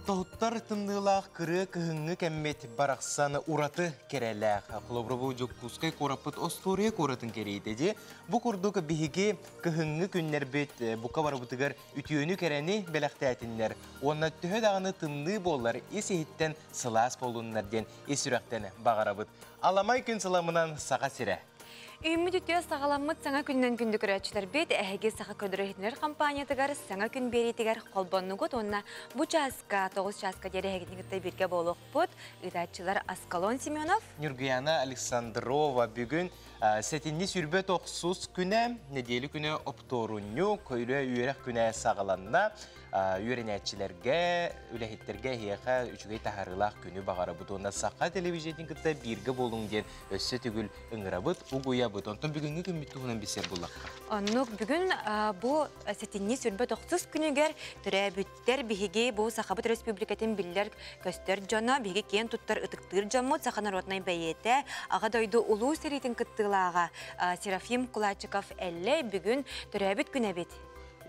Тоһуттар тымныылаах кырыа кыһыҥҥы кэммит барахсан ураты кэрэлээх. Холобура бу Дьокуускай куораппыт остуоруйа куоратын кэриэтэ дии. Бу курдук биһиги кыһыҥҥы күннэрбит бука барыбытыгар үтүөнү кэрэни бэлэхтээтиннэр уонна төһө даҕаны тымныы буоллар ис иһиттэн сылаас буоллуннар диэн ис сүрэхтэн баҕарабыт. Аламай күн сыламынан Саха сирэ! Үүммүт үтүө саҕаламмыт саҥа күнүнэн күндү көрөөччүлэрбит, эһиги Саха көрдөрөр-иһитиннэрэр компаниятыгар саҥа күн биэриитигэр холбоннугут уонна бу чааска, 9 чааска диэри эһигини кытта бииргэ буолуохпут. Ыытааччылар Аскалон Семенов, Нюргуяна Александрова бүгүн сэтинньи сүүрбэ тохсус күнэ, нэдиэлэ күнэ оптуорунньук, үлэ үөрэх күнэ саҕаланна. Үөрэнээччилэргэ, үлэһиттэргэ эһиэхэ үчүгэй таһаарыылаах күнү баҕарабыт уонна саха телевидениетин кытта бииргэ буолуҥ диэн өссө төгүл ыҥырабыт, угуйабыт. Онтон бүгүҥҥү күммүт туһунан билсэр буллахха. Оннук бүгүн бу сэтинньи сүүрбэ тохсус күнүгэр төрөөбүттэр биһиги бу Сахабыт Өрөспүүбүлүкэтин биллэр көстөр дьоно, биһиги киэн туттар ытыктыыр дьоммут, саха народнай бэйиэтэ, Аҕа дойду улуу сэриитин кыттыылааҕа Серафим Кулачиков Эллэй бүгүн төрөөбүт күнэ эбит.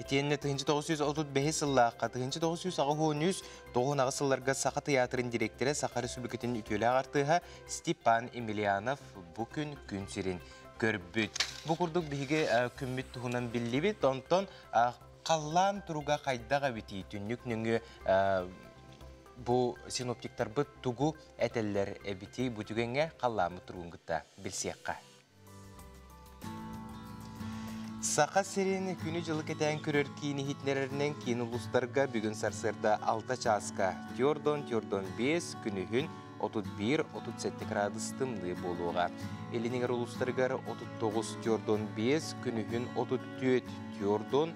Итиэннэ 1935 сыллаахха 1983 тоҕуһун сылларга Саха тыйаатырын дириэктэрэ, Саха Республикатын үтүөлээх артыыһа Степан Емельянов бу күн күн сирин көрбүт. Бу курдук биһиги күммүт туһунан биллибит, онтон халлаан туруга хайдах эбитий, түннүк нөҥүө бу синоптиктарбыт тугу этэллэр эбитий, бу түгэҥҥэ халлааммыт туругун кытта билсиэххэ. Саха сирин күнү-дьылы кэтээн көрөр киин иһитиннэрэринэн киин улуустарга бүгүн сарсыарда 6 чааска тёрдон тёрдон 5 күнүһүн 31-37 градус тымныы буолуоҕа. Илиниҥэр улуустарыгар 39 тёрдон 5 күнүһүн 34 тёрдон,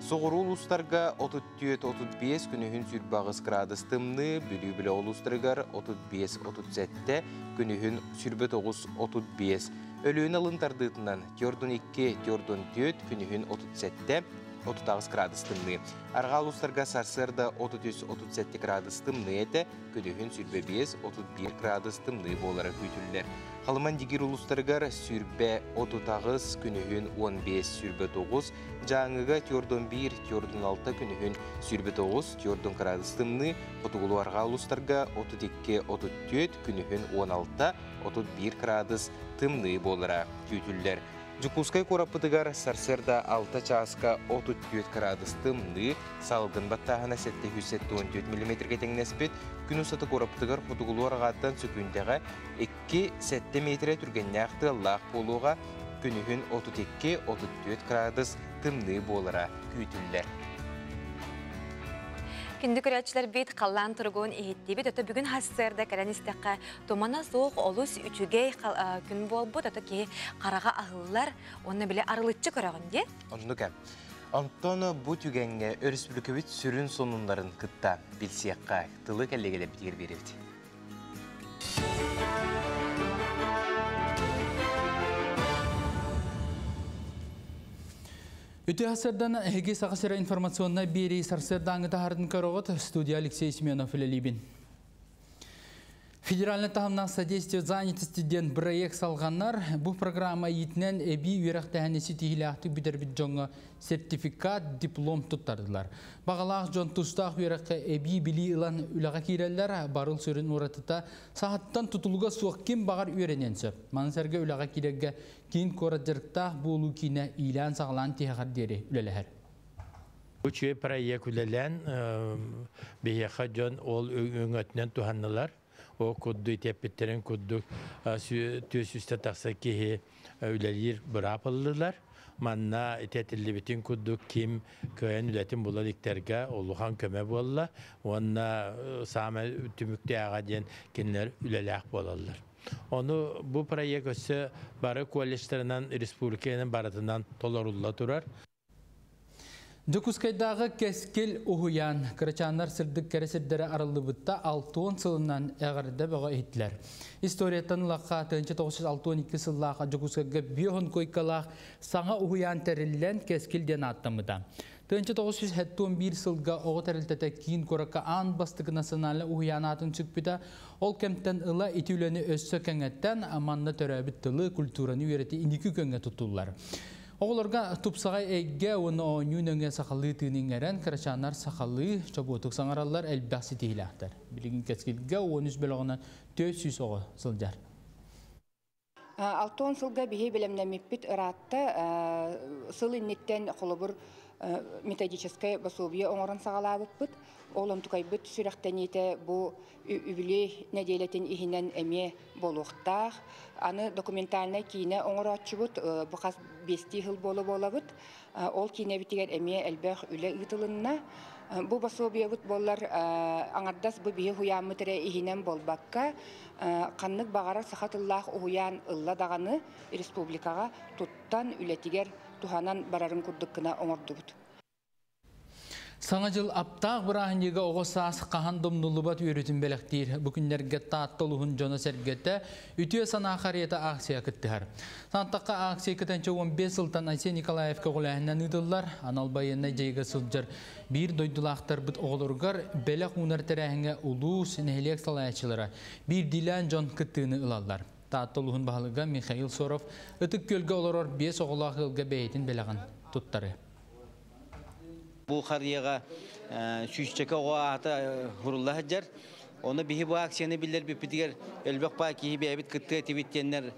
соҕуруу улуустарга 34-35 күнүһүн 28 градус тымныы, Бүлүү бөлөх улуустарыгар 35-37 күнүһүн 29-35 Өлүөнэ алын тардыытынан 42, 44, күнүһүн 37, 38 градус тымныы. Арҕаа улуустарга сарсыарда 33-37 градус тымныы этэ, күнүһүн 25, 31 градус тымныы буолара күүтүллэр. Халыман Дигир улуустарыгар 38, күнүһүн 15, 29, Дьааҥыга 41, 46, күнүһүн 29, 40 градус тымныы, Хотугулуу арҕаа улуустарга 32, 34, күнүһүн 16, 31 кыраадыс тымныы буолара күүтүллэр. Дьокуускай куораппытыгар сарсыарда 6 чааска 34 кыраадыс тымныы, салгын баттааһына 774 миллиметргэ тэҥнэспит. Күн устата куораппытыгар хотугулуу арҕааттан сөкүүндэҕэ 2-7 миэтэрэ түргэннээх тыаллаах буолуоҕа. Күнүһүн 32-34 кыраадыс тымныы буолара күүтүллэр. Күндү көрөөччүлэрбит халлаан туругун иһиттибит. Ото бүгүн хассыарда кэлэн истэххэ тумана суох олус үчүгэй күн буолбут. Ото киһи хараҕа аһыллар уонна били арылыччы көрөҕүн дии. Оннук ээ. Онтон бу түгэҥҥэ өрөспүүбүлүкэбит сүрүн сонуннарын кытта билсиэххэ тылы кэллиэгэлэрбитигэр биэрэбит. Үтүө сарсыардан эһиги Саха сирэ информационнай биэрии сарсыардааҥҥы таһаарын көрөҕүт. Студия Алексей Семенов үлэлиибин. Федеральный таһымнаах содействие занятости диэн проект салҕанар. Бу программа иитинэн эбии үөрэхтээһини ситиһиилээхтик бүтэрбит дьоҥҥо сертификат, диплом туттардылар. Баҕалаах дьон тустаах үөрэххэ эбии билии ылан үлэҕэ киирэллэр. Барыл сүрүн уратыта саһаттан тутулуга суох ким баҕар үөрэниэн сөп. Маны сэргэ үлэҕэ киирэргэ киин куорат дьарыктаах буолуу киинэ иилээн-саҕалаан тиһэҕэр диэри үлэлэһэр. Үчүгэй проект үлэлээн биһиэхэ дьон ол өҥөтүнэн туһаннылар. Ол курдук итиэппиттэрин курдук түөс үстэ тахса киһи үлэлиир быраап ыллылар. Манна итиэтиллибитин курдук ким кыайан үлэтин була иликтэргэ улахан көмө буолла уонна саамай түмүктээҕэ диэн кинилэр үлэлээх буолаллар. Ону бу проект өссө бары колледжтарынан республиканан барытынан толорулла турар. Дьокуускайдааҕы Кэскил уһуйаан кырачааннар сырдык кэрэ сирдэрэ арыллыбытта 60 сылынан эҕэрдэ бөҕө иһиттилэр. Историяттан ылахха 1962 сыллаах Дьокуускайга биоһун койкалаах саҥа уһуйаан тэриллэн Кэскил диэн ааттаммыта. 1971 сылга оҕо тэрилтэтэ киин куоракка аан бастакы национальнай уһуйаан аатын сүкпүтэ. Ол кэмтэн ыла ити үлэни өссө кэҥэттэн манна төрөөбүт тылы, культураны үөрэтии инники күөҥҥэ туттуллар. Оҕолорго тупсаҕай эйгэ уонна оонньуу нөҥүө сахалыы тыын иҥэрэн, кырачааннар сахалыы чобуотук саҥараллар, элбэх ситиһиилээхтэр. Билигин Кэскилгэ 13 бөлөҕүнэн 400 оҕо сылдьар. 60 сылга биһи бэлэмнэммиппит ыраатта. Сыл инниттэн холобур методическай пособие оҥорон саҕалаабыппыт. Ол онтукайбыт сүрэхтэниитэ бу үбүлүөй нэдиэлэтин иһинэн эмиэ буолуохтаах. Аны документальнай киинэ оҥорооччубут бу хас биэстии сыл буола буолабыт. Ол киинэбитигэр эмиэ элбэх үлэ ыытылынна. Бу пособиебыт буоллар аҥардас бу биһи уһуйааммыт эрэ иһинэн буолбакка, ханнык баҕарар саха тыллаах уһуйаан ылла даҕаны республикаҕа туттан үлэтигэр туһанан барарын курдук гына оҥордубут. Саҥа дьыл аптаах бырааһынньыга оҕо саас хаһан да умнуллубат үөрүүтүн бэлэхтиир. Бу күннэргэ Таатта улууһун дьоно-сэргэтэ Үтүө санаа харыйата акция кыттыһар. Сантахха акция кытанча 15 сылтан Айсен Николаев көҕүлээһинэн ыытыллар. Анал байыаннай дьайыыга сылдьар биир дойдулаахтарбыт оҕолоругар бэлэх уунар тэрээһиҥҥэ улуус, нэһилиэк салайааччылара, биирдиилээн дьон кыттыыны ылаллар. Таатта улууһун баһылыга Михаил Соров Ытык Күөлгэ олорор биэс оҕолоох ыалга бэйэтин бэлэҕин туттарыы. Бу харыйаҕа сүүсчэкэ оҕо аата сурулла сылдьар. Ону биһи бу акцияны биллэрбиппитигэр элбэх баа киһи бэйэбит кыттыа этибит диэннэр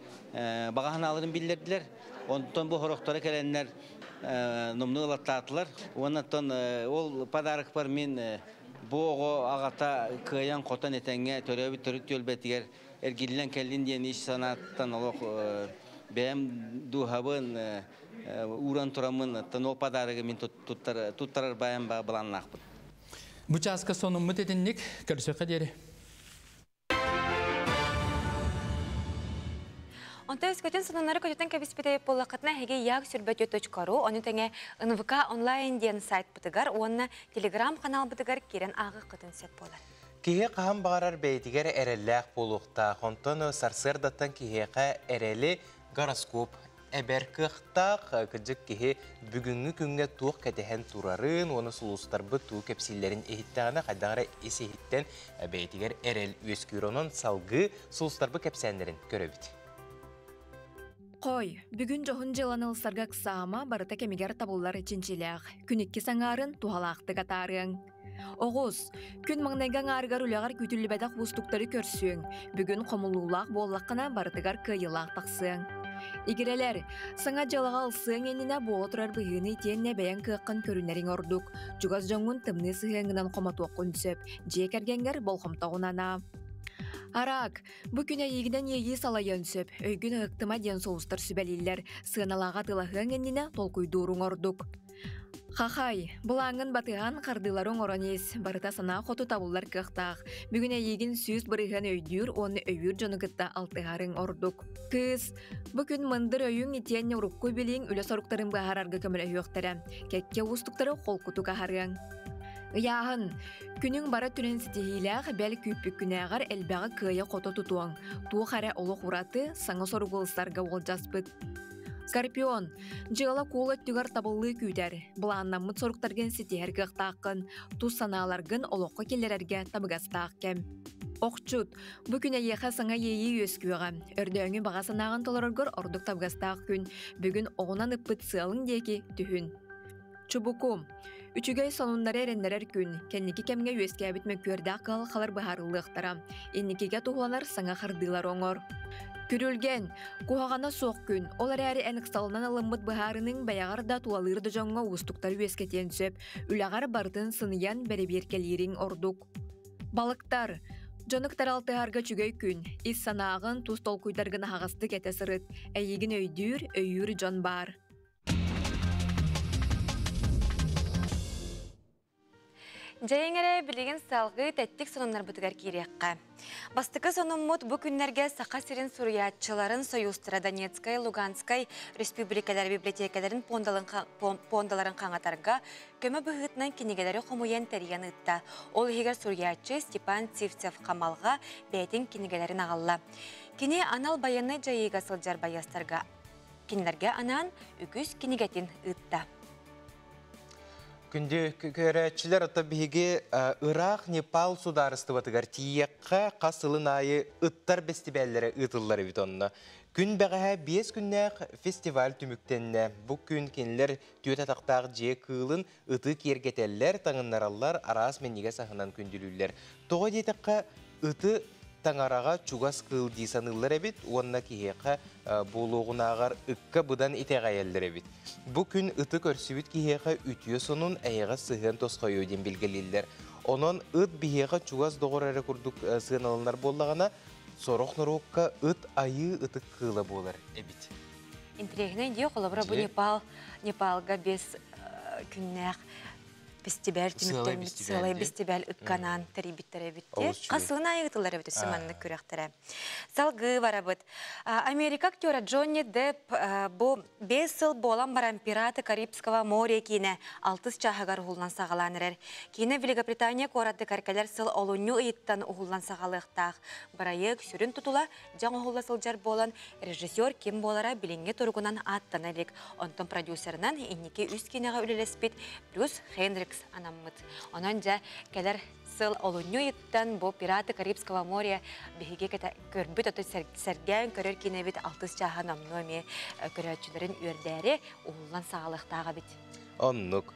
баҕа санааларын биллэрдилэр. Онтон бу сорохторо кэлэннэр номнуо ылаттаатылар. Уонна ол подарокпар мин бу оҕо аҕата кыайан-хотон этэҥҥэ төрөөбүт төрүт түөлбэтигэр эргиллэн кэллин диэн ис санааттан олох бэйэм дууһабын ууран тураммын оттон ол подарогы мин туттарар баайым былааннаахпын. Бу чааска сонуммут итинник, көрсүөххэ диэри. Онто өскөтүн сонуннары көтүтэн кэбиспитэ буоллаххытына эһиги як сүрбөтү.ру ону тэҥэ НВК онлайн диэн сайтпытыгар уонна телеграм каналбытыгар киирэн ааҕыаххытын сөп буолар. Киһи хаһан баҕарар бэйэтигэр эрэллээх буолуохтаах. Онтон сарсыардаттан киһиэхэ эрэли гороскоп эбэр кыахтаах. Кырдьык киһи бүгүҥҥү күҥҥэ туох кэтэһэн турарын уонна сулустарбыт туу кэпсииллэрин иһиттэҕинэ хайдах эрэ ис иһиттэн бэйэтигэр эрэл үөскүүр. Онон салгыы сулустарбыт кэпсээннэрин көрөбүт. Хой, бүгүн дьоһун дьыаланы ылсарга ыксаама барыта кэмигэр табыллар чинчилээх. Күн икки саҥаарын туһалаахтык атаарыаҥ. Оҕус, күн маҥнайгы аҥаарыгар үлэҕэр күүтүллүбэтэх уустуктары көрсүөҥ. Бүгүн хомулуулаах буоллаххына барытыгар кыайыылаах тахсыаҥ. Игирэлэр, саҥа дьыалаҕа ылсыаҥ иннинэ буола турар быһыыны итиэннэ бэйэҥ кыаххын көрүнэриҥ ордук. Чугас дьоҥҥун тымныы сыһыаҥҥынан хомотуоххун сөп. Дьиэ кэргэҥҥэр болҕомтоҕун анаа. Араак, бу күн эйиигинэн иэйии салайыан сөп. Өйгүн ыһыктыма диэн соустар сүбэлииллэр. Сыаналааҕа атыылаһыаҥ иннинэ толкуйдууруҥ ордук. Хахай, былааҥҥын батыһан хардыылары оҥорон ис, барыта санаа хоту табыллар кыахтаах. Бүгүн эйиигин 100% өйдүүр уонна өйүүр дьону кытта алтыһарыҥ ордук. Кыыс, бу күн мындыр өйүҥ итиэннэ урукку билииҥ үлэ соруктарын быһаарарга көмөлөһүөхтэрэ. Кэккэ уустуктары холкутук аһарыаҥ. Ыйааһын. Күнүҥ бара түрүн ситиһиилээх, бэл күүппүккүнээҕэр элбэҕи кыайа-хото тутуоҥ. Туох эрэ олох ураты, саҥа соругу ылсарга уолдьаспыт. Скорпион, дьыала куол өттүгэр табыллыы күүтэр, былааннаммыт соруктаргын ситиһэр кыахтааххын, тус санааларгын олоххо киллэрэргэ табыгастаах кэм. Охчут, бу күн эйиэхэ саҥа иэйии үөскүөҕэ. Өрдөөҥү баҕа санааҕын толороргор ордук табыгастаах күн. Бүгүн оҕунан ыппыт сыалыҥ диэки түһүн. Чубуку, үчүгэй сонуннары эрэннэрэр күн. Кэнники кэмҥэ үөскээбит мөккүөрдээх кыһалҕалар быһаарыллыахтара. Инникигэ туһуланар саҥа хардыылар оҥор. Күрүлгэн, куһаҕана суох күн, ол эрээри эн ыксалынан ылыммыт быһаарыныҥ бэйэҕэр да тулалыыр да дьоҥҥо уустуктары үөскэтиэн сөп. Үлэҕэр барытын сыныйан бэрэбиэркэлиириҥ ордук. Балыктар, дьону кытары алтыһарга үчүгэй күн. Ис санааҕын, тус толкуйдаргын аһаҕастык этэ сырыт. Эйигин өйдүүр, өйүүр дьон баар. Дьайыҥ эрэ билигин салгыы тэттик сонуннарбытыгар киириэххэ. Бастакы сонуммут бу күннэргэ Саха сирин суруйааччыларын Союзтара Донецкай, Луганскай республикалар библиотекаларын пуондаларын хаҥатарга көмө быһыытынан кинигэлэри хомуйан тэрийэн ыытта. Ол иһигэр суруйааччы Степан Сивцев Хамалҕа бэйэтин кинигэлэрин аҕалла. Кини анал байыаннай дьайыыга сылдьар байыастарга кинилэргэ анаан үгүс кинигэтин ыытта. Күндү көрөөччүлэр, ото биһиги Ыраах Непал судаарыстыбатыгар тиийиэххэ хас сылын аайы ыттар бэстибээллэрэ ыытыллар эбит онно. Күн бэҕэһээ 5 күннээх фестиваль түмүктэннэ. Бу күн кинилэр түөрт атахтаах дьиэ кыылын ыты киэргэтэллэр, таҥыннараллар, араас минньигэс аһынан күндүлүүллэр. Тоҕо диэтэххэ, ыты таҥараҕа чугас кыыл дии саныыллар эбит уонна киһиэхэ буолуоҕунааҕар ыкка быдан итэҕэйэллэр эбит. Бу күн ыты көрсүбүт киһиэхэ үтүө сонун, эйэҕэс сыһыан тосхойуо диэн билгэлииллэр. Онон ыт биһиэхэ чугас доҕор эрэ курдук сыаналанар буоллаҕына, сорох норуокка ыт айыы ытык кыыла буолар эбит. Интириэһинэй дии, холобура бу Непал, Непалга 5 күннээх фестиваль түмүктэммит сыалай фестиваль ыкканаан тэрийбиттэр эбит. Хас сылын аайы ыытыллар эбит өссө маннык күрэхтэрэ. Салгыы барабыт. Америка актера Джонни Депп бу 5 сыл буолан баран «Пираты Карибского моря» киинэ алтыс чааһыгар уһуллан саҕалаан эрэр. Киинэ Великобритания куоратыгар кэлэр сыл олунньу ыйыттан уһуллан саҕалыахтаах. Бырайыак сүрүн тутула дьаҥ уһулла сылдьар буолан, режиссер ким буолара билиҥҥи туругунан ааттана илик. Онтон продюсерынан инники үс киинэҕэ үлэлэспит Брюс Хендрикс анаммыт. Онон дьэ кэлэр сыл олунньу ыйыттан бу «Пираты Карибского моря» биһиги көрбүт ото сэргээн көрөр киинэбит алтыс чааһа номнуо эмиэ көрөөччүлэрин үөрдээри уһуллан саҕалыахтаах эбит. Оннук.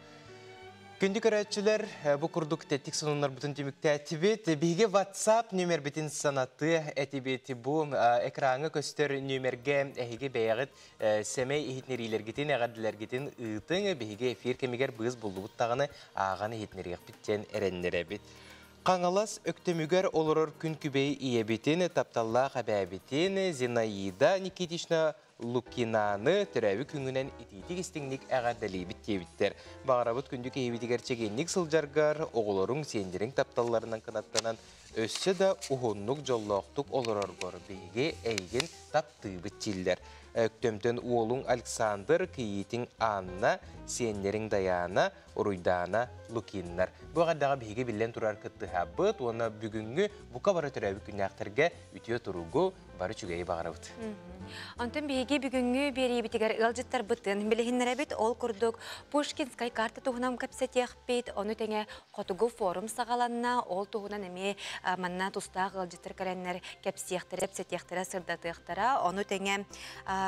Күндү көрөөччүлэр, бу курдук тэттик сонуннарбытын түмүктээтибит. Биһиги WhatsApp нүмербитин санатыы этибит. Бу экраҥҥа көстөр нүмергэ эһиги бэйэҕит сэмэй иһитинэриилэргитин, эҕэрдэлэргитин ыытыҥ. Биһиги эфир кэмигэр быыс буллубут даҕаны ааҕан иһитинэриэхпит диэн эрэннэрэбит. Хаҥалас Өктөмүгэр олорор күн күбэй ийэбитин, тапталлаах эбээбитин Зинаида Никитична Лукинаны төрөөбүт күҥҥүнэн итиитик-истиҥник эҕэрдэлиибит диэбиттэр. Баҕарабыт күндү киһибитигэр чэгиэнник сылдьаргар, оҕолоруҥ, сиэннэриҥ тапталларынан кынаттанан, өссө да уһуннук, дьоллоохтук олороргор биһиги эйигин таптыыбыт дииллэр. Өктөмтөн уолуҥ Александр, кийиитиҥ Анна, сиэннэриҥ Дайаана, Уруйдаана Лукиннар. Бу эҕэрдэҕэ биһиги биллэн турар кыттыһабыт уонна бүгүҥҥү бука бары төрөөбүт күннээхтэргэ үтүө туругу, бары үчүгэйи баҕарабыт. Онтон биһиги бүгүҥҥү биэриибитигэр ыалдьыттарбытын билиһиннэрэбит. Ол курдук Пушкинскай карта туһунан кэпсэтиэхпит, ону тэҥэ Хотугу форум саҕаланна, ол туһунан эмиэ манна тустаах ыалдьыттар кэлэннэр кэпсиэхтэрэ, кэпсэтиэхтэрэ, сырдатыахтара. Ону тэҥэ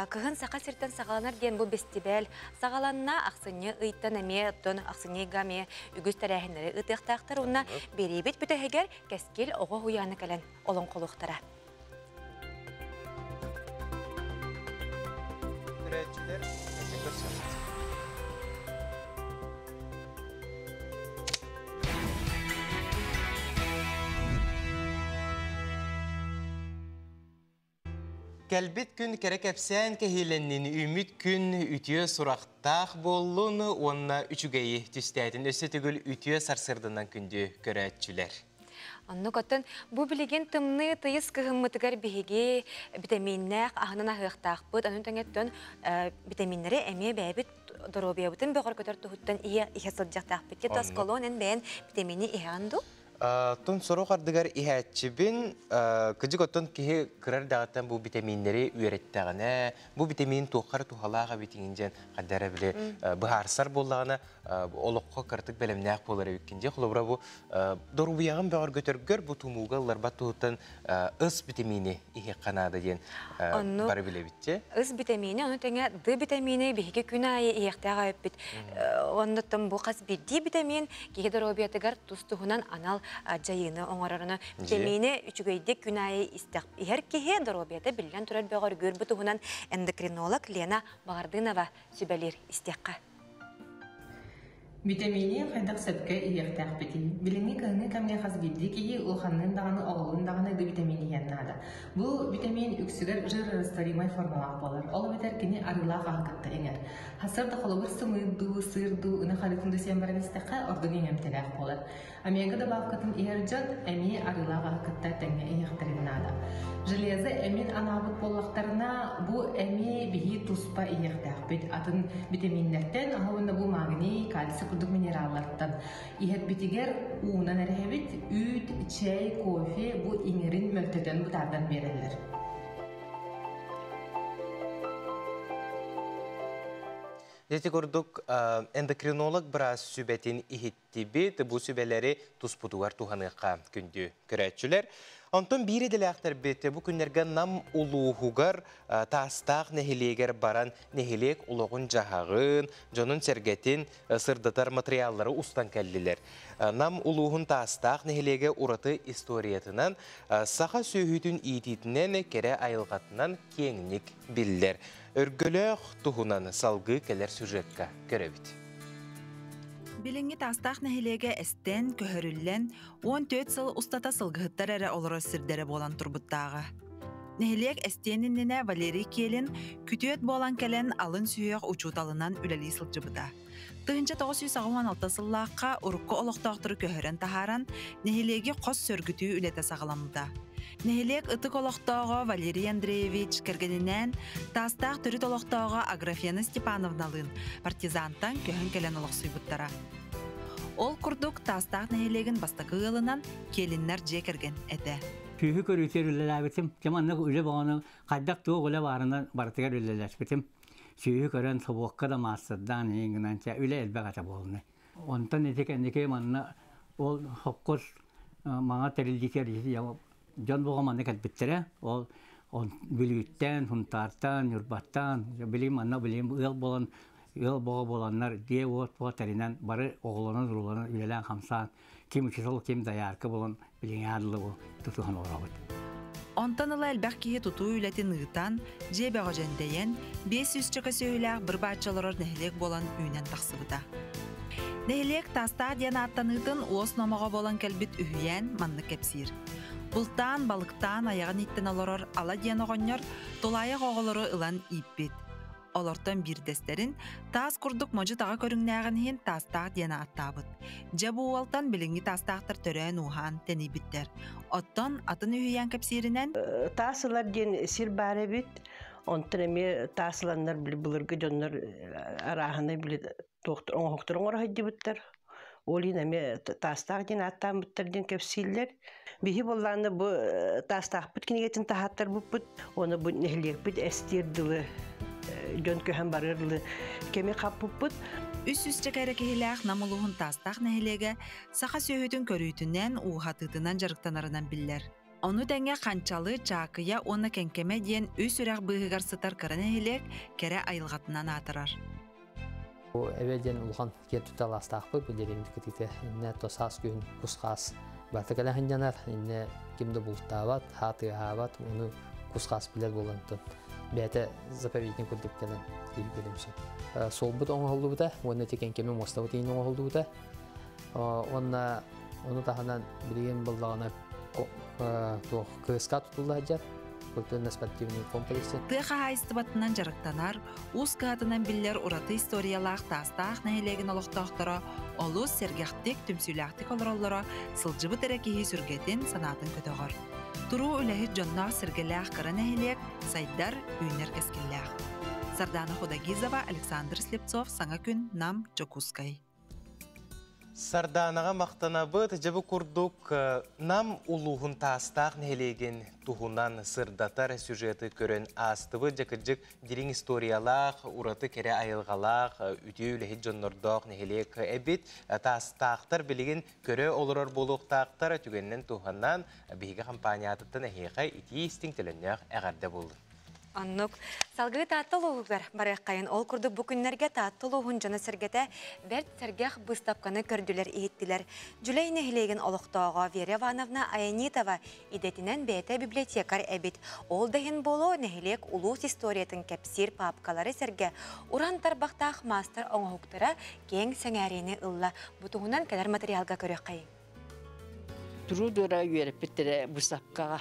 кыһын Саха сиртэн саҕаланар диэн бу бэстибээл саҕаланна. Ахсынньы ыйтан эмиэ, оттон ахсынньы ыйга эмиэ үгүс тэрээһиннэри ыытыахтаахтар. Уонна биэриибит бүтэһигэр Кэскил оҕо уһуйаана кэлэн олоҥхолуохтара. Көрөөччүлэр көрсөбүт. Кэлбит күн кэрэ кэпсээн кэһиилэннин, үүммүт күн үтүө сурахтаах буоллун уонна үчүгэйи түстээтин. Өссө төгүл үтүө сарсыарданан күндү көрөөччүлэр. Оннук оттон бу билигин тымныы тыйыс кыһыммытыгар биһиги битэмииннээх аһынан аһыахтаахпыт. Онон тэҥэттэн битэмииннэри эмиэ бэйэбит доруобуйабытын бөҕөргөтөр туһуттан иһэ иһэ сылдьыахтаахпыт. Тосколон эн бэйэн битэмиини иһэҕин дуу? Тун сорох ардыгар иһээччибин, кыдьык оттон киһи кыра эрдэҕиттэн бу битэмииннэри үөрэттэҕинэ, бу битэмиин туохха эрэ туһалаах эбитиҥин диэн хайда эрэ били быһаарсар буоллаҕына, олоххо кыратык бэлэмнээх буолар эбиккин дии. Холобура бу доруобуйаҕын бөҕөргөтөргөр бу тумууга ылларбат туһуттан ыс битэмиини иһиэххэ наада диэн бары билэбит дии. Ыс битэмиини, ону тэҥэ Д битэмиини биһиги күн аайы иһиэхтээх эбиппит. Оннуттан бу хас биирдии битэмиин киһи доруобуйатыгар тус-туһунан анал дьайыыны оҥорор. Битэмиини үчүгэйдик күн аайы иһэр киһи доруобуйата биллэн турар бөҕөргүүр. Бу туһунан эндокринолог Лена Баҕардынова сүбэлиир истиэххэ. Битэмиини хайдах сөпкө иһиэхтээхпитий? Билиҥҥи кыһыҥҥы кэмҥэ хас биирдии киһи улаханныын даҕаны, оҕолуун даҕаны ды битэмиин иһиэн наада. Бу битэмиин үксүгэр жирорастворимай формалаах буолар. Ол эбэтэр кини арыылаах аһы кытта иҥэр. Сарсыарда холобур сымыыт дуу, сыыр дуу, ынах арыытын дуу сиэн баран истэххэ, ордук иҥэмтэлээх буолар. Омега добавкатын иһэр дьон эмиэ арыылаах аһы кытта тэҥҥэ иһиэхтэрин наада. Железо эмин анаабыт буоллахтарына, бу эми биһи туспа иһиэхтээхпит. Атын витаминнэртэн, уонна бу магний, кальций курдук минераллартан иһэрбитигэр уунан эрэһэбит, үүт, чэй, кофе бу иҥэрин мөлтөтөн бытаардан биэрэллэр. Ити курдук эндокринолог быраас сүбэтин иһиттибит, бу сүбэлэри туспутугар туһаныахха, күндү көрөөччүлэр. Онтон биир идэлээхтэрбит бу күннэргэ Нам улууһугар Таастаах нэһилиэгэр баран нэһилиэк олоҕун-дьаһаҕын, дьонун-сэргэтин сырдатар матырыйааллары устан кэллилэр. Нам улууһун Таастаах нэһилиэгэ ураты историятынан, саха сүөһүтүн иитиитинэн, кэрэ айылҕатынан киэҥник биллэр. Өргөлөөх туһунан салгыы кэлэр сюжекка көрөбүт. Билиҥҥи Таастаах нэһилиэгэ эстэн, көһөрүллэн, 14 сыл устата сылгыһыттар эрэ олорор сирдэрэ буолан турбуттааҕа. Нэһилиэк эстиэн иннинэ Валерий Келин күтүөт буолан кэлэн алын сүһүөх учууталынан үлэлии сылдьыбыта. 1986 сыллаахха урукку олохтоохтору көһөрөн таһааран, нэһилиэги хос сөргүтүү үлэтэ саҕаламмыта. Нэһилиэк ытык олохтооҕо Валерий Андреевич кэргэнинээн Таастаах төрүт олохтооҕо Аграфена Степановналыын партизантан көһөн кэлэн олохсуйбуттара. Ол курдук Таастаах нэһилиэгин бастакы ыалынан Келиннэр дьиэ кэргэн этэ. Күүһү көрүүтүгэр үлэлээбитим. Дьэ маннык үлэ боҕону хайдах туох үлэ баарынан барытыгар үлэлэспитим. Сүүһү көрөн собуокка да маастардаан иһин гынан чэ үлэ элбэх этэ буолунай. Онтон ити кэнники манна ол хоккос маҥа тэриллиитигэр дьон боҕо манна кэлбиттэрэ. Ол Бүлүүттэн, Сунтаартан, Ньурбаттан, билигин манна билигин ыал буолан ыал боҕо буоланнар дьиэ-уот буола тэринэн бары оҕолонон-урууланан үлэлээн-хамсаан ким учуутал, ким доярка буолан билиҥҥи аадылы тутуһан олоробут. Онтон ыла элбэх киһи тутуу үлэтин ыытан, дьиэ бөҕө дьэндэйэн, 500 чөкө сүөһүлээх быр-бааччы олорор нэһилиэк буолан үүнэн тахсыбыта. Нэһилиэк Таастаах диэн ааттаныытын уос номоҕо буолан кэлбит үһүйээн маннык кэпсиир. Бултаан, балыктаан айаҕын иттэн олорор Ала диэн оҕонньор тулаайах оҕолору ылан ииппит. Олортон биирдэстэрин таас курдук модьу-таҕа көрүҥнээҕин иһин Таастаах диэн ааттаабыт. Дьэ бу уолтан билиҥҥи таастаахтар төрөөн-ууһаан тэнийбиттэр. Оттон атын үһүйээн кэпсииринэн Таас ылар диэн сир баар эбит. Онтон эмиэ таас ыланнар били былыргы дьоннор арааһынай били оҥоһуктар оҥоро сылдьыбыттар. Ол иһин эмиэ таастаах диэн ааттаабыттар диэн кэпсииллэр. Биһи буоллааны бу таастаахпыт кинигэтин таһааттарбыппыт. Оны бу нэһилиэкпит эстиэр дылы дьон көһөн барыар дылы кэми хаппыппыт. Үс сүүсчэкэ эрэ киһилээх Нам улууһун Таастаах нэһилиэгэ саха сүөһүтүн көрүүтүнэн, ууһатыытынан дьарыктанарынан биллэр. Ону тэҥэ Ханчалы, Чаакыйа уонна Кэҥкэмэ диэн үс үрэх быыһыгар сытар кыра нэһилиэк кэрэ айылҕатынан аатырар. Эбэ диэн улахан киэр туталаастаахпыт бу дэриэбит кытыыта иннэ то саас күһүн кус-хаас барыта кэлэн сынньанар иннэ ким да бултаабат хаа тыаһаабат ону кус-хаас билэр буолан бэйэтэ заповедник курдук кэлэн киһи көрүмсүн суолбут оҥоһуллубута уонна ити кэҥкэмэ муостабыт иһин оҥоһуллубута уонна ону таһынан билигин буллаҕына туох КСК тутулла сылдьар культурно-спортивный комплексе. Тыа хаһаайыстыбатынан дьарыктанар, уус кыһатынан биллэр ураты историялаах Таастаах нэһилиэгин олохтоохторо олус сэргэхтик, түмсүүлээхтик олороллоро сылдьыбыт эрэ киһи сүргэтин, санаатын көтөҕөр. Туруу үлэһит дьонноох сэргэлээх кыра нэһилиэк сайдар, үүнэр кэскиллээх. Сардана Худогизова, Александр Слепцов, Саҥа күн, Нам, Дьокуускай. Сардаанаҕа махтанабыт. Дьэ бу курдук Нам улууһун Таастаах нэһилиэгин туһунан сырдатар сюжеты көрөн аастыбыт. Дьэ кырдьык дириҥ историялаах, ураты кэрэ айылҕалаах, үтүө үлэһит дьоннордоох нэһилиэк эбит. Таастаахтар билигин көрө олорор буолуохтаахтар түгэнинэн туһанан биһиги компаниятыттан эһиэхэ итии истиҥ төлөннөөх эҕэрдэ буоллун. Оннук. Салгыы Таатта улууһугар барыаххайын. Ол курдук бу күннэргэ Таатта улууһун дьоно-сэргэтэ бэрт сэргэх быыстапканы көрдүлэр-иһиттилэр. Дьүлэй нэһилиэгин олохтооҕо Вера Ивановна Аянитова идэтинэн бэйэтэ библиотекарь эбит. Ол да иһин буолуо нэһилиэк улуус историятын кэпсиир паапкалары сэргэ уран тарбахтаах маастар оҥоһуктара киэҥ сэҥээриини ылла. Бу туһунан кэлэр материалга көрүөххэйиҥ. Туруу-дура үөрэппиттэрэ быысапкаҕа.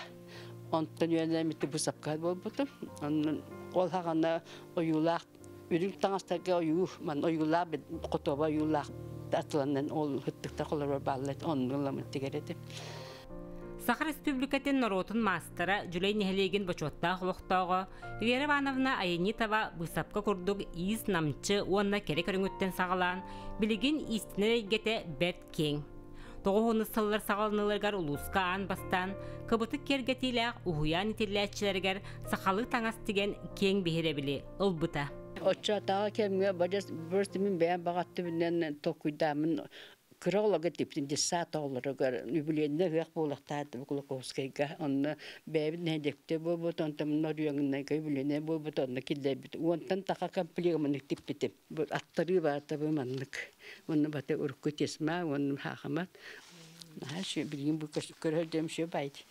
Онтон үөрэнэммит быысапка буолбутум. Онон ол хаҕана ойуулаах үрүҥ таҥастарга ойуу, ман ойуулаах хотоба ойуулаах атыланан ол ыттыктар холобур бааллар онну ыламын тигэр этим. Саха Республикатын норуотун маастара, Дьүлэй нэһилиэгин бочуоттаах олохтооҕо Вера Ивановна Аянитова быысапка курдук иис намчы уонна кэрэ көрүҥүттэн саҕалаан, билигин иистэнэр эйгэтэ бэрт киэҥ. Тоҕуһунус сыллар саҕаланыыларыгар улууска аан бастаан кыбытык киэргэтиилээх уһуйаан итиллээччилэригэр сахалыы таҥас тигэн киэҥ биһирэбили ылбыта. Оччотооҕу кэмҥэ просто мин бэйэм баҕаттыбынан толкуйдааммын кыра оҕолорго типтим детсад оҕолоругар үбүлүөйүнэ ыһыах буолуохтаах Кулаковскайга онно бэйэбит нэһилиэктэ буолбут онтон Норьоҥнайга үбүлүөйүнэ буолбут онно киллэрбит уонтан таха комплект маннык типпитим бу аттарыы баата бу маннык уонна бата урукку тесма уонна хаахамат наһаа билигин бу көрөр дьэм сүө байт.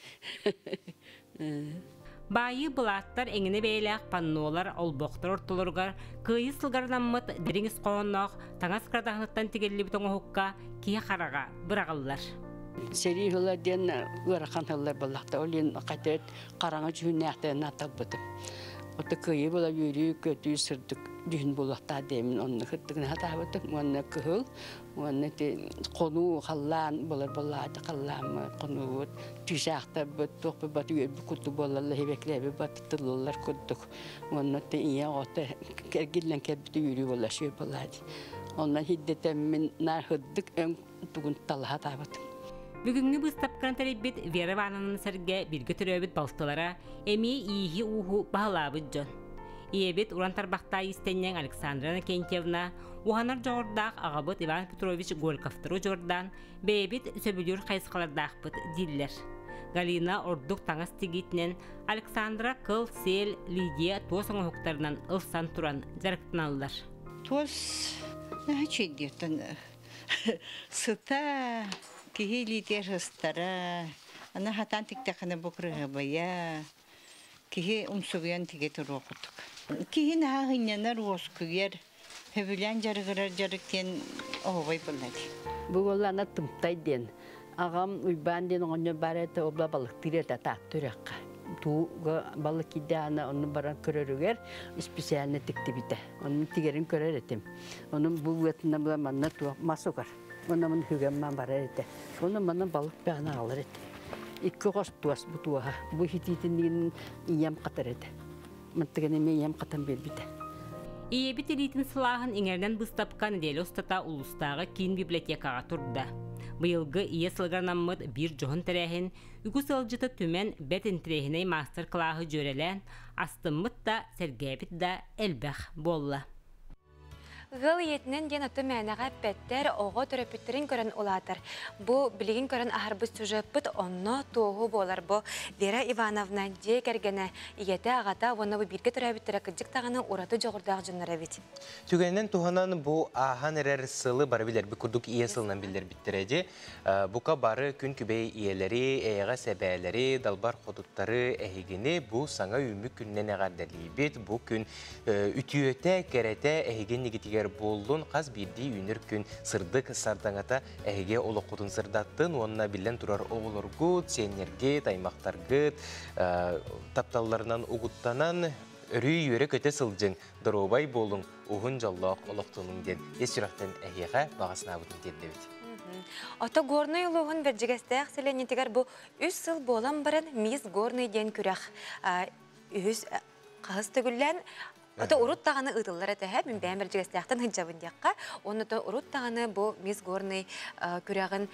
Баайыы былааттар эҥинэ бэйэлээх паннолар олбохтор ортолоругар кыайыы сылгарынаммыт дириҥ ис хоһоонноох таҥас кырадаһыныттан тигиллибит оҥоһукка киһи хараҕа быраҕыллар. Сэрии ыла диэн ыарахан тыллар буоллахта. Ол иһин хатыт хараҥа дьүһүннээхтэрин аталбытым. Ото кыайыы була үөрүү, көтүү, сырдык дьүһүн буолуохтаах диэмин онно кыттыгына хатаабытым. Уонна кыһыл, уонна ити хонуу халлаан болар боллааты халлааммыт, хонуубут, чыычаахтарбыт, туохпут баты үөрбүт курдук буолаллар, хибэклээбит баты тыллаллар курдук. Уонна ити ийэ оҕото кэргиллэн кэлбит үөрүү буолар, сүөр буоллаати. Онно хиддэтэммин наар хырдык өҥ тугун талаһа таабытым. Бүгүҥҥү быыстапканы тэрийбит Вера Ивановна сэргэ бииргэ төрөөбүт балтылара эмиэ ииһи-ууһу баһылаабыт дьон. Ийэбит уран тарбахтаах иистэнньэҥ Александра Иннокентьевна, уһанар дьоҕурдаах аҕабыт Иван Петрович Гольковтары удьуордаан бэйэбит сөбүлүүр хайысхалардаахпыт дииллэр. Галина ордук таҥас тигиитинэн, Александра кыл, сиэл, Лидия туос оҥоһуктарынан ылсан туран дьарыктаналлар. Туос наһаа үчүгэйдиттэн сыта киһи илиитигэр сыстара, аны хатаан тиктэххинэ бу кырыһабайа, киһи умсугуйан тигэ туруох курдук. Киһи наһаа сынньанар, уоскуйар, сөбүлээн дьарыгырар дьарык диэн оһуобай буолла дии. Бу буоллаана тымтай диэн. Аҕам Уйбаан диэн оҕонньор баар этэ, обла балыктыыр этэ таатты үрэххэ. Тууга балык киирдэҕинэ онну баран көрөрүгэр специально тиктибитэ. Онун тигэрин көрөр этим. Онун бу ыатына була манна туох мас угар. Онно мын хүгэмман барар этэ. Онно манна балык бэҕин аҕалар этэ. Икки хос туос бу туоһа. Бу хитиитин ийэм хатар этэ. Мантыгын эмиэ ийэм хатан биэрбитэ. Ийэбит илиитин сылааһын иҥэринэн быыстапка нэдиэлэ устата улуустааҕы киин библиотекаҕа турда. Быйылгы ийэ сылыгар анаммыт биир дьоһун тэрээһин үгүс ыалдьыты түмэн бэрт интэриэһинэй маастар-кылааһы дьүөрэлээн, астыммыт да, сэргээбит да элбэх буолла. Ыал ийэтинэн диэн аты мээнэҕэ эппэттэр, оҕо төрөппүттэрин көрөн улаатар. Бу билигин көрөн аһарбыт сюжеппыт онно туоһу буолар. Бу Вера Ивановна дьиэ кэргэнэ, ийэтэ, аҕата уонна бу бииргэ төрөөбүттэрэ кырдьык даҕаны ураты дьоҕурдаах дьоннор эбит. Түгэнинэн туһанан бу ааһан эрэр сылы бары билэрбит курдук ийэ сылынан биллэрбиттэрэ дии. Бука бары күн күбэй ийэлэри, эйэҕэс эбээлэри, далбар хотуттары эһигини бу саҥа үүммүт күнүнэн эҕэрдэлиибит. Бу күн үтүөтэ, кэрэтэ эһиги иннигитигэр буоллун, хас биирдии үүнэр күн сырдык сардаҥата эһиги олоххутун сырдаттын уонна биллэн турар оҕолоргут, сиэннэргит, аймахтаргыт тапталларынан угуттанан өрүү үөрэ-көтө сылдьыҥ, доруобай буолуҥ, уһун дьоллоох олохтонуҥ диэн ис сүрэхтэн эһиэхэ баҕа санаабытын тиэрдэбит. Ото Горнай улууһун Бэрдьигэстээх сэлиэнньэтигэр бу үс сыл буолан баран Мисс Горный диэн күрэх үһүс хаһыс төгүллээн Ото урут даҕаны ыытыллар этэ, мин бэйэм Бэрдьигэстээхтэн сылдьабын диэххэ. Уонна то урут даҕаны бу Мисс Горный күрэҕин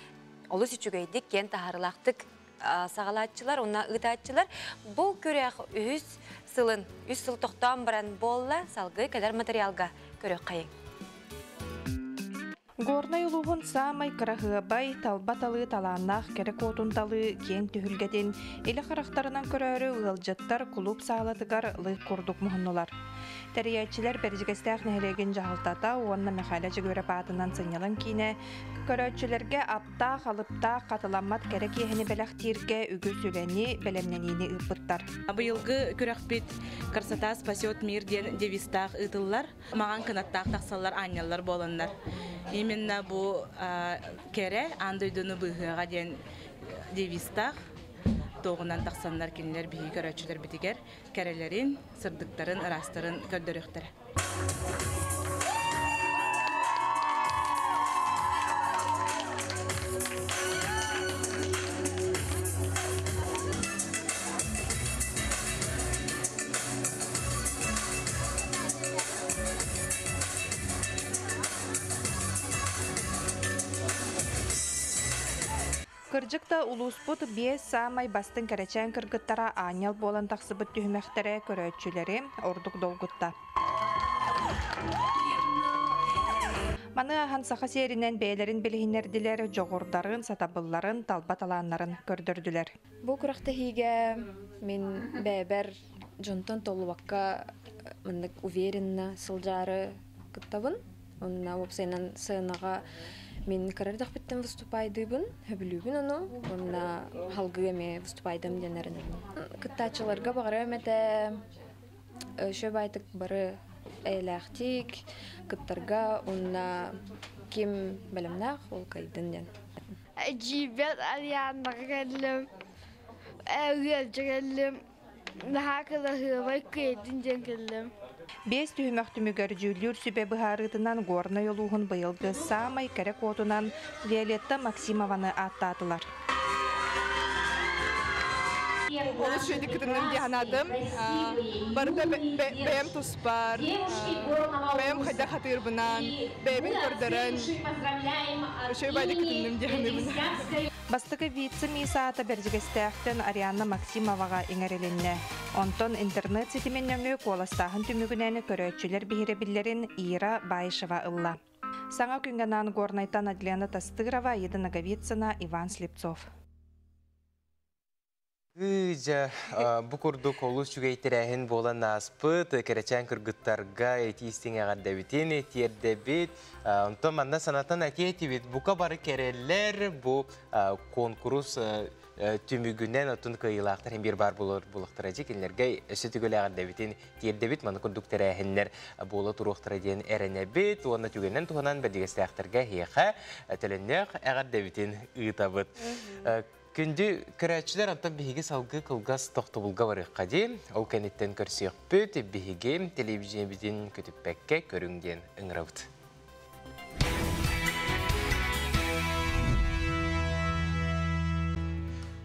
олус үчүгэйдик, киэн таһаарыылаахтык саҕалааччылар уонна ыытааччылар. Бу күрэх үһүс сылын, үс сыл тохтоон баран буолла, салгыы кэлэр материалга көрүөххэйиҥ. Горнай улууһун саамай кыраһыабай, талба талыы талааннаах кэрэ куотун талыы киэҥ түһүлгэтин илэ харахтарынан көрөөрү ыалдьыттар кулууп саалатыгар лыык курдук муһуннулар. Тэрийээччилэр Бэрдьигэстээх нэһилиэгин дьаһалтата уонна Мэхээлэ Дьөгүөрэп аатынан сынньалаҥ киинэ көрөөччүлэргэ аптаах, алыптаах, хатыламмат кэрэ киэһэни бэлэхтииргэ үгүс үлэни, бэлэмнэниини ыыппыттар. Быйылгы күрэхпит «Красота спасет мир» диэн девизтаах ыытыллар. Маҕан кынаттаах тахсаллар аанньаллар буоланнар. Именно бу кэрэ аан дойдуну быыһыаҕа диэн девизтаах туоҕунан тахсаннар кинилэр биһиги көрөөччүлэрбитигэр кэрэлэрин, сырдыктарын, ыраастарын көрдөрүөхтэрэ. Кырдьык да улууспут биэс саамай бастыҥ кэрэчээн кыргыттара аанньал буолан тахсыбыт түһүмэхтэрэ көрөөччүлэри ордук долгутта. Маны аһан саха сиэринэн бэйэлэрин билиһиннэрдилэр, дьоҕурдарын, сатабылларын, талба талааннарын көрдөрдүлэр. Бу күрэхтэһиигэ мин бэйэбэр дьонтон толлубакка маннык уверенно сылдьаары кыттабын. Онно уопсайынан сценаҕа мин кыра эрдэхпиттэн выступайдыыбын, сөбүлүүбүн ону. Уонна халгыы эмиэ выступайдым диэн эрэнэбин. Кыттааччыларга баҕарыам этэ үчүгэй баайтык бары эйэлээхтик кыттарга уонна ким бэлэмнээх ол кыайдын диэн. Дьиибэт Арианнаҕа кэллим, ыалдьа кэллим, наһаа кылаһыабай кыайдын диэн кэллим. Биэс түһүмэх түмүгэр дьүүллүүр сүбэ быһаарыытынан Горнай улууһун быйылгы саамай кэрэ куотунан Виолетта Максимованы ааттаатылар. Олус үчүгэйдик кытынным дии санаатым. Барыта бэйэм туспар, бэйэм хайдах хатыырбынан, бэйэбин көрдөрөн, үчүгэй баайдык кытынным дии саныыбын. Бастакы вице-мисс аата Бэрдьигэстээхтэн Арианна Максимоваҕа иҥэрилиннэ. Онтон интернет ситимин нөҥүө куоластааһын түмүгүнэн көрөөччүлэр биһирэбиллэрин Ира Баишева ылла. Саҥа күҥҥэ анаан Горнайтан Адлена Тастырова, Аида Ноговицына, Иван Слепцов. Дьэ, бу курдук олус үчүгэй тэрээһин буолан ааспыт, кэрэчээн кыргыттарга этии истиҥ эҕэрдэбитин тиэрдэбит. Онтон манна санатан этиэ этибит, бука бары кэрэллэр бу куонкурус түмүгүнэн оттон кыайыылаахтар биир баар буолар буолуохтара дьи кинилэргэ өссө түгэл эҕэрдэбитин тиэрдэбит. Маны курдук тэрээһиннэр буола туруохтара диэн эрэнэбит уонна түгэнэн туһанан бэрдигэстээхтэргэ эһиэхэ төлөннөөх эҕэрдэбитин ыытабыт. Күндү көрөөччүлэр, онтон биһиги салгыы кылгас тохтобулга барыахха дии. Ол кэнниттэн көрсүөхпүт, биһиги телевидениебитин көтүппэккэ көрүҥ диэн ыҥырабыт.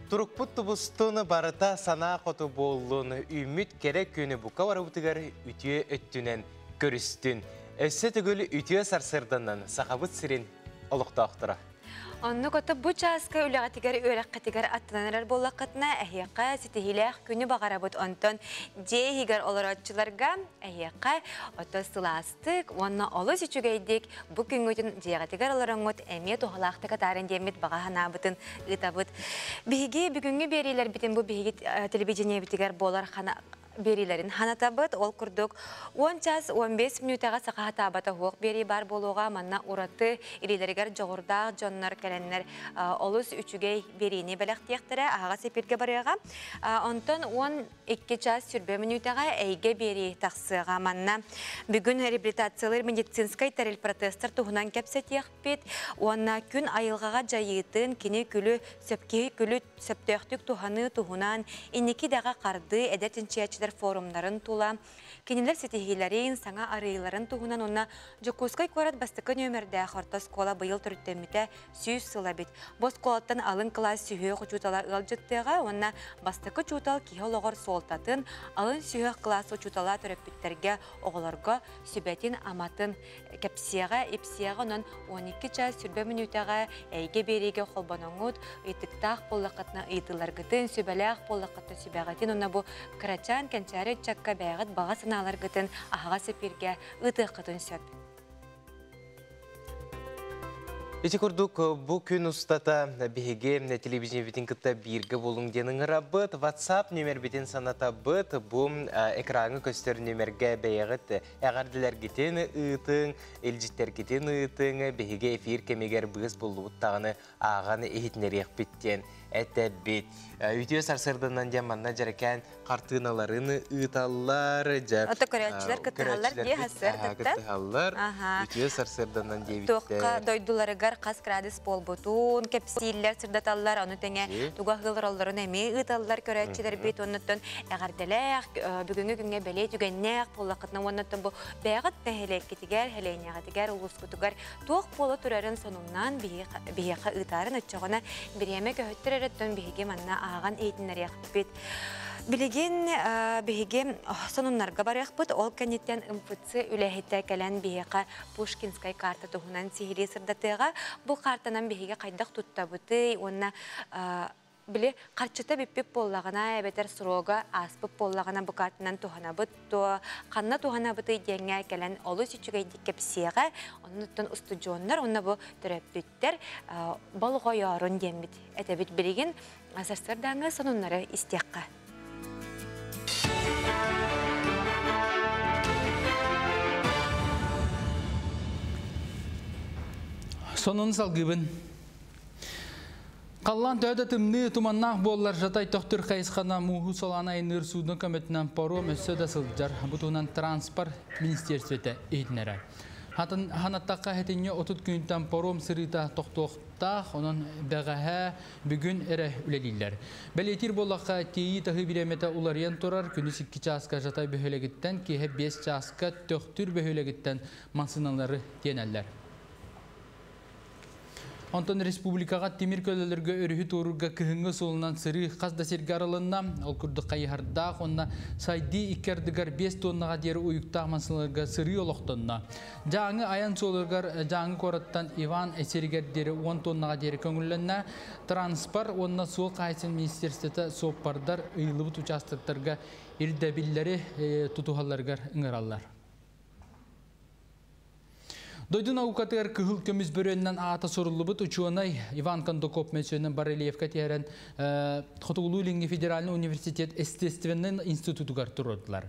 Турукпут тубустун, барыта санаа хоту буоллун, үүммүт кэрэ күнү бука барыбытыгар үтүө өттүнэн көрүстүн. Өссө төгүл үтүө сарсыарданан Сахабыт сирин олохтоохторо. Оннук ото бу чааска үлэҕитигэр үөрэххитигэр аттанан эрэр буоллаххытына эһиэхэ ситиһиилээх күнү баҕарабыт. Онтон дьиэ иһигэр олорооччуларга эһиэхэ ото сылаастык уонна олус үчүгэйдик бу күҥҥүтүн дьиэҕитигэр олороҥҥут эмиэ туһалаахтык атааран диэммит баҕа санаабытын ыытабыт. Биһиги бүгүҥҥү биэриилэрбитин бу биһиги телевидениебитигэр буолар хана биэриилэрин ханатабыт. Ол курдук 10 час 15 мүнүүтэҕэ саха хатаабата уһуох биэрии баар буолуоҕа. Манна ураты илиилэригэр дьоҕурдаах дьоннор кэлэннэр олус үчүгэй биэриини бэлэхтиэхтэрэ, аһаҕас эпиргэ барыаҕа. Онтон 12 час сүрбэ мүнүүтэҕэ эйгэ биэрии тахсыаҕа. Манна бүгүн реабилитациялыыр медицинскэй тэрил протезтар туһунан кэпсэтиэхпит. Уонна күн айылҕаҕа дьайыытын, кини күлү сөпкиһи күлү сөптөөхтүк туһаныы туһунан инники идэҕэ хардыы эдэр чинчийээччилэр форумнарын тула кинилэр ситиһиилэрин, саҥа арыйыыларын туһунан уонна Дьокуускай куорат бастакы нүөмэрдээх орто оскуола быйыл төрүттэммитэ 100 сыл эбит. Бу оскуолаттан алын кылаас сүһүөх учуутала ыалдьыттыаҕа уонна бастакы учуутал киһи олоҕор суолтатын, алын сүһүөх кылаас учуутала төрөппүттэргэ, оҕолорго сүбэтин-аматын кэпсиэҕэ, ипсиэҕэ онон 12 чаас сүрбэ мүнүүтэҕэ эйгэ биэриигэ холбоноҥҥут, ыйытыктаах буоллаххытына ыйытыыларгытын, сүбэлээх буоллаххытына сүбэҕитин уонна бу кырачаан кэнчээри ыччакка бэйэҕит баҕа санааларгытын аһаҕас эпииргэ ыытыаххытын сөп. Ити курдук бу күн устата биһиги телевидениебитин кытта бииргэ буолуҥ диэн ыҥырабыт. WhatsApp нүөмэрбитин санатабыт. Бу экраҥҥа көстөр нүөмэргэ бэйэҕит эҕэрдэлэргитин ыытыҥ, илдьиттэргитин ыытыҥ, биһиги эфир кэмигэр быыс буллубут даҕаны ааҕан иһитинэриэхпит диэн этэбит. Үтүө сарсыарданан диэн манна дьэрэкээн хартыыналарын ыыталлар. Дьэ, Ото көрөөччүлэр кыттыһаллар дии сарсыардаттан. Кыттыһаллар. Үтүө сарсыарданан диэбиттэр. Туохха дойдуларыгар хас градус буолбутун кэпсииллэр, сырдаталлар, ону тэҥэ туга ыһыылар эмиэ ыыталлар көрөөччүлэрбит. Оннуттан эҕэрдэлээх, бүгүҥҥү күҥҥэ бэлиэ түгэннээх буоллаххытына уоннаттан бу бэйэҕит нэһилиэккитигэр, хэлиэнньэҕитигэр, улуускутугар туох буола турарын сонуннаан биһиэхэ ыытаарын оччоҕуна бириэмэ көһүттэр эрэ биһиги манна ааҕан иһитиннэриэхпит. Билигин биһиги сонуннарга барыахпыт, ол кэнниттэн МФЦ үлэһитэ кэлэн биһиэхэ Пушкинскай карта туһунан сиһилии сырдатыаҕа. Бу картанан биһиги хайдах туттабытый уонна Били харчыта бүппүт буоллаҕына эбэтэр срога ааспыт буоллаҕына бу картанан туһанабыт дуо, ханна туһанабытый диэҥҥэ кэлэн олус үчүгэйдик кэпсиэҕэ. Оннуттан устудьуоннар уонна бу төрөппүттэр болҕойоорун диэммит этэбит билигин сарсыардааҥҥы сонуннары истиэххэ. Сонун салгыбын. Қаллан төһө да тымныы туманнаах буоллар Жатай төхтүр хайысхана мууһу солаан айанныыр судно көмөтүнэн паром өссө да сылдьар. Бу туһунан транспорт министерствота иһитиннэрэр. Ханаттахха хэтинньи 30 күнтэн паром сырыыта тохтуохтаах, онон бэҕэһээ бүгүн эрэ үлэлииллэр. Бэлиэтиир буоллахха, тиэйии таһыы бириэмэтэ уларыйан турар, күнүс 2 чааска Жатай бөһүөлэгиттэн, киэһэ 5 чааска Төхтүр бөһүөлэгиттэн массыыналары тиэнэллэр. Онтон республикаҕа тимир көлөлөргө өрүһү туоруурга кыһыҥҥы суолунан сырыы хас да сиргэ арылынна. Ол курдук хайыһардаах уонна сайдыы икки ардыгар 5 тоннаҕа диэри уйуктаах массыыналарга сырыы олохтонно. Дьааҥы айан суолугар Дьааҥы куораттан Иван сиригэр диэри 10 тоннаҕа диэри көҥүллэннэ. Транспорт уонна суол хаһаайыстыбатын министерствота суоппардар ыйыллыбыт участоктарга ирдэбиллэри тутуһалларыгар ыҥыраллар. Дойду наукатыгар кыһыл көмүс бөрүөннэн аата суруллубут учуонай Иван Кондаков мөссүөнүн барельефка тиһэрэн Хотугулуу-Илиҥҥи федеральный университет естественнэй институтугар туруордулар.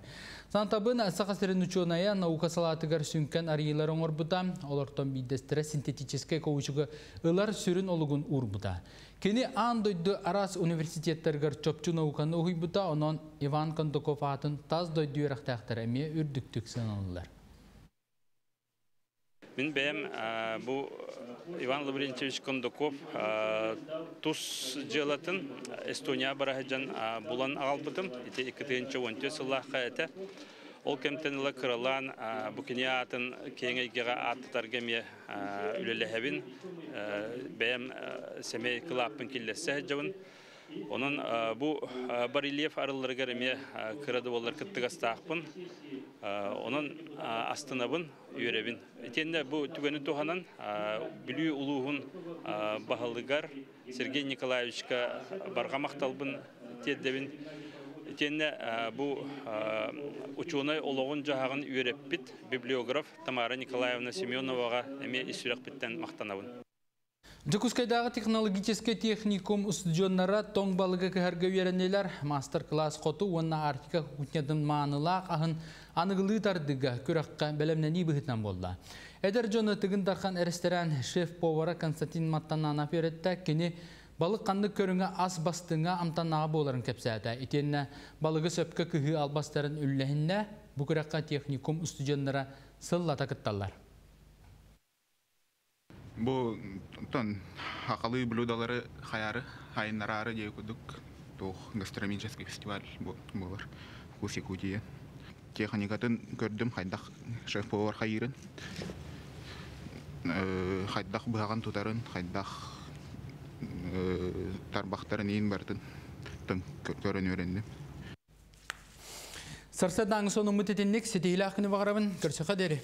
Сантабын Саха сирин учуонайа наука салаатыгар сүҥкэн арыйыылары оҥорбута, олортон биирдэстэрэ синтетическэй каучугу ылар сүрүн олугун уурбута. Кини аан дойду араас университеттарыгар чопчу науканы уһуйбута, онон Иван Кондаков аатын тас дойду үөрэхтээхтэрэ эмиэ үрдүктүк сыаналыыллар. Мин бэйэм бу Иван Лаврентьевич Кондаков тус дьыалатын Эстония бараһыдьан булан аҕалбытым. Ити 2014 сыллаахха этэ. Ол кэмтэн ыла кыралаан бу кини аатын киэҥ эйгэҕэ ааттатарга эмиэ үлэлэһэбин. Бэйэм сэмэй кылааппын киллэрсэ сылдьабын. Онон бу барельеф арылларыгар эмиэ кыра да буоллар кыттыгастаахпын. Онон астынабын, үөрэбин. Итиэннэ бу түгэни туһанан Бүлүү улууһун баһылыгар Сергей Николаевичка барҕа махталбын тиэрдэбин. Итиэннэ бу учуонай олоҕун-дьаһаҕын үөрэппит библиограф Тамара Николаевна Семеноваҕа эмиэ ис сүрэхпиттэн махтанабын. Дьокуускайдааҕы технологическай техникум устудьуоннара тоҥ балыгы кыһарга үөрэннилэр. Маастар-кылаас хоту уонна Арктика кухнятын маанылаах аһын аныгылыы тардыыга күрэххэ бэлэмнэнии быһыытынан буолла. Эдэр дьону Тыгын Дархан эрэстэрээн шеф-повара Константин Маттананов үөрэттэ. Кини балык ханнык көрүҥэ ас бастыҥа амтаннааҕа буоларын кэпсээтэ. Итиэннэ балыгы сөпкө кыһыы албастарын үллэһиннэ. Бу күрэххэ техникум устудьуоннара сыллата кытталлар. Бу тон хахалыы блюдалары хаяры хайыннараары диye курдук туох гастрономический фестиваль буолар Вкус Якутии. Техникатын көрдүм хайдах шеф-повар хайыырын, хайдах быһаҕын тутарын, хайдах тарбахтарын иин барытын көрөн үөрэнним. Сарсыардааҥы сонуммут итинник ситиһиилээх күнү баҕарабын. Көрсөхө диэри.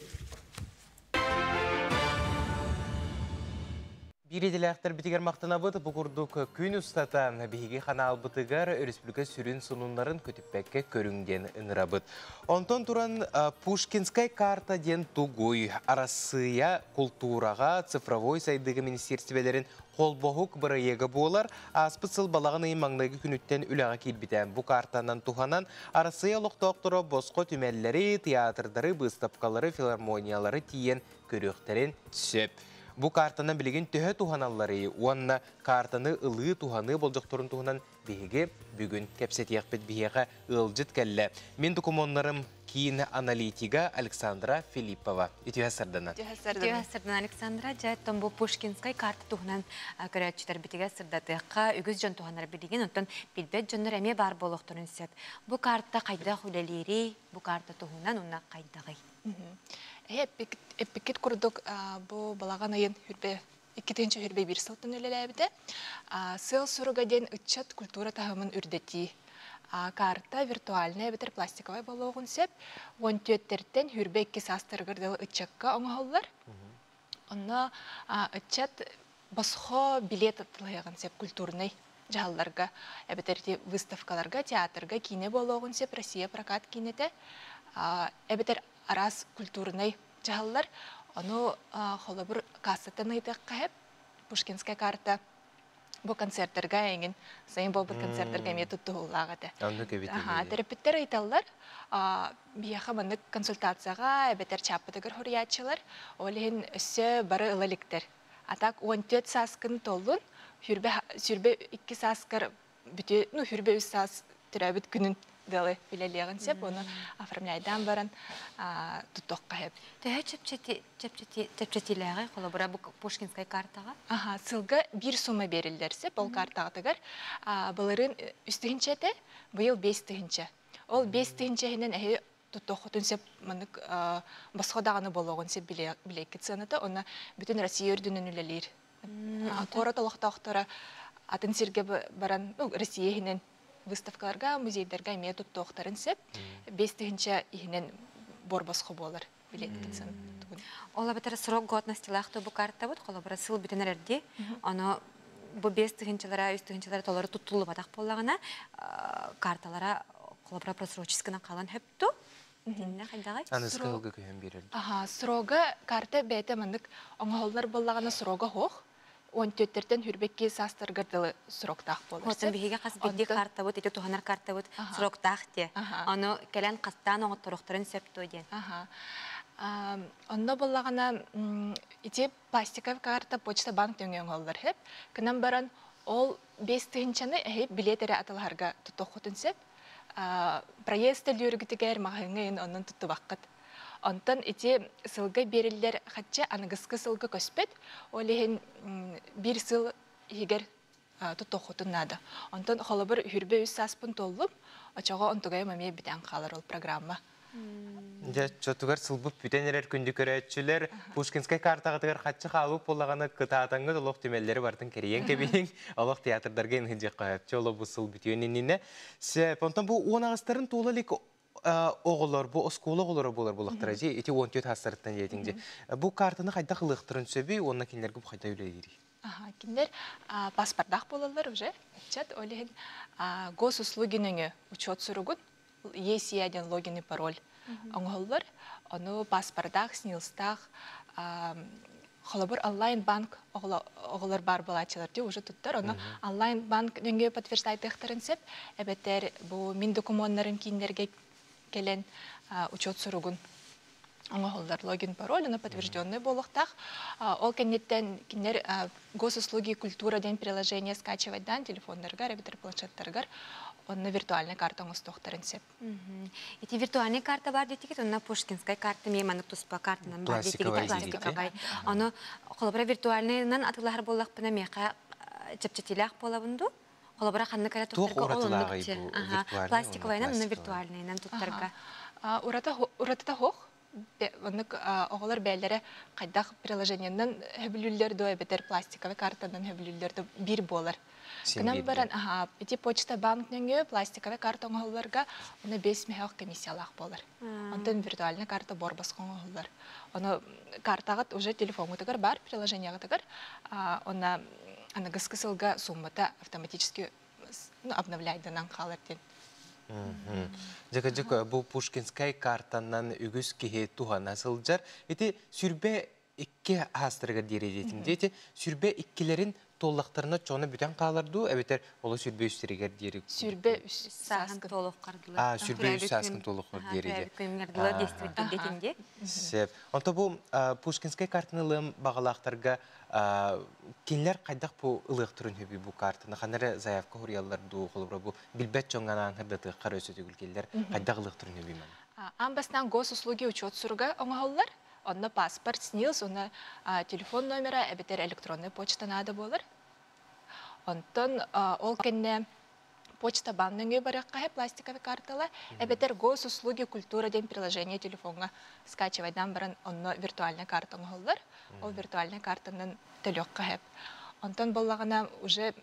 Биир идэлээхтэрбитигэр махтанабыт. Бу курдук күн устата биһиги ханаалбытыгар өрөспүүбүлүкэ сүрүн сонуннарын көтүппэккэ көрүҥ диэн ыҥырабыт. Онтон туран Пушкинскай карта диэн тугуй? Арассыыйа култуураҕа цифровой сайдыыга министиэристибэлэрин холбоһук бырайыага буолар. Ааспыт сыл балаҕан ыйын маҥнайгы күнүттэн үлэҕэ киирбитэ. Бу картанан туһанан Арассыыйа олохтоохторо босхо түмэллэри, театрдары, быыстапкалары, филармониялары тиийэн көрүөхтэрин сөп. Бу картанан билигин төһө туһаналларый уонна картаны ылыы туһаныы болдьохторун туһунан биһиги бүгүн кэпсэтиэхпит. Биһиэхэ ыалдьыт кэллэ. Мин докумуоннарым киин аналитига Александра Филиппова. Үтүө сарданан. Үтүө сарданан Александра. Дьэ, бу Пушкинскай карта туһунан көрөөччүлэрбитигэр сырдатыахха үгүс дьон туһанар билигин, онтон билбэт дьоннор эмиэ баар буолуохтарын сөп. Бу карта хайдах үлэлиирий, бу карта туһунан уонна хайдаҕый? Эппиккит курдук бу балаҕан ыйын хүрбэ 2021 сылтан үлэлээбитэ. Сыал суруга диэн ыччат культура таһымын үрдэтии. Карта виртуальная эбэтэр пластиковай болуоҕун сөп. 14-тэн хүрбэ 2 саастарыгар дылы ыччакка оҥоһуллар. Онно ыччат босхо билет атылыһыаҕын сөп культурнай Жаһалларга, эбэтэр выставкаларга, театрга, киинэ буолуоҕун сөп, Россия прокат киинэтэ, эбэтэр араас культурнай дьаһаллар. Ону холобур кассаттан ыйытыахха сөп. Пушкинская карта бу концерттарга эҥин сайын буолбут концерттарга эмиэ туттуһуллаах этэ. Оннук эбит. Төрөппүттэр ыйыталлар. Биһиэхэ маннык консультацияҕа эбэтэр чааппытыгар хоруйааччылар. Ол иһин өссө бары ыла иликтэр. А так 14 сааскын толлун, 22 сааскар бүтү, ну, 23 саас төрөөбүт күнүн дылы үлэлиэҕин сөп, ону оформляйдаан баран туттуохха сөп. Төһө чэпчэтилээҕи холобура бу Пушкинскай картаҕа? Аха, сылга биир сумма бериллэр сөп, ол картаҕытыгар былырыын үс тыһыынча этэ, быйыл 5000. Ол 5000 иһинэн эһи туттуоххутун сөп, маннык босхо даҕаны буолуоҕун сөп билиэккит сыаната, онно бүтүн Россия үрдүнэн үлэлиир. Куорат олохтоохторо атын сиргэ баран, ну, Россия иһинэн выставкаларга, музейдарга эмиэ туттуохтарын сөп. 5000 иһинэн буор босхо буолар билиэткит сыаната. Ол эбэтэр срок годностилаах бу картабыт, холобура сыл бүтэн эрэрди, ону бу 5 тыһыынчалара, 3 тыһыынчалара толору туттуллубатах буоллаҕына, карталара холобура просроческынан халан хөпту. Итиннэ хайдаҕай? Аныска ылга көһөн биэрэр. Аха, срога карта бэйэтэ маннык оҥоһуллар буоллаҕына срога суох. 14-тэн хүрбэкки саастаргар дылы сроктаах буолар. Оттон биһиги хас биирдии картабыт, ити туһанар картабыт сроктаах диэ. Ону кэлэн хастаан оҥотторохторун сөп дуо диэн. Онно буоллаҕына ити пластиковый карта почта банк нөҥүө оҥоһуллар сөп. Кынан баран ол 5000-ны эһи билиэт эрэ атылаһарга тутуоххутун сөп. Проезд төлүүргүтүгэр маҕаһыыҥҥа иһин оннун туттубаккыт. Онтон ити сылга биэриллэр хаччы аныгыскы сылга көспөт. Ол иһин биир сыл иһигэр туттуоххутун наада. Онтон холобур 23 сааспын туоллум, очоҕо онтугайым эмиэ бүтэн хаалар ол программа. Дьэ, чотугар сылбыт бүтэн эрэр күндү көрөөччүлэр, Пушкинскай картаҕытыгар хаччы хаалбыт буоллаҕына кытаатаҥҥыт олох түмэллэри барытын кэрийэн кэбиһиҥ, олох театрдарга инһидьиэххэ сөпчө олох бу сыл бүтүөн иннинэ. Сөп, онтон бу 18-тарын туола илик оҕолор, бу оскуола оҕолоро буолар буоллахтара дии, ити 14 саастарыттан диэтиҥ дии. Бу картаны хайдах ылыахтарын сөбүй уонна кинилэргэ бу хайдах үлэлиирий? Кинилэр паспордаах буолаллар уже, ыччат, ол иһин госуслуги нөҥүө учет суругун ЕСИА диэн логин и пароль оҥоһуллар. Ону паспордаах, СНИЛСтаах, холобур онлайн-банк оҕолор баар буолааччылар дии уже туттар. Ону онлайн-банк нөҥүө подтверждайтыахтарын сөп. Эбэтэр бу мин докумуоннарым кииннэргэ кэлэн учет суругун оҥоһуллар логин пароль, ону подтвержденный буолуохтаах. Ол кэнниттэн кинилэр госуслуги культура диэн приложение скачивайдаан телефоннарыгар эбэтэр планшеттарыгар онно виртуальный карта оҥостуохтарын сөп. Ити виртуальный карта бар диэтигит, онно Пушкинскай карта эмиэ маннык туспа картанан бар диэтигит, пластиковай. Ону холобура виртуальныйынан атыылаһар буоллахпына миэхэ чэпчэтиилээх буолабын дуу? Холобура ханнык эрэ туттарга ол оннук пластиковайынан, онно виртуальныйынан туттарга. Уратыта суох. Оннук оҕолор бэйэлэрэ хайдах приложениенан хөбүлүүллэр дуо эбэтэр пластиковай картанан хөбүлүүллэр дуо биир буолар. Гынан баран ити почта банк нөҥүө пластиковай карта оҥоһулларга онно 5 мөһөөх комиссиялаах буолар. Онтон виртуальный карта буор босхо оҥоһуллар. Ону картаҕыт уже телефоҥҥутугар баар приложениеҕытыгар онно аныгыскы сылга суммата автоматически обновляйданан хаалар диэн. Дьэ, бу Пушкинскай картанан үгүс киһи туһана сылдьар. Ити сүрбэ икки аастарыгар диэри диэтин диэти сүрбэ иккилэрин туоллахтарына чоно бүтэн хаалар дуу эбэтэр оло сүрбэ үстэригэр диэри 23 сааскын туолуоххардылар. А, 23 сааскын туолуоххар диэри. Сеп. Онто бу Пушкинскай картаны ылыам баҕалаахтарга кинилэр хайдах бу ылыахтарын хөбүй бу картаны ханна заявка хуруйаллар дуу холобура бу билбэт дьоҥҥо анаан сырдатыаххар өссө төгүл кинилэр хайдах ылыахтарын хөбүй маны? Аан бастаан госуслуги учет суруга оҥоһуллар. Онно паспорт, СНИЛС уонна телефон номера эбэтэр электроннай почта наада буолар. Онтон ол кэннэ почта банк нөҥүө барыахха пластиковый картала эбэтэр госуслуги культура диэн приложение телефоҥҥа скачивайдаан баран онно виртуальная карта оҥоһуллар. Ол виртуальная картанан төлүөххэ сөп. Онтон буоллаҕына уже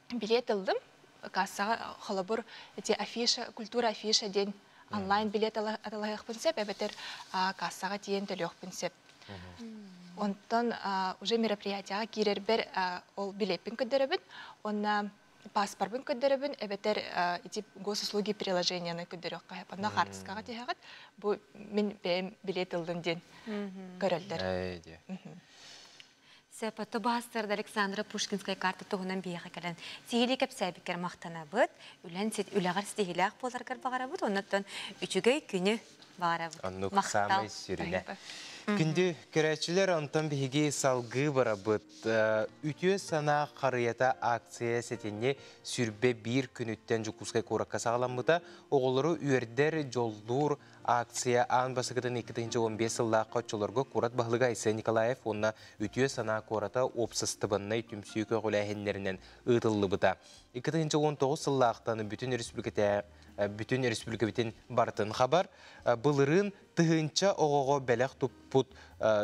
билиэт ыллым. Кассаҕа холобур эти афиша, культура афиша диэн онлайн билиэт атылаһыахпын сөп эбэтэр кассаҕа тиийэн төлүөхпүн сөп. Онтон уже мероприятияҕа киирэрбэр ол билиэппин көрдөрөбүн. Уонна Паспорбын көрдөрөбүн, эбэтэр ити госуслуги приложениены көрдөрүөххэ сөп. Онно хаартыскаҕа түһэҕит. Бу мин бэйэм билиэт ыллым диэн көрөллөр. Сөп, ото баастарда Александра Пушкинская карта туһунан биһиэхэ кэлэн сиһилии кэпсээбиккэр махтанабыт. Үлэн үлэҕэр ситиһиилээх буоларгар баҕарабыт. Оннуттан үчүгэй күнү баҕарабыт. Оннук саамай сүрүнэ. Күндү көрөөччүлэр, онтон биһиги салгыы барабыт. Үтүө санаа харыйата акция сэтинньи 21 күнүттэн Дьокуускай куоракка саҕаламмыта. Оҕолору үөрдэр, дьоллуур акция аан бастакытын 2015 сыллаахха оччолорго куорат баһылыга Айсен Николаев уонна Үтүө санаа куората уопсастыбаннай түмсүү көҕүлээһиннэринэн ыытыллыбыта. 2019 сыллаахтан бүтүн республиката бүтүн республикабытын барытын хабар. Былырыын тыһыынча оҕоҕо бэлэх туппут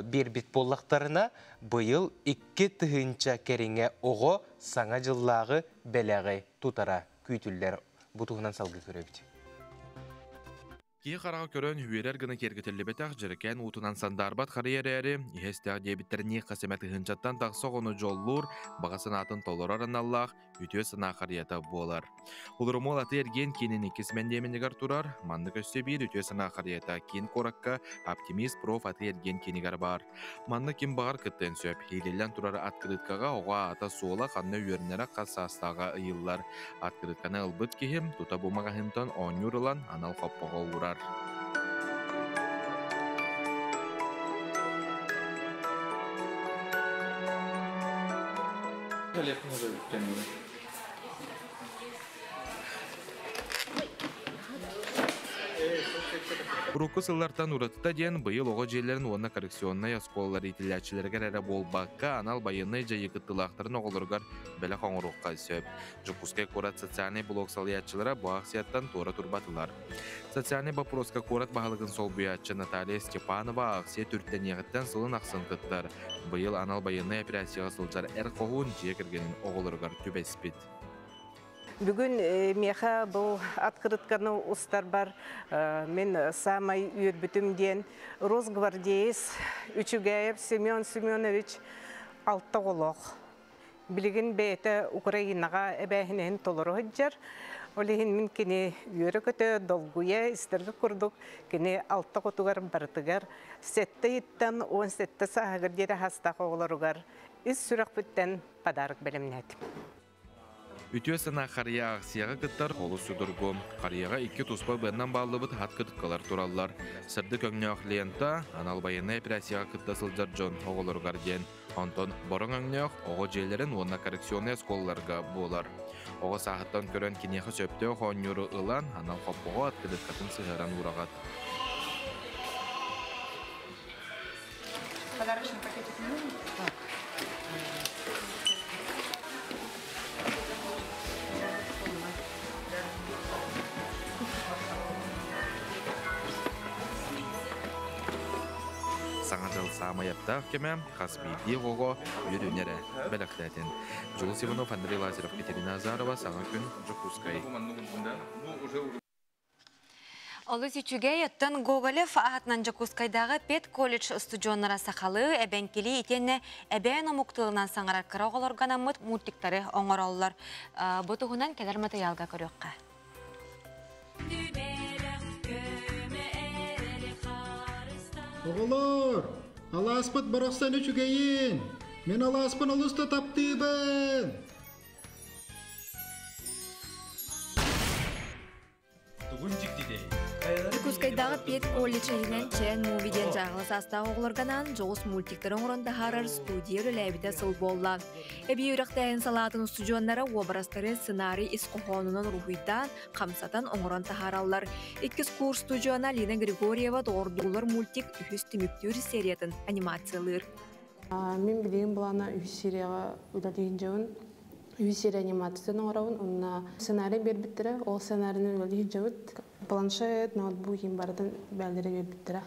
биэрбит буоллахтарына, быйыл 2 тыһыынча кэриҥэ оҕо саҥа дьыллааҕы бэлэҕи тутара күүтүллэр. Бу туһунан салгыы көрөбүт. Киһи хараҕа көрөн үөрэр гына киэргэтиллибэтэх дьэрэкээн уутунан сандаарбат харыйа эрээри, иһэ-истээх диэбиттэринии хас эмэ тыһыынчаттан тахса оҕону дьоллуур, баҕа санаатын толорор аналлаах үтүө санаа харыйата буолар. Улурумуол атыы-эргиэн киинин иккис мэндиэмэнигэр турар, маннык өссө биир үтүө санаа харыйата киин куоракка Оптимист проф атыы-эргиэн киинигэр баар. Манна ким баҕар кыттыан сөп. Иилиллэн турар открыткаҕа оҕо аата-суола ханна үөрэнэрэ хас саастааҕа ыйыллар. Открытканы ылбыт киһи тута бу маҕаһыынтан оонньуур ылан анал хоппоҕо уурар. Урукку сыллартан уратыта диэн быйыл оҕо дьиэлэрин уонна коррекционнай оскуолалар иитиллээччилэригэр эрэ буолбакка, анал байыаннай дьайыы кыттыылаахтарын оҕолоругар бэлэх оҥоруохха сөп. Дьокуускай куорат социальнай блок салайааччылара бу акцияттан туора турбатылар. Социальнай боппуруоска куорат баһылыгын солбуйааччы Наталья Степанова акция түртэниэҕиттэн сылын ахсын кыттар. Быйыл анал байыаннай операцияҕа сылдьар эр хоһуун дьиэ кэргэнин оҕолоругар түбэспит. Бүгүн миэхэ бу открытканы устарбар мин самай үөрбүтүм диэн Росгвардеец Үчүгэев Семен Семенович алта оҕолоох. Билигин бэйэтэ Украинаҕа эбээһинэһин толоро сылдьар. Ол иһин мин кини үөрэ-көтө, долгуйа истэргэ курдук кини алта оҕотугар барытыгар 7 ыйыттан 17 сааһыгар диэри саастаах оҕолоругар ис сүрэхпиттэн подарок бэлэмнээтим. Үтүө санаа харыйа акцияҕа кыттар олус судургу. Харыйаҕа икки туспа быаннан бааллыбыт открыткалар тураллар. Сырдык өҥнөөх лента анал байыаннай операцияҕа кытта сылдьар дьон оҕолоругар диэн. Онтон бороҥ өҥнөөх оҕо дьиэлэрин уонна коррекционнай оскуолаларга буолар. Оҕо сааһыттан көрөн киниэхэ сөптөөх оонньууру ылан, анал хоппоҕо открыткатын сыһыаран уураҕат. Подарочный пакетик нужен? Так. Саҥа дьыл саамай аптаах кэмэ хас биирдии оҕоҕо үөрүүнэрэ бэлэхтээтин. Дьулус Иванов, Андрей Лазарев, Катерина Азарова, Саҥа күн, Дьокуускай. Олус үчүгэй, оттон Гоголев аатынан Дьокуускайдааҕы педколледж устудьуоннара сахалыы, эбэҥкилии итиэннэ эбээн омук тылынан саҥарар кыра оҕолорго анаммыт мультиктары оҥороллор. Бу туһунан кэлэр матырыйаалга көрүөххэ. Оҕолор, алааспыт барахсан үчүгэйин! Мин алааспын олус да таптыыбын! Дьокуускайдааҕы педколледж иһинэн Чээн Муви диэн дьааһыла саастаах оҕолорго анаан дьоҕус мультиктары оҥорон таһаарар студия үлэлээбитэ сыл буолла. Эбии үөрэхтээһин салаатын устудьуоннара уобарастары сценарий ис хоһоонунан уруһуйдаан, хамсатан оҥорон таһаараллар. Иккис курс устудьуона Алина Григорьева «Доҕордуулар» мультик үһүс түмүктүүр сериятын анимациялыыр. Мин билигин былаана үһүс серияҕа үлэлиир дьабын. Үһүс серия анимациятын оҥоробун. Онно сценарий биэрбиттэрэ. Ол сценарийын үлэлиир дьабыт. Планшет, ноутбук иһин барытын бээлэрэ биэрбиттэрэ.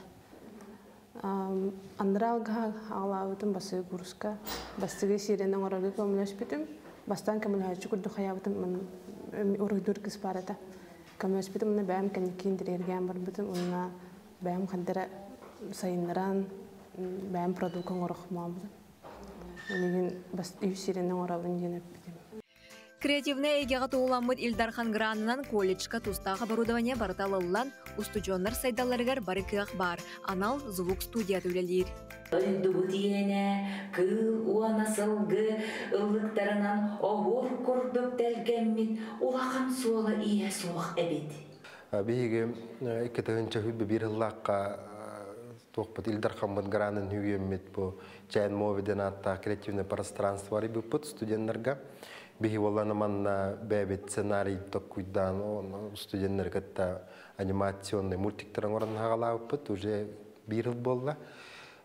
Андралга аҕалаабытым бастакы курска. Бастакы серияны оҥорорго көмөлөспүтүм. Бастаан көмөлөһөөччү курдук хайаабытым уруһуйдуур кыыс баар этэ. Көмөлөспүтүм уонна бэйэм кэнникиин интэриэһиргээн барбытым. Уонна бэйэм ханна сайыннаран бэйэм продукт оҥорох буолбутум. Билигин үһүс серияны оҥоробун диэн эппитим. Креативнай эйгэҕэ туһуламмыт Ил Дархан гранынан колледжка тустаах оборудование барыта ылыллан, устудьуоннар сайдалларыгар бары кыах баар, анал звук студията үлэлиир. Дойдубут иэнэ кыыл уона сылгы ыллыктарынан оһуор курдук тэлгэммит улахан суола-ииһэ суох эбит. Биһиги 2021 сыллаахха туохпут Ил Дархаммыт гранын үүйэммит бу Чээн Мови диэн ааттаах креативное пространство арыйбыппыт студеннарга. Биһи буоллана манна бэйэбит сценарий токкуйдаан студеннары кытта анимационный мультиктар оҥорон хаҕалаабыппыт уже биир сыл буолла.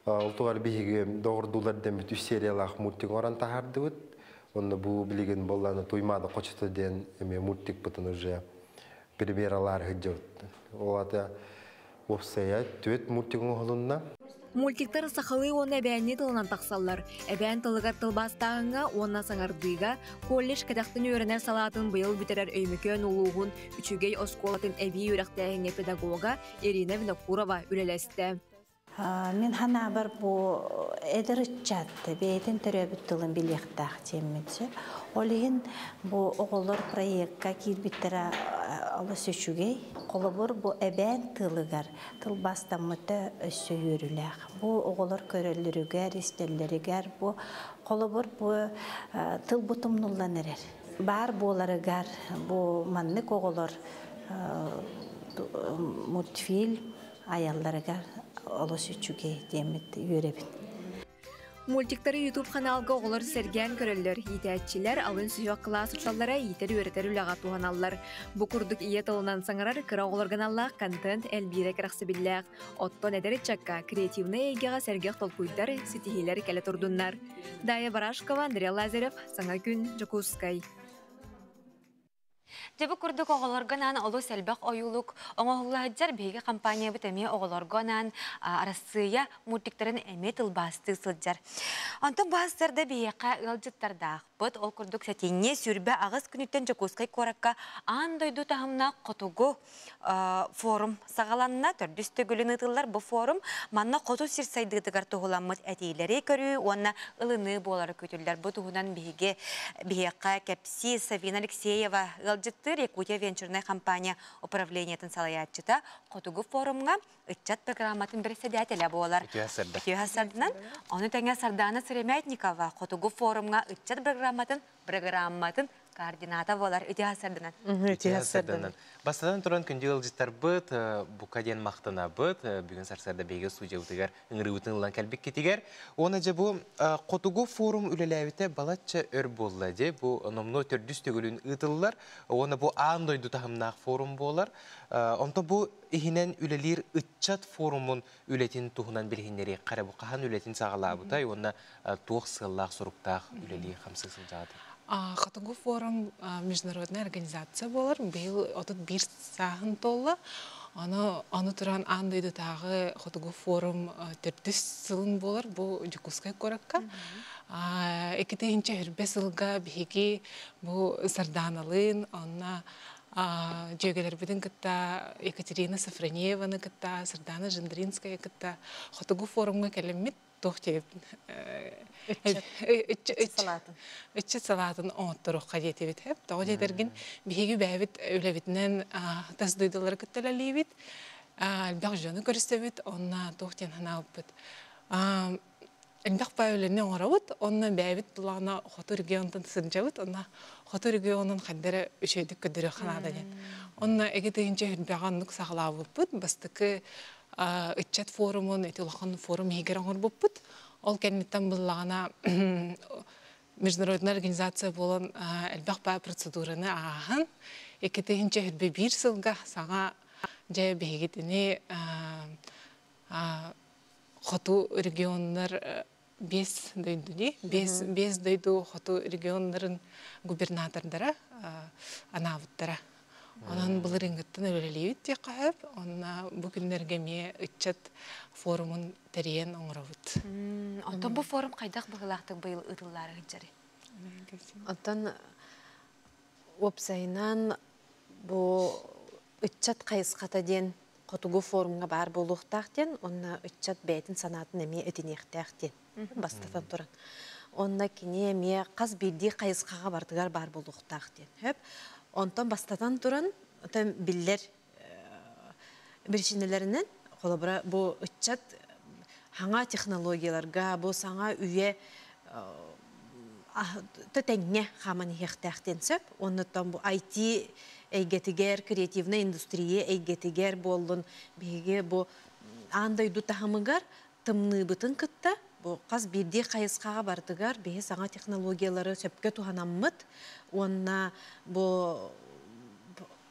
Ол тугар биһиги доҕордуулар дэммит үс сериялаах мультик оҥорон таһаардыбыт. Онно бу билигин буоллана Туймаада хочото диэн эмиэ мультикпытын уже премьералаар сылдьабыт. Ол ата уопсайа түөрт мультик оҥоһулунна. Мультиктар сахалыы уонна эбээннии тылынан тахсаллар. Эбээн тылыгар тылбаастааһыҥҥа уонна саҥардыыга колледж кэтэхтэн үөрэнэр салаатын быйыл бүтэрэр Өймөкөөн улууһун Үчүгэй оскуолатын эбии үөрэхтээһиҥҥэ педагога Ирина Винокурова үлэлэстэ. Мин ханаабар бу эдэр ыччат бэйэтин төрөөбүт тылын билиэхтээх диэммит. Ол иһин бу оҕолор проекка киирбиттэрэ олус үчүгэй. Холобур, бу эбээн тылыгар тылбаастаммыта өссө үөрүүлээх. Бу оҕолор көрөллөрүгэр, истэллэригэр бу холобур бу тыл бу тумнуллан эрэр. Баар буоларыгар бу маннык оҕолор мультфильм айалларыгар олус үчүгэй диэммит үөрэбин. Мультиктары YouTube ханаалга оҕолор сэргээн көрөллөр, иитээччилэр алын сүһүөх кылаас учууталлара иитэр-үөрэтэр үлэҕэ туһаналлар. Бу курдук ийэ тылынан саҥарар кыра оҕолорго аналлаах контент элбиирэ кэрэхсэбиллээх. Оттон эдэр ыччакка креативнай эйгэҕэ сэргэх толкуйдар, ситиһиилэр кэлэ турдуннар. Дая Барашкова, Андрей Лазарев, Саҥа күн, Дьокуускай. Дьэ бу курдук оҕолорго анаан олус элбэх ойуулук оҥоһулла сылдьар. Биһиги компаниябыт эмиэ оҕолорго анаан Арассыыйа мультиктарын эмиэ тылбаастыы сылдьар. Онтон бу сарда биһиэхэ ыалдьыттардаахпыт. Ол курдук сэтинньи 28 күнүттэн Дьокуускай куоракка аан дойду таһымнаах хотугу форум саҕаланна. Төрдүс төгүлүн ыытыллар бу форум манна хоту сир сайдыытыгар туһуламмыт этиилэри көрүү уонна ылыныы буолара күүтүллэр. Бу туһунан биһиги биһиэхэ кэпсии Савина Алексеева ыалдьыттыыр Якутия венчурнай компания управлениетын салайааччыта Хотугу форумҥа ыччат программатын бэрэссэдээтэлэ буолар. Үтүө сардынан. Ону тэҥэ Сардаана Сыремятникова Хотугу форумҥа ыччат программатын программатын координата буолар. Үтүө сарданан. Үтүө сарданан. Бастатан туран күндү ыалдьыттарбыт, бука диэн махтанабыт. Бүгүн сарсыарда биһиги студиябытыгар ыҥырыыбытын ылан кэлбиккитигэр. Уонна дьэ бу Хотугу форум үлэлээбитэ балачча өр буолла дьэ. Бу номнуо төрдүс төгүлүн ыытыллар. Уонна бу аан дойду таһымнаах форум буолар. Онтон бу иһинэн үлэлиир ыччат форумун үлэтин туһунан билиһиннэриэххэ эрэ бу хаһан үлэтин саҕалаабытай уонна туох сыаллаах-соруктаах үлэлии хамсыы сылдьаҕытый? Хотугу форум международная организация буолар. Быйыл 31 сааһын туолла. Ону, ону туран аан дойдутааҕы Хотугу форум төрдүс сылын буолар бу Дьокуускай куоракка. 2020 сылга биһиги бу Сардааналыын, онно дьүөгэлэрбитин кытта Екатерина Сафронееваны кытта, Сардаана Жендринская кытта Хотугу форумҥа кэлэммит туох диэбиппин ыччат салаатын оҥотторуохха диэтибит тоҕо диэтэргин биһиги бэйэбит үлэбитинэн тас дойдулары кытта үлэлиибит элбэх дьону көрсөбүт онно туох диэн санаабыппыт элбэх баай үлэни оҥоробут онно бэйэбит былаана хоту регионтан сылдьабыт онно хоту регионун хайда эрэ үчүгэйдик көрдөрүөххэ наада диэн онно эги тыһыынча үрбэҕэ оннук саҕалаабыппыт бастакы ыччат форумун ити улахан форум иһигэр оҥорбуппут. Ол кэнниттэн буллаҕына международная организация буолан элбэх баа процедураны ааһан 2021 сылга саҥа дьэ биһигитини хоту регионнар биэс дойду дии биэс дойду хоту регионнарын губернатордара анаабыттара онон былырыыҥҥыттан үлэлиибит диэххэ сөп онно бу күннэргэ эмиэ ыччат форумун тэрийэн оҥоробут Оттон бу форум хайдах быһыылаахтык быйыл ыытыллаары сылдьарый? Оттон уопсайынан бу ыччат хайысхата диэн хотугу форумҥа баар буолуохтаах диэн уонна ыччат бэйэтин санаатын эмиэ этиниэхтээх диэн бастатан туран. Онна кини эмиэ хас биирдии хайысхаҕа барытыгар баар буолуохтаах диэн. Хөп. Онтон бастатан туран, отон биллэр биричиинэлэринэн, холобура, бу ыччат хаҥа технологияларга, бу саҥа үйэ тэҥҥэ хааман иһиэхтээх диэн сөп. Оннуттан бу IT эйгэтигэр, креативнай индустрия эйгэтигэр буоллун, биһиги бу аан дойду таһымыгар тымныыбытын кытта бу хас биирдии хайысхаҕа барытыгар биһи саҥа технологиялары сөпкө туһанаммыт уонна бу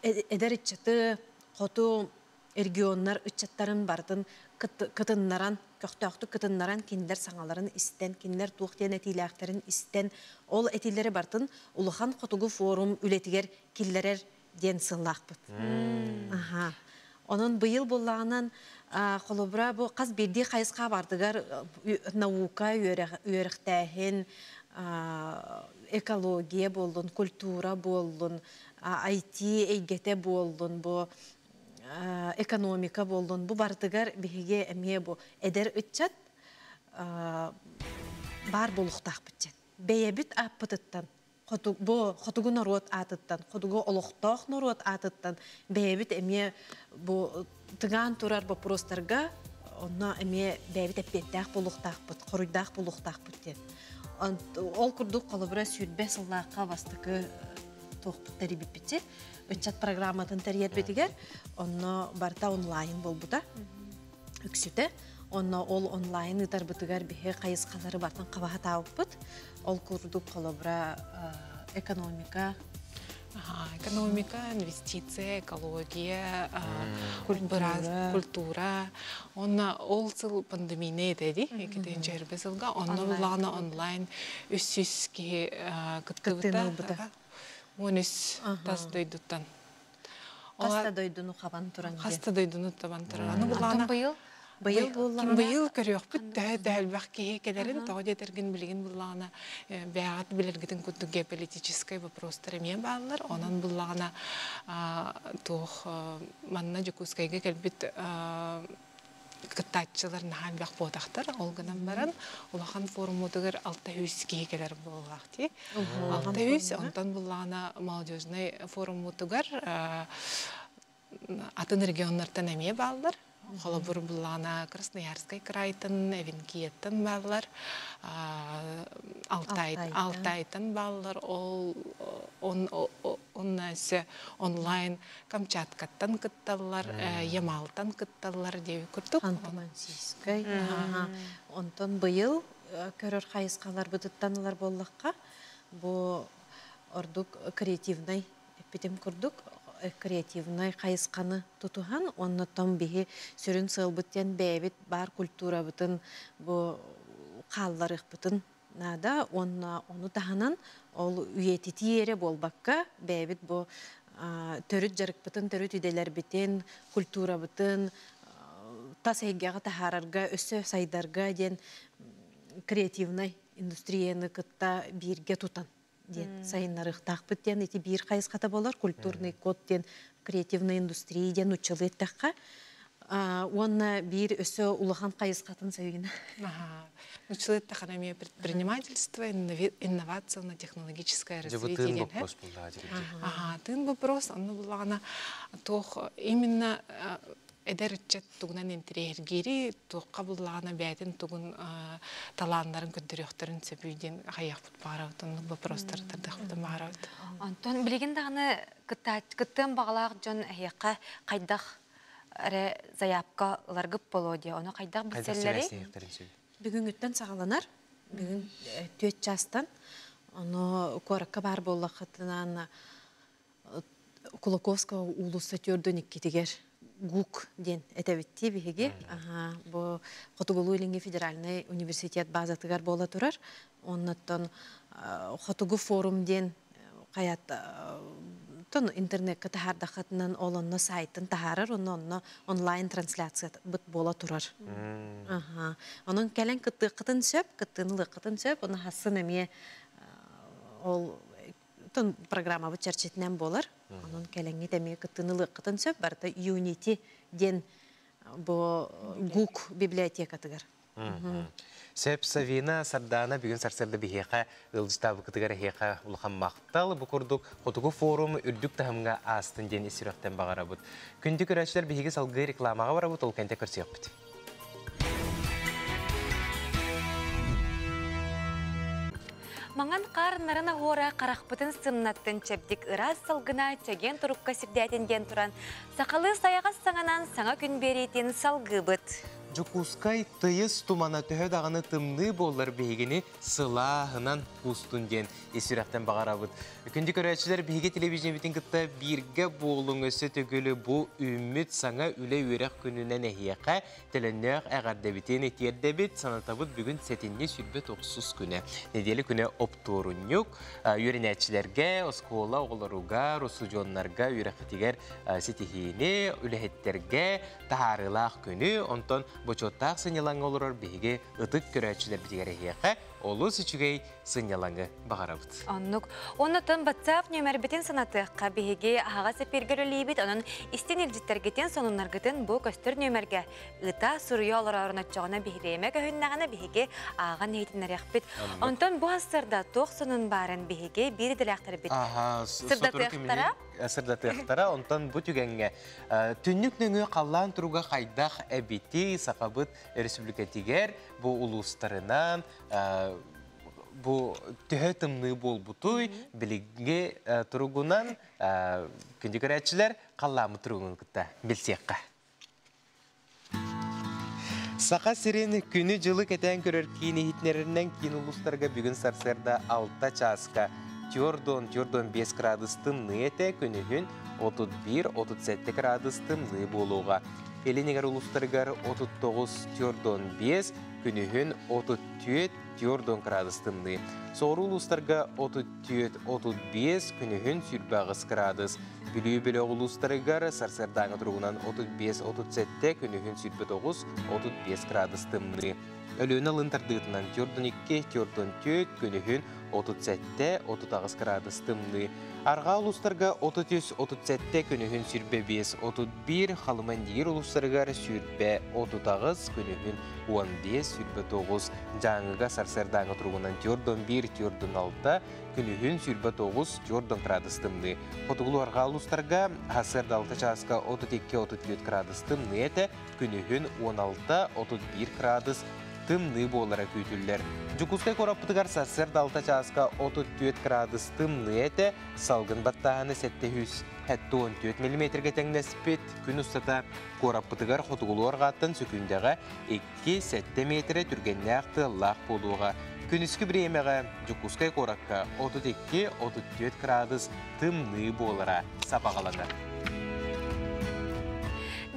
эдэр ыччаты хоту регионнар ыччаттарын барытын кытыннаран, көхтөөхтүк кытыннаран, кинилэр саҥаларын истэн, кинилэр туох диэн этиилээхтэрин истэн, ол этиилэри барытын улахан хотугу форум үлэтигэр киллэрэр диэн сыллаахпыт. Аха. Онон быйыл буоллаҕынан, холобура, бу хас биирдии хайысха бардыгар наука, үөрэхтээһин, экология буоллун, культура буоллун, IT эйгэтэ буоллун, бу экономика буоллун, бу бардыгар биһиги эмиэ бу эдэр ыччат бар буолуохтаахпыт диэн. Бэйэбит ааппытыттан, бу хотугу норуот аатыттан, хотугу олохтоох норуот аатыттан бэйэбит эмиэ бу тыгаан турар боппуруостарга онно эмиэ бэйэбит эппиэттээх буолуохтаахпыт, хоруйдаах буолуохтаахпыт диэн. Ол курдук холобура 20 сыллаахха бастакы туохпут тэрийбиппитчи, ыччат программатын тэрийэрбитигэр, онно барыта онлайн буолбута үксүтэ. Онно ол онлайн ыытарбытыгар биһи хайысхалары бартан хабаһатаабыппыт. Ол курдук холобура экономика, Экономика, инвестиция, экология, культура. Онна ол сыл пандемия этэди, 2021 сылга. Онно буллаҕына онлайн 300 киһи кыттыбыта. 13 тас дойдуттан. Хаста дойдуну хабан туран. Хаста дойдуну табан туран. Аны буллаҕына быйыл быйыл буллаҕына быйыл көрүөхпүт төһө төһөлбөх киһи кэлэрин, тоҕо диэтэргин билигин буллаҕына бэйэҕит билэргитин курдук геополитическай вопростар эмиэ бааллар. Онон буллаҕына туох манна Дьокуускайга кэлбит кыттааччылар наһаа элбэх буотахтар. Ол гынан баран улахан форумутугар 600 киһи кэлэр буоллаах дии. 600, онтон буллаҕына молодежный форумутугар атын регионнартан эмиэ бааллар. Холобур буллаҕына Красноярскай крайтан, Эвенкияттан бааллар, Алтайтан бааллар, ол онна өссө онлайн Камчаткаттан кытталлар, Ямалтан кытталлар диэби курдук. Ханты-Мансийскай. Онтон быйыл көрөр хайысхаларбытыттан ылар буоллахха, бу ордук креативнай эппитим курдук креативнай хайысханы тутуһан, оннотон биһи сүрүн сыалбыт диэн бэйэбит бар культурабытын бу хаалларыахпытын наада, уонна ону таһынан ол үйэтитии эрэ буолбакка, бэйэбит бу төрүт дьарыкпытын, төрүт идэлэрбитин, культурабытын тас эйгэҕэ таһаарарга, өссө сайдарга диэн креативнай индустрияны кытта бииргэ тутан диэн сайыннарыахтаахпыт диэн ити биир хайысхата болар, культурный код диэн креативная индустрия диэн нууччалыы эттэххэ. Уонна биир өссө улахан хайысхатын сайына. Нууччалыы эттэххэ эмиэ предпринимательство, инновационно-технологическое развитие тын вопрос булла. Ага, тын вопрос, онно буллаҕына туох именно эдэр ыччат тугунан интириэһиргиири, туохха буллаҕына бэйэтин тугун талааннарын көрдөрүөхтэрин сөбүй диэн хайыахпыт баҕарабыт, оннук вопростар тардыахпытын баҕарабыт. Онтон билигин даҕаны кыттыан баҕалаах дьон эһиэхэ хайдах эрэ заявка ыларгыт болуо диэ, ону хайдах билсэллэрий? Бүгүҥҥүттэн саҕаланар. Бүгүн 4 чаастан. Ону куоракка баар буоллаххытынан Кулаковского уулусса 42-тигэр ГУК диэн этэбиттии биһиги. Бу Хотугулуу-Илиҥҥи федеральнай университет базатыгар буола турар. Оннуттан Хотугу форум диэн хаят тон интернетка таһаардаххытынан ол онно сайтын таһаарар, онно онно онлайн трансляция быт буола турар. Онон кэлэн кыттыаххытын сөп, кыттыыны ылыаххытын сөп, оны хассын эмиэ ол тон программабыт чэрчитинэн буолар. Онон кэлэҥҥит эмиэ кыттыыны ылыаххытын сөп, барыта Unity диэн бу ГУК библиотекатыгар. Сөп, Савина, Сардаана бүгүн сарсыарда биһиэхэ ыалдьыттаабыккытыгар эһиэхэ улахан махтал. Бу курдук Хотугу форум үрдүк таһымҥа аастын диэн ис сүрэхтэн баҕарабыт. Күндү көрөөччүлэр биһиги салгыы рекламаҕа барабыт, ол кэнтэ көрсүөхпүт. Маҥан хаар нарын оһуора харахпытын сымнаттын чэбдик ыраас салгына чэгиэн турукка сирдээтин диэн туран сахалыы сайаҕас саҥанан саҥа күн биэриитин салгыыбыт. Дьокуускай тыйыс тумана төһө даҕаны тымныы буоллар биһигини сылааһынан куустун диэн ис сүрэхтэн баҕарабыт. Күндү көрөөччүлэр биһиги телевидениебитин кытта бииргэ буолуҥ өссө төгүл бу үүммүт саҥа үлэ-үөрэх күнүнэн эһиэхэ төлөннөөх эҕэрдэбитин тиэрдэбит. Санатабыт бүгүн сэтинньи 29 күнэ. Нэдиэлэ күнэ оптуорунньук. Үөрэнээччилэргэ, оскуола оҕолоругар, устудьуоннарга үөрэххитигэр ситиһиини, үлэһиттэргэ таһаарыылаах күнү, онтон бочуоттаах сынньалаҥҥа олорор биһиги ытык көрөөччүлэрбитигэр эһиэхэ олус үчүгэй сынньалаҥы баҕарабыт. Оннук. Оннотон WhatsApp нүөмэрбитин санатыахха биһиги аһаҕас эпииргэ үлэлиибит, онон истин илдьиттэргитин, сонуннаргытын бу көстөр нүөмэргэ ыта суруйа олороорун оччоҕуна биһириэмэ көһүннэҕинэ биһиги ааҕан иһитиннэриэхпит. Онтон бу сарсыарда туох сонун баарын биһиги биир идэлээхтэрбит сырдатыахтара. Сырдатыахтара. Онтон бу түгэҥҥэ түннүк нөҥүө халлаан туруга хайдах эбитий Сахабыт Өрөспүүбүлүкэтигэр бу улуустарынан бу төһө тымныы буолбутуй билиҥҥи туругунан күндү көрөөччүлэр халлааммыт туругун кытта билсиэххэ. Саха сирин күнү-дьылы кэтээн көрөр киин иһитиннэрэринэн киин улуустарга бүгүн сарсыарда 6 чааска 4-4,5 градус тымныы этэ, күнүһүн 31-37 градус тымныы буолуоҕа. Илин эҥэр улуустарыгар 39-4,5, күнүһүн 34-4 градус тымныы. Соҕуруу улуустарга 34-35, күнүһүн 28 градус. Бүлүү бөлөх улуустарыгар сарсыардааҥы туругунан 35-37, күнүһүн 29-35 градус тымныы. Өлүөнэ алын тардыытынан 42, 44, күнүһүн 37-38 градус тымныы. Арҕаа улуустарга 33-37, күнүһүн 25-31, Халыма-Индигир улуустарыгар 20-38, күнүһүн 15-29, Дьааҥыга сарсыардааҥы туругунан 41, 46, күнүһүн 29-40 градус тымныы. Хотугулуу-арҕаа улуустарга сарсыарда 6 чааска 32-34 градус тымныы этэ, күнүһүн 16-31 градус тымныы буолара күүтүллэр. Дьокуускай куораппытыгар сарсыарда 6 чааска 34 градус тымныы этэ, салгын баттааһыны 774 миллиметргэ тэҥнэспит. Күн устата куораппытыгар хотугулуу-арҕааттан сөкүүндэҕэ 2-7 миэтэрэ түргэннээх тыаллаах буолуоҕа. Күнүскү бириэмэҕэ Дьокуускай куоракка 32-34 кыраадыс тымныы буолара сабаҕаланар.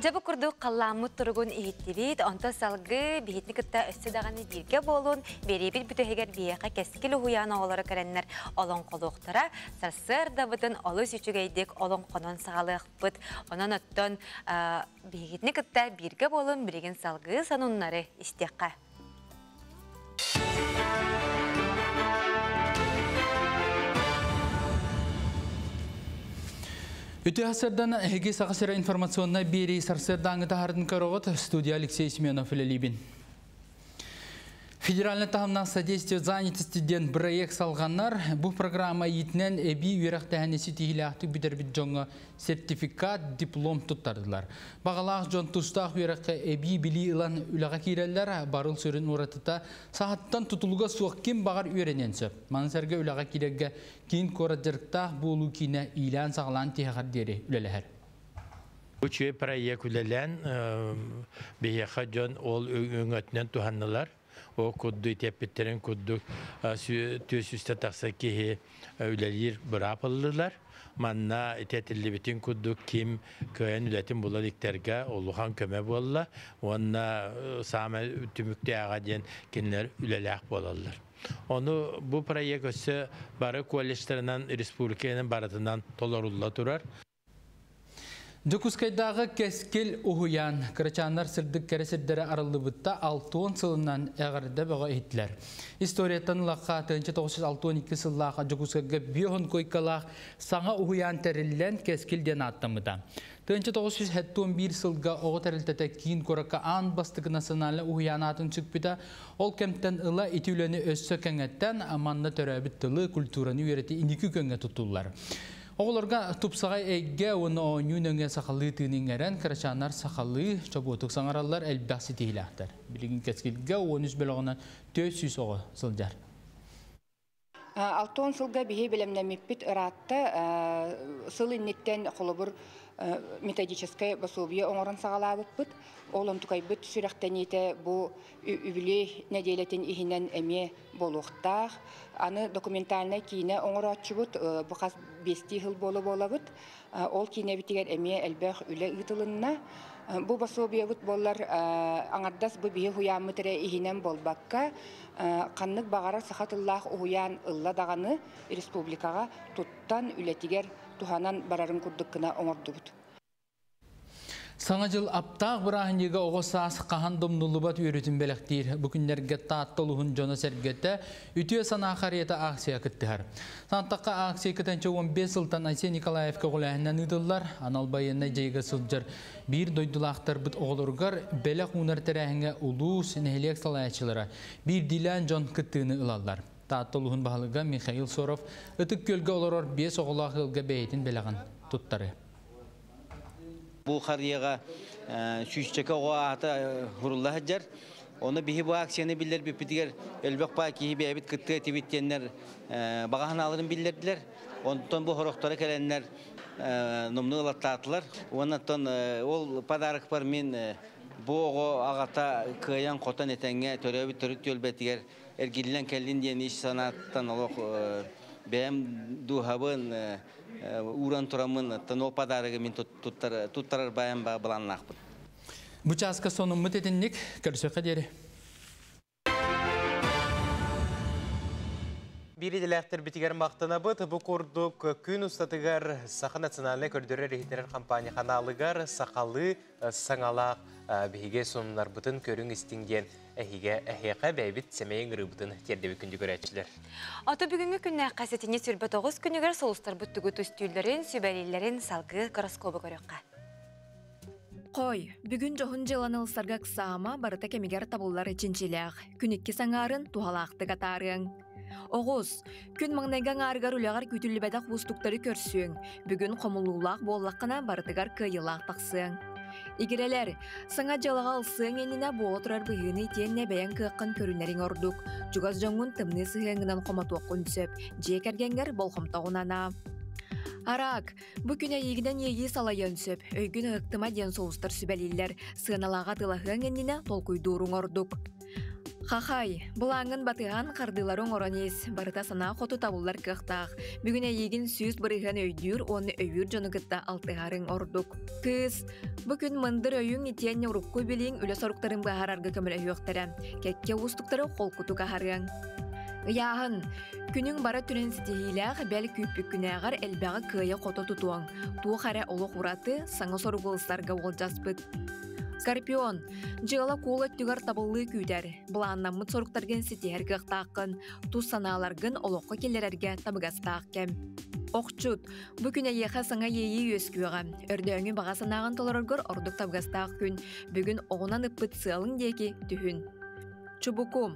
Дьэ бу курдук халлааммыт туругун иһиттибит, онтон салгыы биһитини кытта өссө даҕаны бииргэ буолун, биэриибит бүтэһигэр биһиэхэ кэскил уһуйаан оҕолоро кэлэннэр олоҥхолуохтара, сарсыардабытын олус үчүгэйдик олоҥхонон саҕалыахпыт. Онон оттон биһигитини кытта бииргэ буолун, билигин салгыы сонуннары истиэххэ. Үтүө сарсыардан эһиги Саха сирэ информационнай биэрии сарсыардааҥҥы таһаардын көрөҕүт. Студия Алексей Семенов үлэлиибин. Федеральный таһымнаах содействие занятости диэн проект салҕанар. Бу программа иитинэн эбии үөрэхтээһини ситиһиилээхтик бүтэрбит дьоҥҥо сертификат, диплом туттардылар. Баҕалаах дьон тустаах үөрэххэ эбии билии ылан үлэҕэ киирэллэр. Барыл сүрүн уратыта саһаттан тутулуга суох ким баҕар үөрэниэн сөп. Маны сэргэ үлэҕэ киирэргэ киин куорат дьарыктаах буолуу киинэ иилээн-саҕалаан тиһэҕэр диэри үлэлэһэр. Үчүгэй проект үлэлээн биһиэхэ дьон ол өҥөтүнэн туһаннылар. Ол курдук итиэппиттэрин курдук түөс үстэ тахса киһи үлэлиир быраап ыллылар. Манна итэтиллибитин курдук ким кыайан үлэтин була иликтэргэ улахан көмө буолла уонна саамай түмүктээҕэ диэн кинилэр үлэлээх буолаллар. Ону бу проект өссө бары колледжтарынан республиканан барытынан толорулла турар. Дьокуускайдааҕы Кэскил уһуйаан кырачааннар сырдык кэрэ сирдэрэ арыллыбытта 60 сылынан эҕэрдэ бөҕө иһиттилэр. Историяттан ыллахха 1962 сыллаах Дьокуускайга биэс койкалаах саҥа уһуйаан тэриллэн Кэскил диэн ааттаммыта. 1971 сылга оҕо тэрилтэтэ киин куоракка аан бастакы национальнай уһуйаан аатын сүкпүтэ. Ол кэмтэн ыла ити үлэни өссө кэҥэттэн манна төрөөбүт тылы, культураны үөрэтии инники күөҥҥэ туттуллар. Оҕолорго тупсаҕай эйгэ уонна оонньуу нөҥүө сахалыы тыын иҥэрэн, кырачааннар сахалыы чобуотук саҥараллар, элбэх ситиһиилээхтэр. Билигин Кэскилгэ 13 бөлөҕүнэн 400 оҕо сылдьар. 60 сылга биһи бэлэмнэммиппит ыраатта. Сыл инниттэн холобур методическай пособие оҥорон саҕалаабыппыт. Ол онтукайбыт сүрэхтэниитэ бу үбүлүөй нэдиэлэтин иһинэн эмиэ буолуохтаах. Аны документальнай киинэ оҥорооччубут бу хас биэстии сыл буола буолабыт. Ол киинэбитигэр эмиэ элбэх үлэ ыытылынна. Бу пособиебыт буоллар аҥардас бу биһи уһуйааммыт эрэ иһинэн буолбакка, ханнык баҕарар саха тыллаах уһуйаан ылла даҕаны республикаҕа туттан үлэтигэр туһанан барарын курдук гына оҥордубут. Саҥа дьыл аптаах бырааһынньыга оҕо саас хаһан да умнуллубат үөрүүтүн бэлэхтиир. Бу күннэргэ Таатта улууһун дьоно-сэргэтэ Үтүө санаа харыйата акция кыттыһар. Сантахха акция кытанча 15 сылтан Айсен Николаев көҕүлээһинэн ыытыллар. Анал байыаннай дьайыыга сылдьар биир дойдулаахтарбыт оҕолоругар бэлэх уунар тэрээһиҥҥэ улуус, нэһилиэк салайааччылара, биирдиилээн дьон кыттыыны ылаллар. Таатта улууһун баһылыга Михаил Соров Ытык Күөлгэ олорор биэс оҕолоох ыалга бэйэтин бэлэҕин туттарыы. Бу харыйаҕа сүүсчэкэ оҕо аата сурулла сылдьар. Ону биһи бу акцияны биллэрбиппитигэр элбэх баа киһи бэйэбит кыттыа этибит диэннэр баҕа санааларын биллэрдилэр. Онтон бу сорохторо кэлэннэр номнуо ылаттаатылар. Уонна ол подарокпар мин бу оҕо аҕата кыайан-хотон этэҥҥэ төрөөбүт төрүт түөлбэтигэр эргиллэн кэллин диэн ис санааттан олох бэйэм дууһабын ууран тураммын оттон ол подарогы мин туттарар баайым былааннаахпын. Бу чааска сонуммут итинник, көрсүөххэ диэри. Биир идэлээхтэрбитигэр махтанабыт. Бу курдук күн устатыгар Саха национальнай көрдөрөр-иһитиннэрэр компания ханаалыгар сахалыы саҥалаах биһиги сонуннарбытын көрүҥ истиҥ диэн эһигэ эһиэхэ бэйэбит сэмэй ыҥырыыбытын тиэрдэбит күндү көрөөччүлэр. Ото бүгүҥҥү күннээххэ сэтинньи 29 күнүгэр сулустарбыт тугу түстүүллэрин, сүбэлииллэрин салгыы гороскобу көрүөххэ. Хой, бүгүн дьоһун дьыаланы ылсарга ыксаама барыта кэмигэр табыллар чинчилээх. Күн икки саҥаарын туһалаахтык атаарыаҥ. Оҕус, күн маҥнайгы аҥаарыгар үлэҕэр күүтүллүбэтэх уустуктары көрсүөҥ. Бүгүн хомулуулаах буоллаххына барытыгар кыайыылаах тахсыаҥ. Игирэлэр, саҥа дьыалаҕа ылсыаҥ иннинэ буола турар быһыыны итиэннэ бэйэҥ кыаххын көрүнэриҥ ордук. Чугас дьоҥҥун тымныы сыһыаҥҥынан хомотуоххун сөп. Дьиэ кэргэҥҥэр болҕомтоҕун анаа. Араак, Бу күн эйиигинэн иэйии салайыан сөп, өйгүн ыһыктыма диэн сулустар сүбэлииллэр, сыаналааҕа атыылаһыаҥ иннинэ толкуйдууруҥ ордук. Хахай, былааҥҥын батыһан хардыылары оҥорон ис, барыта санаа хоту табыллар кыахтаах. Бүгүн эйиигин 100% өйдүүр уонна өйүүр дьону кытта алтыһарыҥ ордук. Кыыс, бу күн мындыр өйүҥ итиэннэ урукку билииҥ үлэ соруктарын быһаарарга көмөлөһүөхтэрэ. Кэккэ уустуктары холкутук аһарыаҥ. Ыйааһын. Күнүҥ бара түрүн ситиһиилээх, бэл күүппүккүнээҕэр элбэҕи кыайа-хото тутуоҥ. Туох эрэ олох ураты, саҥа соругу ылсарга уолдьаспыт. Скорпион. Дьыала куул өттүгэр табыллыы күүтэр. Былааннаммыт соруктаргын ситиһэр кыахтааххын. Тус санааларгын олоххо киллэрэргэ табыгастаах кэм. Охчут. Бу күн эйиэхэ саҥа иэйии үөскүөҕэ. Өрдөөҥү баҕа санааҕын толороргор ордук табыгастаах күн. Бүгүн оҕунан ыппыт сыалыҥ диэки түһүн. Чубуку.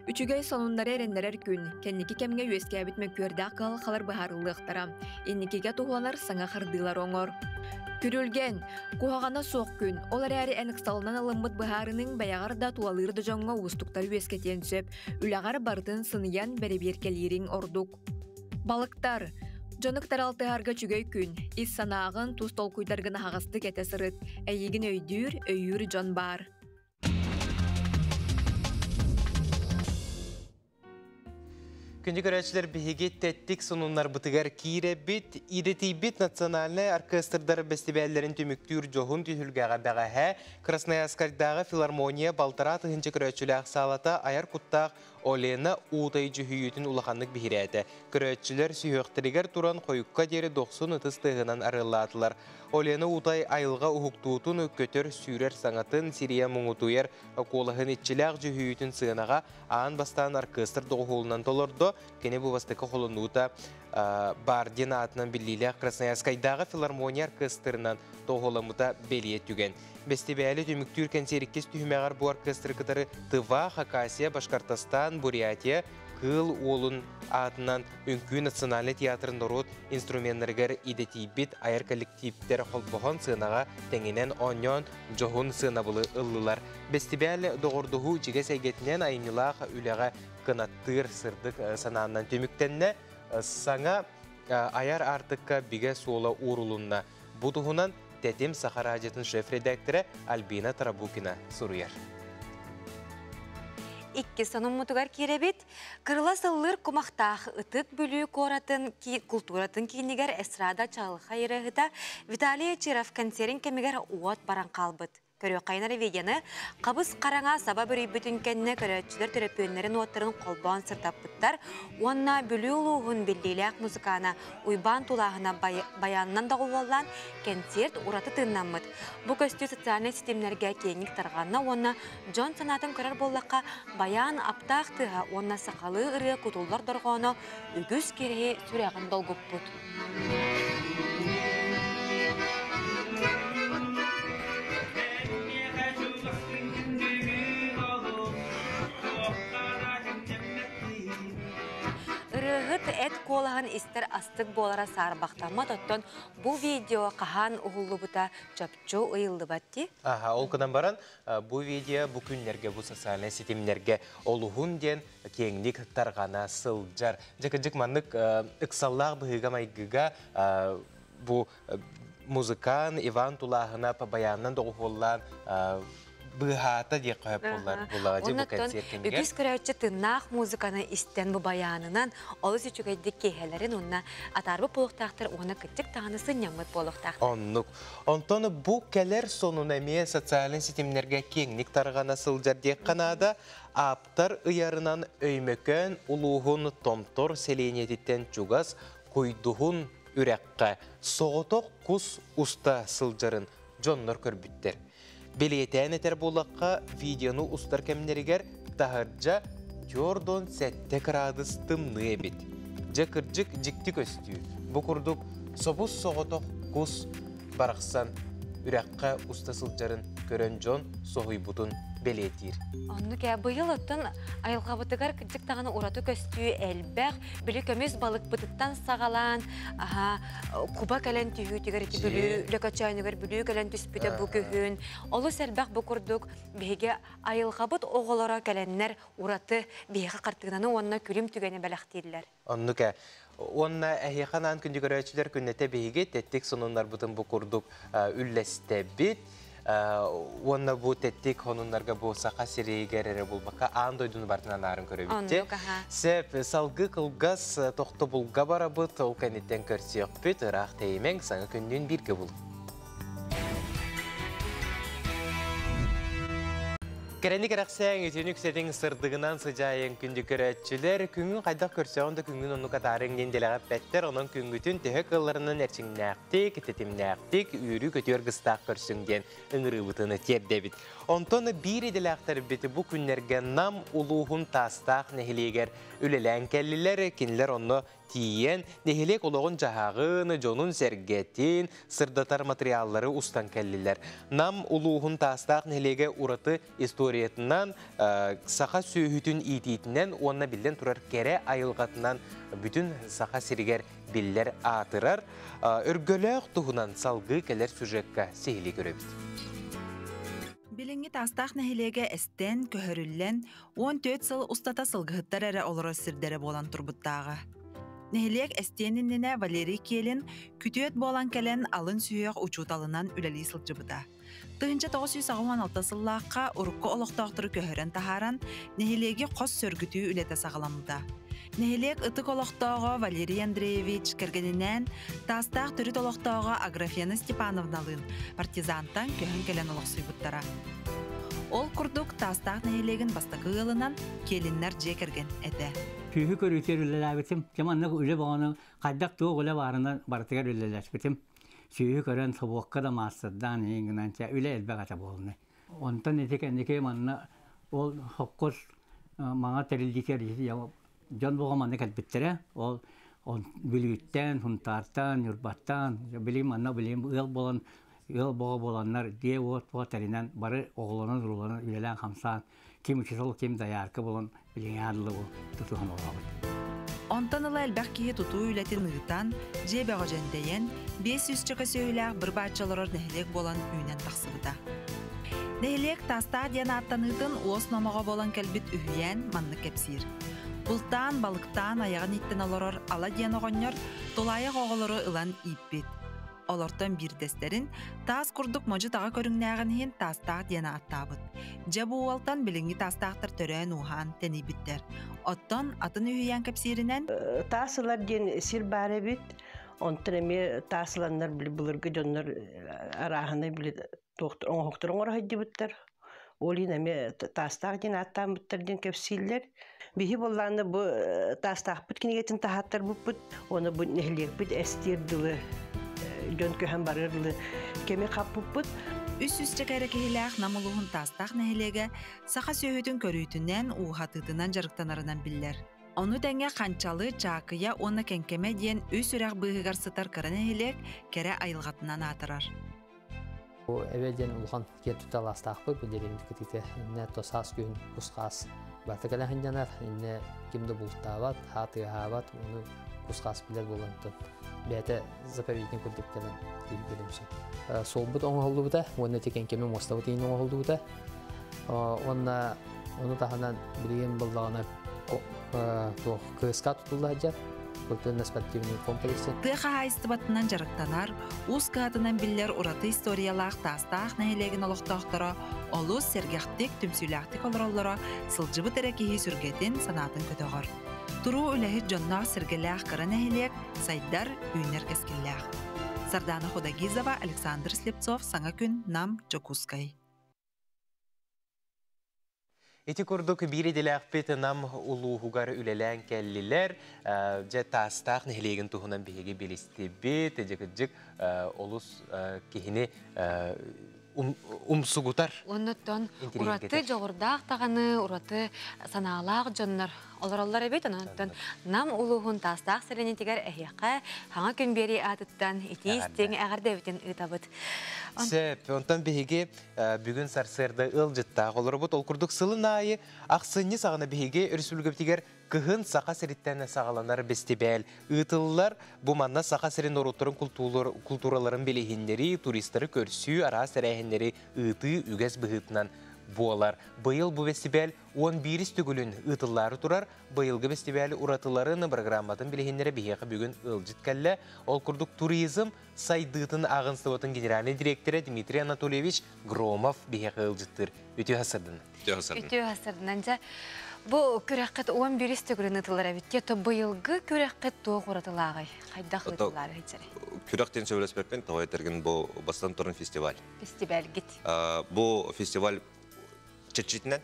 Үчүгэй сонуннары эрэннэрэр күн, кэнники кэмҥэ үөскээбит мөккүөрдээх кыһалҕалар быһаарыллыахтара, инникигэ туһуланар саҥа хардыылар оҥор. Күрүлгэн, куһаҕана суох күн, ол эрээри эн ыксалынан ылыммыт быһаарыныҥ бэйэҕэр да тулалыыр да дьоҥҥо уустуктары үөскэтиэн сөп, үлэҕэр барытын сыныйан бэрэбиэркэлиириҥ ордук. Балыктар, дьону кытары алтыһарга үчүгэй күн, ис санааҕын, тус толкуйдаргын аһаҕастык этэ сырыт, эйигин өйдүүр, өйүүр дьон баар. Күндү көрөөччүлэр биһиги тэттик сонуннарбытыгар киирэбит. Идэтийбит национальнай оркестрдар бэстибээллэрин түмүктүүр дьоһун түһүлгэҕэ бэҕэһээ Красноярскайдааҕы филармония балтараа тыһыынча көрөөччүлээх саалата айар куттаах Олена Уутай дьүһүйүүтүн улаханнык биһирээтэ. Көрөөччүлэр сүһүөхтэригэр туран хойукка диэри дохсун ытыс тыаһынан арыаллаатылар. Олена Утай айылҕа уһуктуутун, көтөр сүүрэр саҥатын, сирийэ муҥутуйар куолаһын иччилээх дьүһүйүүтүн сыанаҕа аан бастаан оркестр доҕуһуолунан толордо. Кини бу бастакы холонуута Бардин аатынан биллиилээх Красноярскайдааҕы филармония оркестрынан доҕуһуоламмыта бэлиэ түгэн. Бэстибээли түмүктүүр кэнсиэр иккис түһүмэҕэр бу оркестры кытары Тыва, Хакасия, Башкортостан, Бурятия, Кыыл Уолун аатынан Үҥкүү национальнай театрын норуот инструменнарыгар идэтийбит айар коллективтэр холбоһон сыанаҕа тэҥинэн оонньоон дьоһун сыанабылы ыллылар. Бэстибээл доҕордоһуу дьигэс эйгэтинэн айымньылаах үлэҕэ кынаттыыр сырдык санаанан түмүктэннэ. Саҥа айар аартыкка бигэ суола уурулунна. Бу туһунан Тэтим Саха радиотын шеф-редактора Альбина Тарабукина суруйар. Икки сонуммутугар киирэбит. Кырыла сыллыыр кумахтаах Ытык Бүлүү куоратын култууратын киинигэр эстрада чаҕылхай ырыаһыта Виталий Чиров концерин кэмигэр уот баран хаалбыт. Көрүөххэйин видеоны қабыс қараңа саба бүрүйбүтүн кэннэ көрөөччүлэр төлөпүөннэрин уоттарын холбоон сырдаппыттар уонна Бүлүү улууһун биллиилээх музыкана Уйбаан Тулааһына баянынан доҕуһуоллаан кэнсиэрт ураты тыыннаммыт. Бу көстүү социальнай ситимнэргэ киэҥник тарҕанна уонна дьон санаатын көрөр буоллахха, баян аптаах тыаһа уонна сахалыы ырыа кутуллар дорҕооно үгүс киһи сүрэҕин долгуппут. Ырыаһыт эт куолаһын истэр астык буолара саарбахтаммат, оттон бу видео хаһан уһуллубута чопчу ыйыллыбат дии. Аха, ол гынан баран бу видео бу күннэргэ, бу социальнай ситимнэргэ олуһун диэн киэҥник тарҕана сылдьар. Дьэ, кырдьык маннык ыксаллаах быһыыга-майгыга бу музыкант Иван Тулааһынап баянынан доҕуһуоллаан быыһаата диэххэ сөп буоллар буллаҕа дьи бу кэнсиэр кэмигэр. Үгүс көрөөччү тыыннаах музыканы истэн бу баянынан олус үчүгэйдик киэһэлэрин уонна атаарбыт буолуохтаахтар уонна кырдьык даҕаны сынньаммыт буолуохтаахтар. Оннук. Онтон бу кэлэр сонун эмиэ социальнай ситимнэргэ киэҥник тарҕана сылдьар диэххэ наада. Ааптар ыйарынан Өймөкөөн улууһун Томтор сэлиэнньэтиттэн чугас Куйдуһун үрэххэ соҕотох кус уста сылдьарын дьоннор көрбүттэр. Бэлиэтээн этэр буоллахха, видеону устар кэмнэригэр таһырдьа 47 кыраадыс тымныы эбит. Дьэ кырдьык дьикти көстүү. Бу курдук собус соҕотох кус барахсан үрэххэ уста сылдьарын көрөн дьон соһуйбутун бэлиэтиир. Оннук ээ, быйыл оттон айылҕабытыгар кырдьык даҕаны ураты көстүү элбэх. Били көмүс балыкпытыттан саҕалаан, аһа, куба кэлэн түһүүтүгэр ити Бүлүү Лөкөчөөнүгэр Бүлүү кэлэн түспүтэ бу күһүн. Олус элбэх бу курдук биһиги айылҕабыт оҕолоро кэлэннэр ураты биһиэхэ хартыынаны уонна күлүм түгэни бэлэхтииллэр. Оннук ээ. Уонна эһиэхэ анаан күндү көрөөччүлэр күннэтэ биһиги тэттик сонуннарбытын бу курдук үллэстэбит. Уонна бу тэттик сонуннарга бу Саха сиригэр эрэ булбакка аан дойдуну барытын анаарын көрөбүт. Сеп, салгыы кылгас тохтобулга барабыт, ол кэнниттэн көрсүөхпүт, ыраах тэйимэҥ, саҥа күннүүн бииргэ булун. Кэрэни кэрэхсээҥ, үтүөнү үксэтиҥ, сырдыгынан сыдьаайыҥ күндү көрөөччүлэр. Күҥҥүн хайдах көрсөҕүн да күҥҥүн оннук атаарыҥ диэн дэлэҕэ эппэттэр. Онон күҥҥүтүн төһө кыалларынан эрчимнээхтик, тэтимнээхтик, үөрүү-көтүү аргыстаах көрсүҥ диэн ыҥырыыбытын тиэрдэбит. Онтон биир идэлээхтэрбит бу күннэргэ Нам улууһун Таастаах нэһилиэгэр үлэлээн кэллилэр. Кинилэр онно тиийэн, нэһилиэк олоҕун-дьаһаҕын, дьонун-сэргэтин сырдатар материаллары устан кэллилэр. Нам улууһун Таастаах нэһилиэгэ ураты историятынан, саха сүөһүтүн иитиитинэн уонна биллэн турар кэрэ айылҕатынан бүтүн Саха сиригэр биллэр аатырар. Өргөлөөх туһунан салгыы кэлэр сюжекка сиһилии көрөбүт. Билиҥҥи Таастаах нэһилиэгэ эстэн, көһөрүллэн, 14 сыл устата сылгыһыттар эрэ олорор сирдэрэ буолан турбуттааҕа. Нэһилиэк эстиэн иннинэ Валерий Келин күтүөт буолан кэлэн алын сүһүөх учууталынан үлэлии сылдьыбыта. 1986 сыллаахха урукку олохтоохтору көһөрөн таһааран, нэһилиэги хос сөргүтүү үлэтэ саҕаламмыта. Нэһилиэк ытык олохтооҕо Валерий Андреевич кэргэнинээн Таастаах төрүт олохтооҕо Аграфена Степановналыын партизантан көһөн кэлэн олохсуйбуттара. Ол курдук Таастаах нэһилиэгин бастакы ыалынан Келиннэр дьиэ кэргэн этэ. Күүһү көрүүтүгэр үлэлээбитим. Дьэ маннык үлэ боҕону хайдах туох үлэ баарынан барытыгар үлэлэспитим. Сүйі көрөн собуокка да маастардаан иҥгынан ча үлэ элбэх ата буолна. Онтон ити кэнники манна ол хоккос маңа тэрилдитер дьон буга манна кэлбиттэрэ. Ол Бүлүүттэн, Хунтаартан, Ньурбаттан, билим манна билим ыал болон ыал боҕо боланнар дьиэ уот буга тэринэн бары оҕолонон урууланан үлэлээн хамсаан ким учуутал ким доярка болон билиҥҥэ дылы бу тутуһан олоробут. Онтон ыла элбэх киһи тутуу үлэтин ыытан, дьиэ бөҕө дьэндэйэн, 500 чөкө сүөһүлээх быр-бааччы олорор нэһилиэк буолан үүнэн тахсыбыта. Нэһилиэк Таастаах диэн ааттаныытын уос номоҕо буолан кэлбит үһүйээн маннык кэпсиир. Бултаан, балыктаан айаҕын иттэн олорор Ала диэн оҕонньор тулаайах оҕолору ылан ииппит. Олортон биирдэстэрин таас курдук модьу-таҕа көрүҥнээҕин иһин Таастаах диэн ааттаабыт. Дьэ бу уолтан билиҥҥи таастаахтар төрөөн-ууһаан тэнийбиттэр. Оттон атын үһүйээн кэпсииринэн Таас ылар диэн сир баар эбит. Онтон эмиэ таас ыланнар били былыргы дьоннор арааһынай били оҥоһуктары оҥоро сылдьыбыттар. Ол иһин эмиэ таастаах диэн ааттаабыттар диэн кэпсииллэр. Биһи буоллааны бу таастаахпыт кинигэтин таһааттарбыппыт, уонна бу нэһилиэкпит эстиэр дылы дьон көһөн барыар дылы кэми хаппыппыт. Үс сүүсчэкэ эрэ киһилээх Нам улууһун Таастаах нэһилиэгэ саха сүөһүтүн көрүүтүнэн, ууһатыытынан дьарыктанарынан биллэр. Ону тэҥэ Ханчалы, Чаакыйа уонна Кэҥкэмэ диэн үс үрэх быыһыгар сытар кыра нэһилиэк кэрэ айылҕатынан аатырар. Бу эбэ диэн улахан киэр туталаастаахпыт билэрин кытыыта иннэ тосаас күһүн кус-хаас барыта кэлэн сынньанар иннэ ким да бултаабат хаатыаһаабат ону кус-хаас билэр буолан бэйэтэ заповедник курдук кэлэн киһи билимсин суолбут оҥоһуллубута уонна ити кэҥкэмэ муостабыт иһин оҥоһуллубута уонна ону таһынан билигин буллаҕына туох КСК тутулла сылдьар культурно-спортивный комплексе. Тыа хаһаайыстыбатынан дьарыктанар, уус кыһатынан биллэр ураты историялаах Таастаах нэһилиэгин олохтоохторо олус сэргэхтик, түмсүүлээхтик олороллоро сылдьыбыт эрэ киһи сүргэтин, санаатын көтөҕөр. Туруу үлэһит дьонноох-сэргэлээх кыра нэһилиэк сайдар, үүнэр кэскиллээх. Сардана Худогизова, Александр Слепцов, Саҥа күн, Нам, Дьокуускай. Ити курдук биир идэлээхпит Нам улууһугар үлэлээн кэллилэр. Дьэ Таастаах нэһилиэгин туһунан биһиги билистибит. Дьэ кырдьык олус киһини умсугутар. Оннуттан ураты дьоҕурдаах даҕаны, ураты санаалаах дьоннор олороллор эбит. Онон Нам улууһун Таастаах сэлиэнньэтигэр эһиэхэ хаҥа күн биэрии аатыттан итии-истиҥ эҕэрдэбитин ыытабыт. Сөп. Онтон биһиги бүгүн сарсыарда ыалдьыттаах олоробут. Ол курдук сылын аайы ахсынньы саҕана биһиги өрөспүүбүлүкэбитигэр кыһын Саха сириттэн саҕаланар бэстибээл ыытыллар. Бу манна Саха сирин норуоттарын култуураларын билиһиннэрии, туристары көрсүү, араас тэрээһиннэри ыытыы үгэс быһыытынан буолар. Быйыл бу бэстибээл 11 төгүлүн ыытыллаары турар. Быйылгы бэстибээл уратыларын, программатын билиһиннэрэ биһиэхэ бүгүн ыалдьыт кэллэ. Ол курдук туризм сайдыытын ааҕынсыбатын генеральный директора Дмитрий Анатольевич Громов биһиэхэ ыалдьыттыыр. Үтүө сарсыардан. Үтүө сарсыардан. Дьэ, бу күрэххит 11 төгүлүн ыытыллар эбит. То быйылгы күрэххит туох уратылааҕый? Хайдах ыытыллаары сылдьарый? Күрэх диэн сөбүлэспэппин, тоҕо этэргин бу бастан туран фестиваль. Фестивальгит. Бу фестиваль чэччитинэн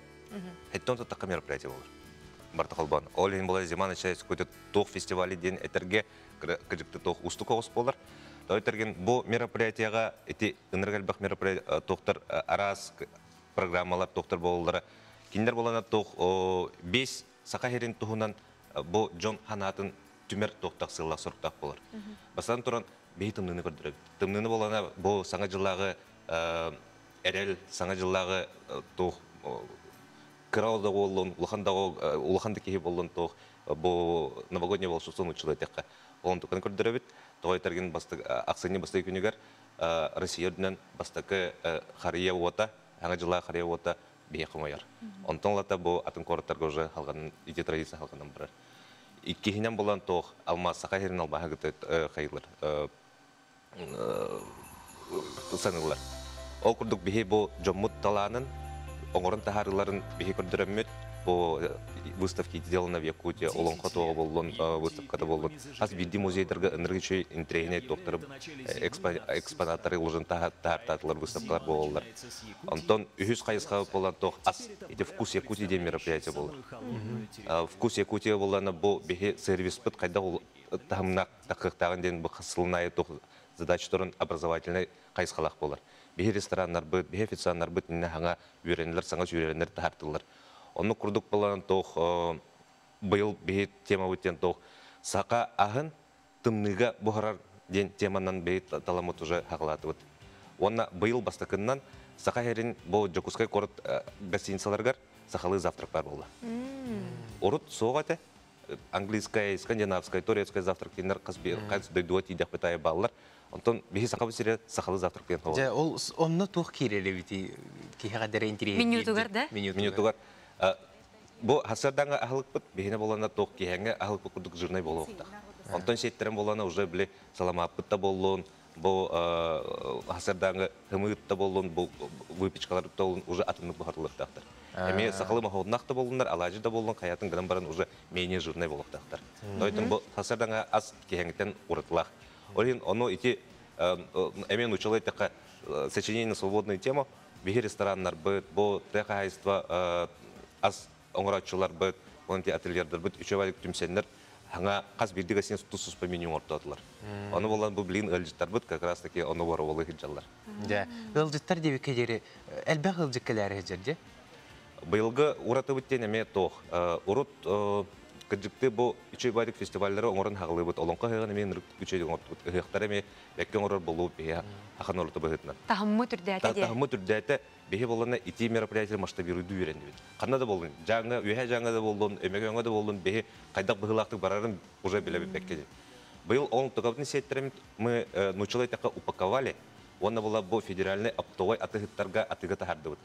хэттон таттакка мероприятие болар. Барта холбон. Ол иһин була зима начинается какой-то туох фестивали диэн этэргэ кыжыкты туох устук оҕус болар. Тоҕо этэргин бу мероприятияға ити ынырык элбэх мероприятие туохтар араас программалар туохтар буолаллара кинилэр болана туох бес саха сирин туһунан бу дьон ханаатын түмэр туохтах сыллах соруктаах болар. Бастан туран биһи тымныыны көрдөрөбүт. Тымныыны болана бу саҥа дьыллааҕы эрэл, саҥа дьыллааҕы туох кыра да буоллун, улахан да улахан да киһи буоллун туох бу новогодний волшебство нууччалыы этиэххэ. Ол онтуканы көрдөрөбүт. Тоҕо этэргин бастык ахсынньы бастакы күнүгэр Россия үрдүнэн бастакы харыйа уота, саҥа дьыллаах харыйа уота биһиэхэ хомойор. Онтон ылата бу атын куораттарга уже халҕанан ити традиция халҕанан барар. Иккиһинэн булан туох алмаас саха сирин албаһа кытта хайылар саныыллар. Ол курдук биһи бу дьоммут талаанын, оҥорон таһаарыыларын биһи көрдөрөммүт, бу выставки сделаны в Якутии, Олоҥхо туоҕа буоллун, выставката буоллун, хас биирдии музейдарга ынырык үчүгэй интэриэһинэй туохтары экспонаттары уложен таһаартаатылар, выставкалар буолаллар. Онтон үһүс хайысха буолан туох ас, ити «Вкус Якутии» диэн мероприятие буолар. «Вкус Якутии» буоллана бу биһи сервиспыт хайдах таһымнаах тахыахтааҕын диэн бу сылын аайы туох Задачаларын образовательный хайысхалаах буолар. Биһи рестораннарбыт, биһи официаннарбыт инне хаҥа үөрэнилер, саҥа сүүрэннер таһартылар. Онну курдук болан тоох быйыл биһи темабыт диэн тоох саха аһын тымныыга буһарар диэн теманан биһи таламыт уже хаҕалаатыбыт. Уонна быйыл бастакыннан Саха сирин бу Дьокуускай куорат гостиницаларыгар сахалыы завтрак бар буолла. Урут суох этэ. Английскай, скандинавскай, турецкай завтрак диэннэр хас хас дойдуга тиийдэхпит аайы бааллар. Онтон биһи сахабыт сирэ сахалыы завтрак диэн Дьэ, ол онно туох киирэр эбитий киһиэхэ дэрэ интириэһиргиир. Менютугар да? Менютугар. Бу хасырдаҥа аһылыкпыт биһине болана туох киһэҥҥэ аһылыкпыт курдук жирнай буолуохтаах. Онтон сиэттерэн болана уже били саламааппыт да боллун, бу хасырдааҥы хымыыт да боллун, бу выпечкалар да боллун уже атыннык буһарыллыахтаахтар. Эмиэ сахалы моһуоннаах да боллуннар, алаадьы да боллун, хайатын гынан баран уже менее жирнай буолуохтаахтар. Тойтон бу хасырдаҥа ас киһэҥиттэн уратылаах. Ол иһин ону ити эмиэ нуучалыы эттэххэ сочинение на свободную тему биһи рестораннарбыт, бу тыа хаһаайыстыба ас оҥорооччуларбыт, уонна ательердарбыт үчүгэй түмсэннэр хаҥа хас биирдии гостиница тус-туспа меню оҥортоотулар. Ону болан бу билигин ыалдьыттарбыт как раз таки ону боруобалыы сылдьаллар. Дьэ, ыалдьыттар диэбиккэ диэри элбэх ыалдьыт кэлээри сылдьар дьэ? Быйылгы уратыбыт диэн эмиэ туох. Урут кырдьыкты бу үчүгэй баайдык фестиваллары оҥорон хаҕылыыбыт. Олоҥхо ыһыаҕын эмиэ ынырык үчүгэй оҥортубут. Ыһыахтары эмиэ бэккэ оҥорор буолуубут биһи ахан орто быһыытынан. Таһыммыт үрдээтэ диэ. Таһыммыт үрдээтэ. Биһи буоллана ити мероприятие масштабируйду үөрэннибит. Ханна да буоллун, дьааҥҥа, үөһээ дьааҥҥа да буоллун, Өймөкөөҥҥө да буоллун, биһи хайдах быһыылаахтык барарын уже билэбит бэккэ диэн. Быйыл ол тукабытын сиэттэримит мы нууччалыы эттэххэ упаковали уонна була бу федеральный оптовой атыһыттарга атыыга таһаардыбыт.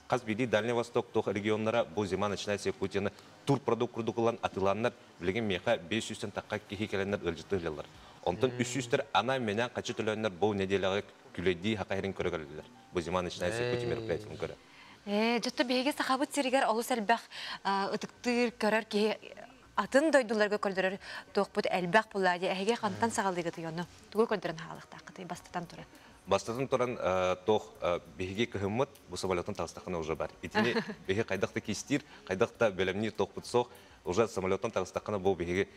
Хас биирдии Дальний Восток туох регионнара бу зима начинается Якутияны турпродукт курдук ылан атыылааннар билигин миэхэ 500-тэн тахха киһи кэлэннэр ыалдьытты ыһыллар. Онтон 300-тэр анаан-минээн хачы төлөөннөр бу нэдиэлэҕэ күлэйдии хака иһэрин көрө кэллилэр. Бу зима начинается Якутия мероприятиятын көрө. Дьотто биһиги сахабыт сиригэр олус элбэх ытыктыыр, көрөр киһи атын дойдуларга көрдөрөр туохпут элбэх буолла дии. Эһиги хантан саҕалыыгытый ону? Тугу көрдөрөн хаалыахтааххытый бастатан туран? Бастатан туран туох биһиги кыһыммыт бу самолеттан таҕыстаххына уже бар. Итини биһи хайдах да кистиир, хайдах да бэлэмниир туохпут суох. Уже самолеттан таҕыстаххына бу биһиги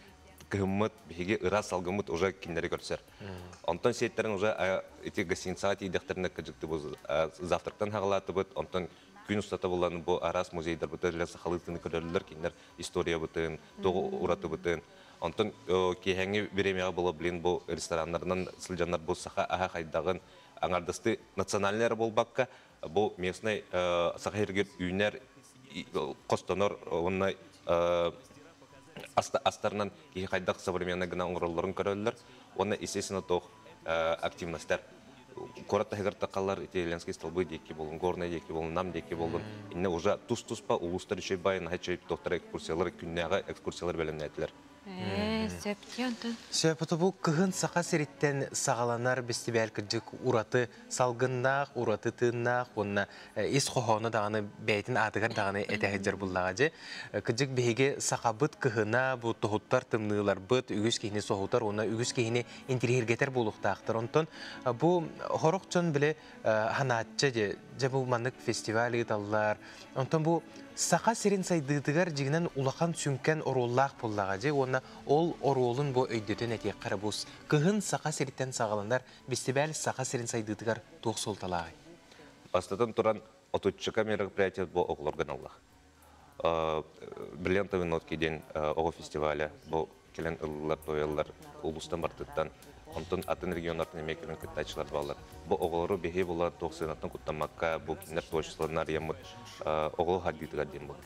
кыһыммыт, биһиги ыраас салгыммыт уже кинилэри көрсөр. Онтон сиэттерин уже ити гостиницаҕа тиийдэхтэринэ кыдьыкты бу завтрактан хаҕалаатыбыт, онтон күн устата булан бу араас музейдарбыты сахалыы көрөллөр, кинилэр историябытын, тугу уратыбытын. Онтон киэһэҥҥи бириэмэҕэ була блин бу рестораннарынан сылдьаннар бу саха аһа хайдаҕын аҥардасты национальный эрэ буолбакка, бу местный саха сиригэр үүнэр, хостонор уонна астарынан киһи хайдах современный гына оҥороллорун көрөллөр уонна естественно туох активностар куорат таһыгар тахаллар ити Ленский столбы диэки болун, Горный диэки болун, Нам диэки болун инне уже тус-туспа улуустар үчүгэй баайын наһаа үчүгэй туохтара экскурсиялар күннээҕи экскурсиялар бэлэмнээтилэр. Сөп онтон. Сөп бу кыһын Саха сириттэн саҕаланар бэстибээл кырдьык ураты салгыннаах, ураты тыыннаах уонна ис хоһооно даҕаны бэйэтин аатыгар даҕаны этэ сылдьар буллаҕа дьэ. Кырдьык биһиги сахабыт кыһына бу тоһуттар тымныыларбыт үгүс киһини соһутар уонна үгүс киһини интириэһиргэтэр буолуохтаахтар. Онтон бу хорох дьон биле ханааччы дьэ, дьэ бу маннык фестиваль ыыталлар. Онтон бу Саха сирин сайдыытыгар дьиҥинэн улахан сүҥкэн оруоллаах буоллаҕа дьэ уонна ол оруолун бу өйдөтөн этиэххэ эрэ бус. Кыһын Саха сириттэн саҕаланар бэстибээл Саха сирин сайдыытыгар туох суолталааҕый? Бастатан туран, отуччука мероприятие бу оҕолорго аналлаах. Бриллиантовые нотки диэн оҕо фестиваля бу кэлэн ыллылар, тоойоллар улуустан бартыттан. Онтон атын регионнартан эмиэ кэлэн кыттааччылар бааллар. Бу оҕолору биһи була туох сыанаттан куттаммакка, бу кинилэр творчестволарын арыйаммыт оҕолор хардыытыгар диэн буолар.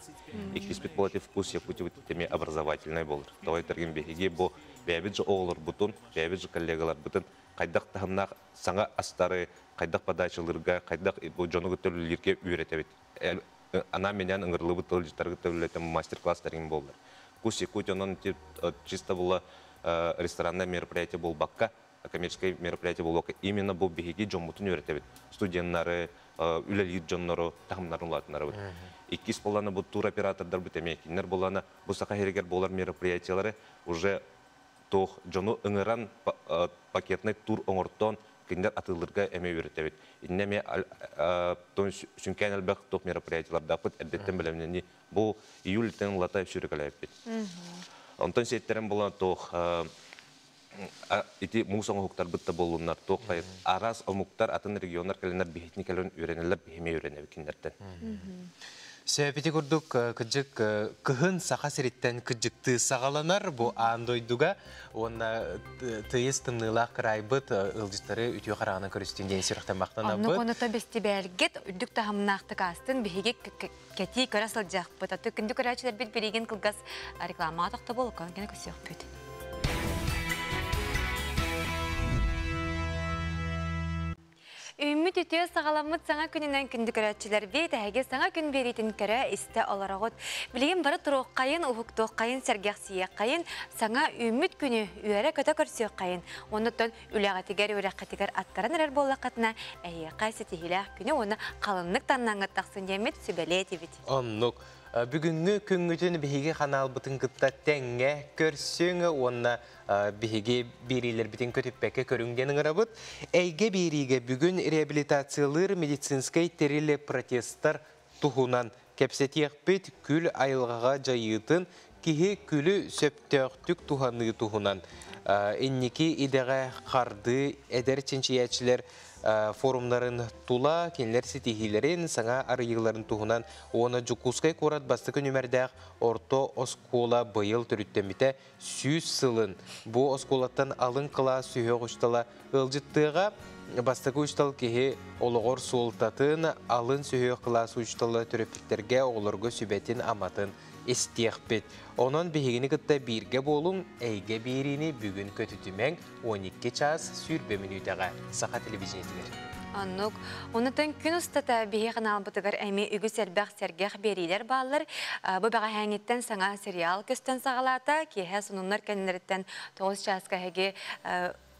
Иккиспит буолар вкус Якутии эмиэ образовательнай буолар. Тоҕо этэргин биһиги бу бэйэбит же оҕолорбутун, бэйэбит же коллегаларбытын хайдах таһымнаах саҥа астары, хайдах подачалыырга, хайдах бу дьону кытта үлэлииргэ үөрэтэбит. Анаан-минээн ыҥырыллыбыт тылдьыттары кытта үлэлэтэн мастер-класстар буоллар. Вкус Якутии онон чисто була ресторанное мероприятие буолбакка, коммерческое мероприятие буолбакка, именно бу биһиги дьоммутун үөрэтэбит. Студеннары, үлэлиир дьоннору таһымнарын улаатынарабыт. Иккис буоллана бу туроператордарбыт эмиэ кинилэр буоллана бу Саха сиригэр буолар мероприятиялары уже туох дьону ыҥыран пакетный тур оҥортоон кинилэр атыылыырга эмиэ үөрэтэбит. Иннэ эмиэ сүҥкээн элбэх туох мероприятиялардаахпыт эрдэттэн бэлэмнэнии бу июльтэн ылата сүүрэкэлээбиппит. Онтон сиэттэрэн буолан туох Ити муус оҥоһуктарбыт да буоллуннар, туох араас омуктар, атын регионнар кэлэннэр биһитини кэлэн үөрэнэллэр, биһиме үөрэнэбит кинилэртэн. Сөпити курдук кыдьык кыһын Саха сириттэн кыдьыктыы саҕаланар бу аан дойдуга уонна тыйыс тымныылаах кыраайбыт ыалдьыттары үтүө хараҕынан көрүстүн диэн сүрэхтэн махтанабыт. Оннук онута бэстибээлгит үрдүк таһымнаахтык аастын биһиги кэтии көрө сылдьыахпыт. Аты күндү көрөөччүлэрбит билигин кылгас рекламаҕа тохтобул кэнэ көрсүөхпүт. Үүммүт үтүө саҕаламмыт саҥа күнүнэн күндү көрөөччүлэрбит, эһиги саҥа күн биэриитин көрө истэ олороҕут. Билигин бары туруоххайын, уһуктуоххайын, сэргэхсийиэххэйин, саҥа үүммүт күнү үөрэ-көтө көрсүөххэйин. Оннуттан үлэҕитигэр, үөрэххитигэр аттаран эрэр буоллаххытына, эһиэхэ ситиһиилээх күнү уонна халыннык таннаҥҥыт тахсын диэммит сүбэлиэ этибит. Оннук. Бүгүҥҥү күҥҥүтүн биһиги ханаалбытын кытта тэҥҥэ көрсүҥ уонна биһиги биэриилэрбитин көтүппэккэ көрүҥ диэн ыҥырабыт. Эйгэ биэриигэ бүгүн реабилитациялыыр медицинскэй тэрили протестар туһунан кэпсэтиэхпит, күл айылҕаҕа дьайыытын, киһи күлү сөптөөхтүк туһаныы туһунан. Инники идэҕэ хардыы эдэр чинчийээччилэр форумнарын тула кинилэр ситиһиилэрин, саҥа арыйыыларын туһунан уонна Дьокуускай куорат бастакы нүмердээх орто оскуола быйыл төрүттэммитэ 100 сылын бу оскуолаттан алын кылаас сүһүөх учуутала ыалдьыттыаҕа. Бастакы учуутал киһи олоҕор суолтатын, алын сүһүөх кылаас учуутала төрөппүттэргэ оҕолорго сүбэтин-аматын истиэхпит. Онон биһигини кытта бииргэ буолуҥ, эйгэ биэриини бүгүн көтүтүмэҥ 12 чаас 20 мүнүүтэҕэ Саха телевидениетигэр. Оннук. Онутан күн устата биһи каналбытыгар эмиэ үгүс элбэх сэргэх биэриилэр бааллар. Бу бэҕэһээҥҥиттэн саҥа сериал көстөн саҕалаата. Киэһэ сонуннар кэннилэриттэн 9 чааска эһиги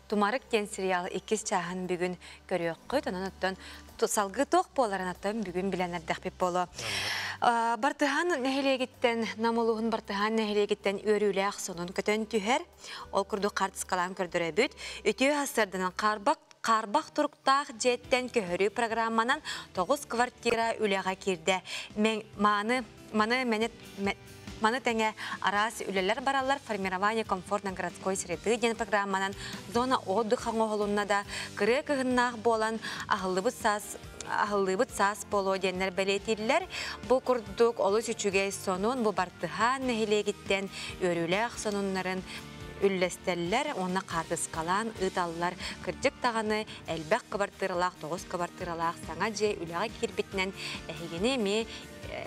Тумарык диэн сериал иккис чааһын бүгүн көрүөххүт. Онон оттон салгыы туох буоларын оттон бүгүн билэн эрдэхпит буолуо. Бартыһаан нэһилиэгиттэн, Нам улууһун Бартыһаан нэһилиэгиттэн үөрүүлээх сонун көтөн түһэр. Ол курдук хартыскалаан көрдөрөбүт. Үтүө сарсыарданан хаарбах Хаарбах туруктаах дьиэттэн көһөрүү программанан 9 квартира үлэҕэ киирдэ. Маны маны Маны тэҥэ араас үлэлэр бараллар «Формирование комфортно-городской среды» диэн программанан зона отдыха оҥоһулунна да, кырыа кыһыннаах буолан аһыллыбыт саас аһыллыыбыт саас буолуо диэннэр бэлиэтииллэр. Бу курдук олус үчүгэй сонун бу Бартыһаан нэһилиэгиттэн үөрүүлээх сонуннарын үллэстэллэр уонна хаартыскалаан ыыталлар. Кырдьык даҕаны элбэх кыбартыыралаах, 9 кыбартыыралаах саҥа дьиэ үлэҕэ киирбитинэн эһигини эмиэ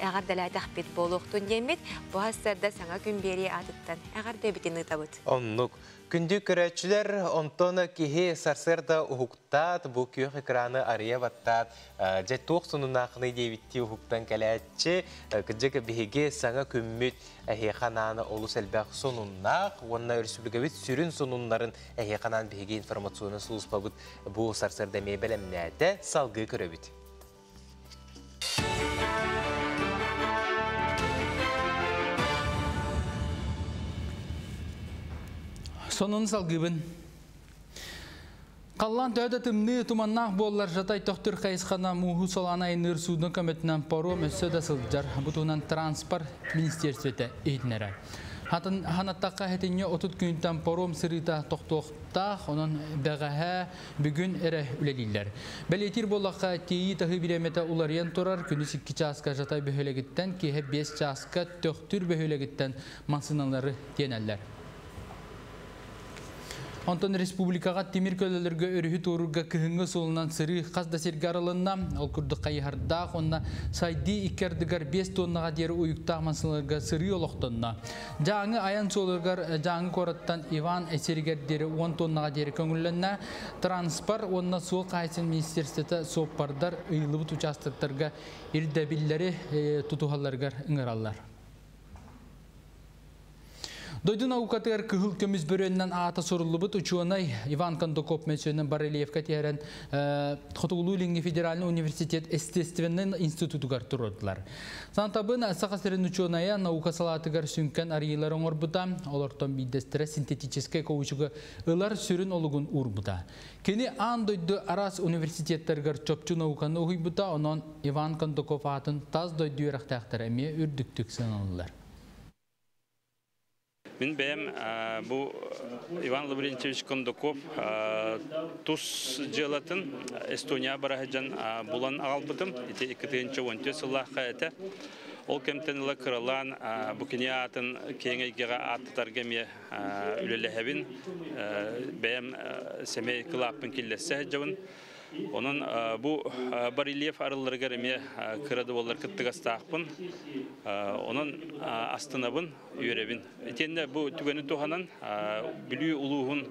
эҕэрдэлээтэхпит буолуохтун диэммит, бу сарсыарда саҥа күн биэрии аатыттан эҕэрдэбитин ыытабыт. Оннук. Күндү көрөөччүлэр, онтон киһи сарсыарда уһуктаат, бу күөх экраны арыйа баттаат, дьэ туох сонуннаахыный диэбиттии уһуктан кэлээччи, кырдьык биһиги саҥа күммүт эһиэхэ анаан олус элбэх сонуннаах уонна өрөспүүбүлүкэбит сүрүн сонуннарын эһиэхэ анаан биһиги информационнай сулууспабыт бу сарсыарда эмиэ бэлэмнээтэ, салгыы көрөбүт. Сонун салгыбын. Қаллан төһө тымныы туманнаах буоллар Жатай төхтүр хайысхана мууһу солаан айынныыр судно көмөтүнэн паром өссө да сылдьар. Бу туһунан транспорт министерствота иһитиннэрэр. Ханаттахха хэтинньи 30 күнтэн паром сырыыта тохтуохтаах, онон бэҕэһээ бүгүн эрэ үлэлииллэр. Бэлиэтиир буоллахха, тиэйии таһыы бириэмэтэ уларыйан турар, күнүс 2 чааска Жатай бөһүөлэгиттэн, киэһэ 5 чааска Төхтүр бөһүөлэгиттэн массыыналары тиэнэллэр. Онтон республикаҕа тимир көлөлөргө өрүһү туоруурга кыһыҥҥы суолунан сырыы хас да сиргэ арылынна. Ол курдук хайыһардаах уонна сайдыы икки ардыгар 5 тоннаҕа диэри уйуктаах массыыналарга сырыы олохтонно. Дьааҥы айан суолугар Дьааҥы куораттан Иван сиригэр диэри 10 тоннаҕа диэри көҥүллэннэ. Транспорт уонна суол хаһаайыстыбатын министерствота суоппардар ыйыллыбыт учаастактарга ирдэбиллэри тутуһалларыгар ыҥыраллар. Дойду наукатыгар кыһыл көмүс бөрүөннэн аата суруллубут учуонай Иван Кондаков мөссүөнүн барельефка тиһэрэн Хотугулуу-Илиҥҥи федеральный университет естественнэй институтугар туруордулар. Сантабын Саха сирин учуонайа наука салаатыгар сүҥкэн арыйыылары оҥорбута, олортон биирдэстэрэ синтетическэй коучуга ылар сүрүн олугун уурбута. Кини аан дойду араас университеттарыгар чопчу науканы уһуйбута, онон Иван Кондаков аатын тас дойду үөрэхтээхтэрэ эмиэ үрдүктүк сыаналыыллар. Мин бэйэм бу Иван Лаврентьевич Кондаков тус дьыалатын Эстония бараһыдьан булан аҕалбытым. Ити 2014 сыллаахха этэ. Ол кэмтэн ыла кыралаан бу кини аатын киэҥ эйгэҕэ ааттатарга эмиэ үлэлэһэбин. Бэйэм сэмэй кылааппын киллэрсэ сылдьабын. Онон бу барельеф арылларыгар эмиэ кыра да буоллар кыттыгастаахпын. Онон астынабын, үөрэбин. Итиэннэ бу түгэни туһанан Бүлүү улууһун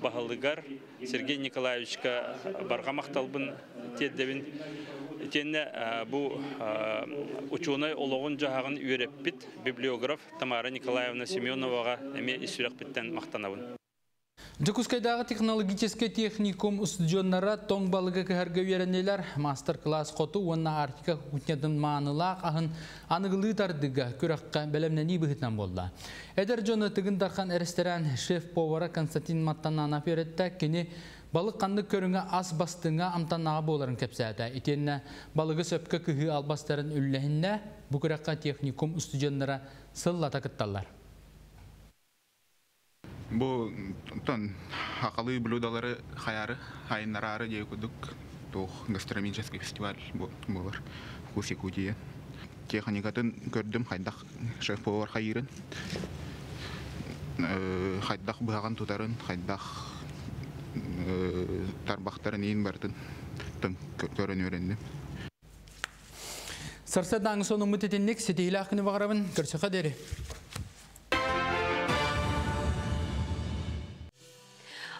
баһылыгар Сергей Николаевичка барҕа махталбын тиэрдэбин. Итиэннэ бу учуонай олоҕун-дьаһаҕын үөрэппит библиограф Тамара Николаевна Семеноваҕа эмиэ ис сүрэхпиттэн махтанабын. Дьокуускайдааҕы технологическай техникум устудьуоннара тоҥ балыгы кыһарга үөрэннилэр. Маастар-кылаас хоту уонна Арктика кухнятын маанылаах аһын аныгылыы тардыыга күрэххэ бэлэмнэнии быһыытынан буолла. Эдэр дьону Тыгын Дархан ресторан шеф-повара Константин Маттананов үөрэттэ. Кини балык ханнык көрүҥэ ас бастыҥа амтаннааҕа буоларын кэпсээтэ. Итиэннэ балыгы сөпкө кыһыы албастарын үллэһиннэ. Бу күрэххэ техникум устудьуоннара сыллата кытталлар. Бу тон хахалыы блюдалары хаяры, хайыннараары диye курдук туох гастрономический фестиваль буолар Вкус Якутии. Техникатын көрдүм хайдах шеф-повар хайыырын, хайдах быһаҕын тутарын, хайдах тарбахтарын иин барытын көрөн үөрэнним. Сарсыардааҥы сонуммут итинник ситиһиилээх күнү баҕарабын. Көрсөхө диэри.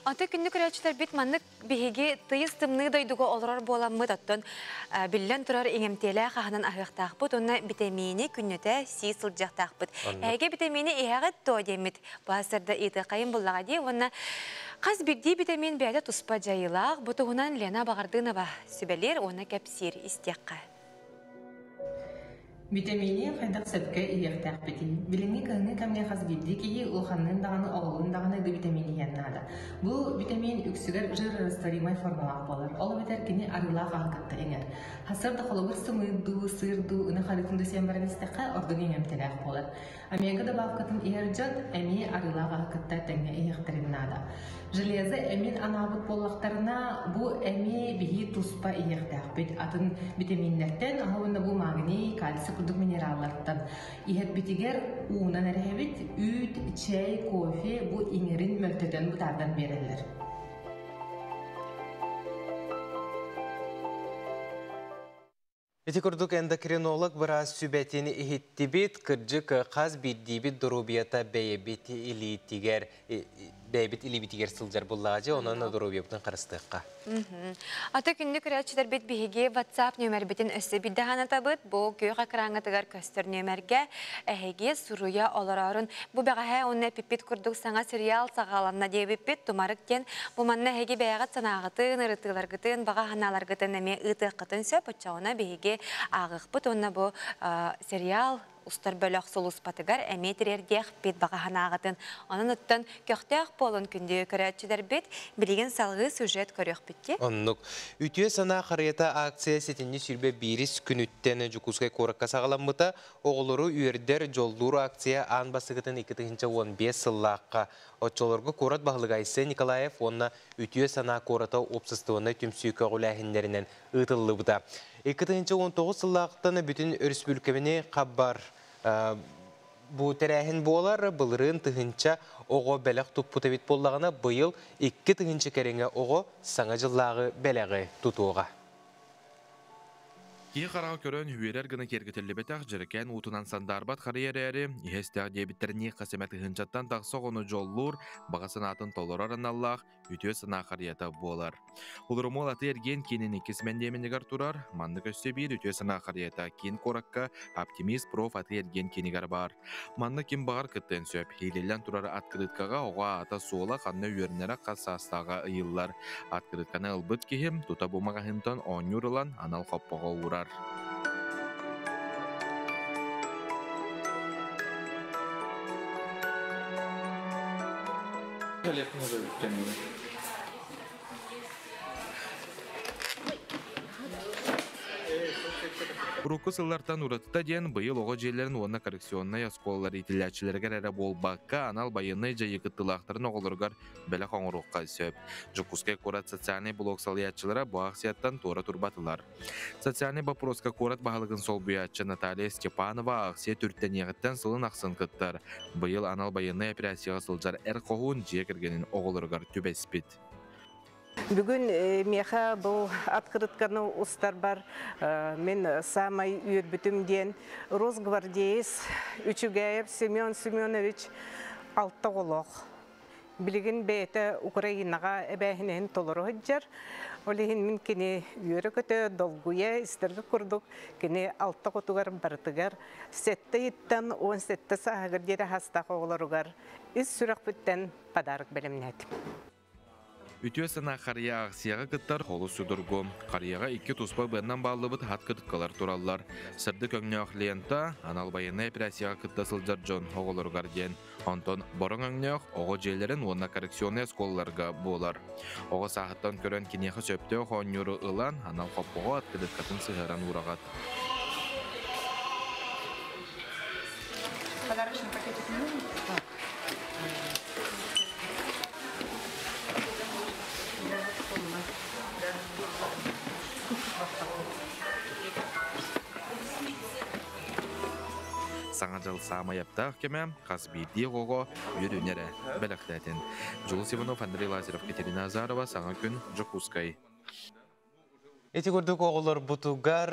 Аты күннү көрөөччүлэрбит маннык биһиги тыйыс тымныы дойдуга олорор буоламмыт оттон биллэн турар иҥэмтиэлээх аһынан аһыахтаахпыт уонна битэмиини күннэтэ сии сылдьыахтаахпыт. Эһиги битэмиини иһэҕит дуо диэммит баасырда ыйытыаххайын буллаҕа дии уонна хас биирдии битэмиин бэйэтэ туспа дьайыылаах бу туһунан Лена Баҕардыынова сүбэлиир уонна кэпсиир истиэххэ. Битэмиини хайдах сөпкө иһиэхтээхпитий? Билиҥҥи кыһыҥҥы кэмҥэ хас биирдии киһи улаханныын даҕаны, оҕолуун даҕаны ды битэмиин иһиэн наада. Бу битэмиин үксүгэр жирорастворимай формалаах буолар. Ол эбэтэр кини арыылаах аһы кытта иҥэр. Сарсыарда холобур сымыыт дуу, сыыр дуу, ынах арыытын дуу сиэн баран истэххэ ордук иҥэмтэлээх буолар. Омега добавкатын иһэр дьон эмиэ арыылаах аһы кытта тэҥҥэ иһиэхтэрин наада. Железо эмин анаабыт буоллахтарына, бу эми биһи туспа иһиэхтээхпит. Атын битэмииннэртэн, уонна бу магний, кальций курдук минераллартан иһэрбитигэр уунан эрэһэбит, үүт, чэй, кофе бу иҥэрин мөлтөтөн бытаардан биэрэллэр. Ити курдук эндокринолог быраас сүбэтин иһиттибит, кырдьык хас биирдиибит доруобуйата бэйэбит илиитигэр бэйэбит илиибитигэр сылдьар буллаҕа онон доруобуйабытын харыстыахха. Аты күндү көрөөччүлэрбит биһиги WhatsApp нүөмэрбитин өссө биирдэ хаанатабыт. Бу күөх экраҥҥытыгар көстөр нүөмэргэ эһиги суруйа олорорун. Бу бэҕэһээ уонна эпиппит курдук саҥа сериал саҕаланна диэбиппит Тумарык диэн. Бу манна эһиги бэйэҕит санааҕытын, ырытыыларгытын, баҕа санааларгытын эмиэ ыытыаххытын сөп. Оччоҕуна биһиги ааҕыахпыт уонна бу сериал устар бөлөх сулууспатыгар эмиэ тириэрдиэхпит баҕа санааҕытын. Онон оттон көхтөөх буолун күндү көрөөччүлэрбит билигин салгыы сюжет көрүөхпүт дии. Оннук. Үтүө санаа харыйата акция сэтинньи 21 күнүттэн Дьокуускай куоракка саҕаламмыта. Оҕолору үөрдэр, дьоллуур акция аан бастакытын 2015 сыллаахха оччолорго куорат баһылыга Айсен Николаев уонна Үтүө санаа куората уопсастыбаннай түмсүү көҕүлээһиннэринэн ыытыллыбыта. 2019 сыллаахтан бүтүн өрөспүүбүлүкэбини хабар бу тэрээһин буолар. Былырыын тыһыынча оҕо бэлэх туппут эбит буоллаҕына, быйыл 2 тыһыынча кэриҥэ оҕо Саҥа дьыллааҕы бэлэҕи тутуоҕа. Киһи хараҕа көрөн үөрэр гына киэргэтиллибэтэх дьэрэкээн уутунан сандаарбат харыйа эрээри, иһэ-истээх диэбиттэринии хас эмэ тыһыынчаттан тахса оҕону дьоллуур, баҕа санаатын толорор аналлаах үтүө санаа харыйата буолар. Улурумуол атыы-эргиэн киинин иккис мэндиэмэнигэр турар, маннык өссө биир үтүө санаа харыйата киин куоракка Оптимист проф атыы-эргиэн киинигэр баар. Манна ким баҕар кыттыан сөп. Иилиллэн турар открыткаҕа оҕо аата-суола ханна үөрэнэрэ хас саастааҕа ыйыллар. Открытканы ылбыт киһи тута бу маҕаһыынтан оонньуур ылан анал хоппоҕо уурар. Урукку сыллартан уратыта диэн быйыл оҕо дьиэлэрин уонна коррекционнай оскуолалар иитиллээччилэригэр эрэ буолбакка, анал байыаннай дьайыы кыттыылаахтарын оҕолоругар бэлэх оҥоруохха сөп. Дьокуускай куорат социальнай блок салайааччылара бу аахсыйаттан туора турбатылар. Социальнай боппуруоска куорат баһылыгын солбуйааччы Наталья Степанова аахсыйа түртэниэҕиттэн сылын ахсын кыттар. Быйыл анал байыаннай операцияҕа сылдьар эр хоһуун дьиэ кэргэнин оҕолоругар түбэспит. Бүгүн миэхэ бу открытканы устарбар мин саамай үөрбүтүм диэн Росгвардеец Үчүгэев Семен Семенович алта оҕолоох. Билигин бэйэтэ Украинаҕа эбээһинэһин толоро сылдьар. Ол иһин мин кини үөрэ-көтө, долгуйа истэргэ курдук кини алта оҕотугар барытыгар сэттэ ыйыттан 17 сааһыгар диэри аһастаах оҕолоругар ис сүрэхпиттэн подарок бэлэмнээтим. Үтүө санаа харыйа аахсыйаҕа кыттар олус судургу. Харыйаҕа икки туспа быаннан бааллыбыт хат кырткалар тураллар. Сырдык өҥнөөх лента анал байыаннай операцияҕа кытта сылдьар дьон оҕолоругар диэн. Онтон бороҥ өҥнөөх оҕо дьиэлэрин уонна коррекционнай оскуолаларга буолар. Оҕо сааһыттан көрөн киниэхэ сөптөөх оонньууру ылан, анал хоппоҕо открыткатын сыһыаран уураҕат. Подарочный пакетик не нужен? Саҥа дьыл саамай аптаах кэмэ хас биирдии оҕоҕо үөрүүнэрэ бэлэхтээтин. Дьулус Иванов, Андрей Лазарев, Катерина Азарова, Саҥа күн, Дьокуускай. Ити курдук оҕолорбутугар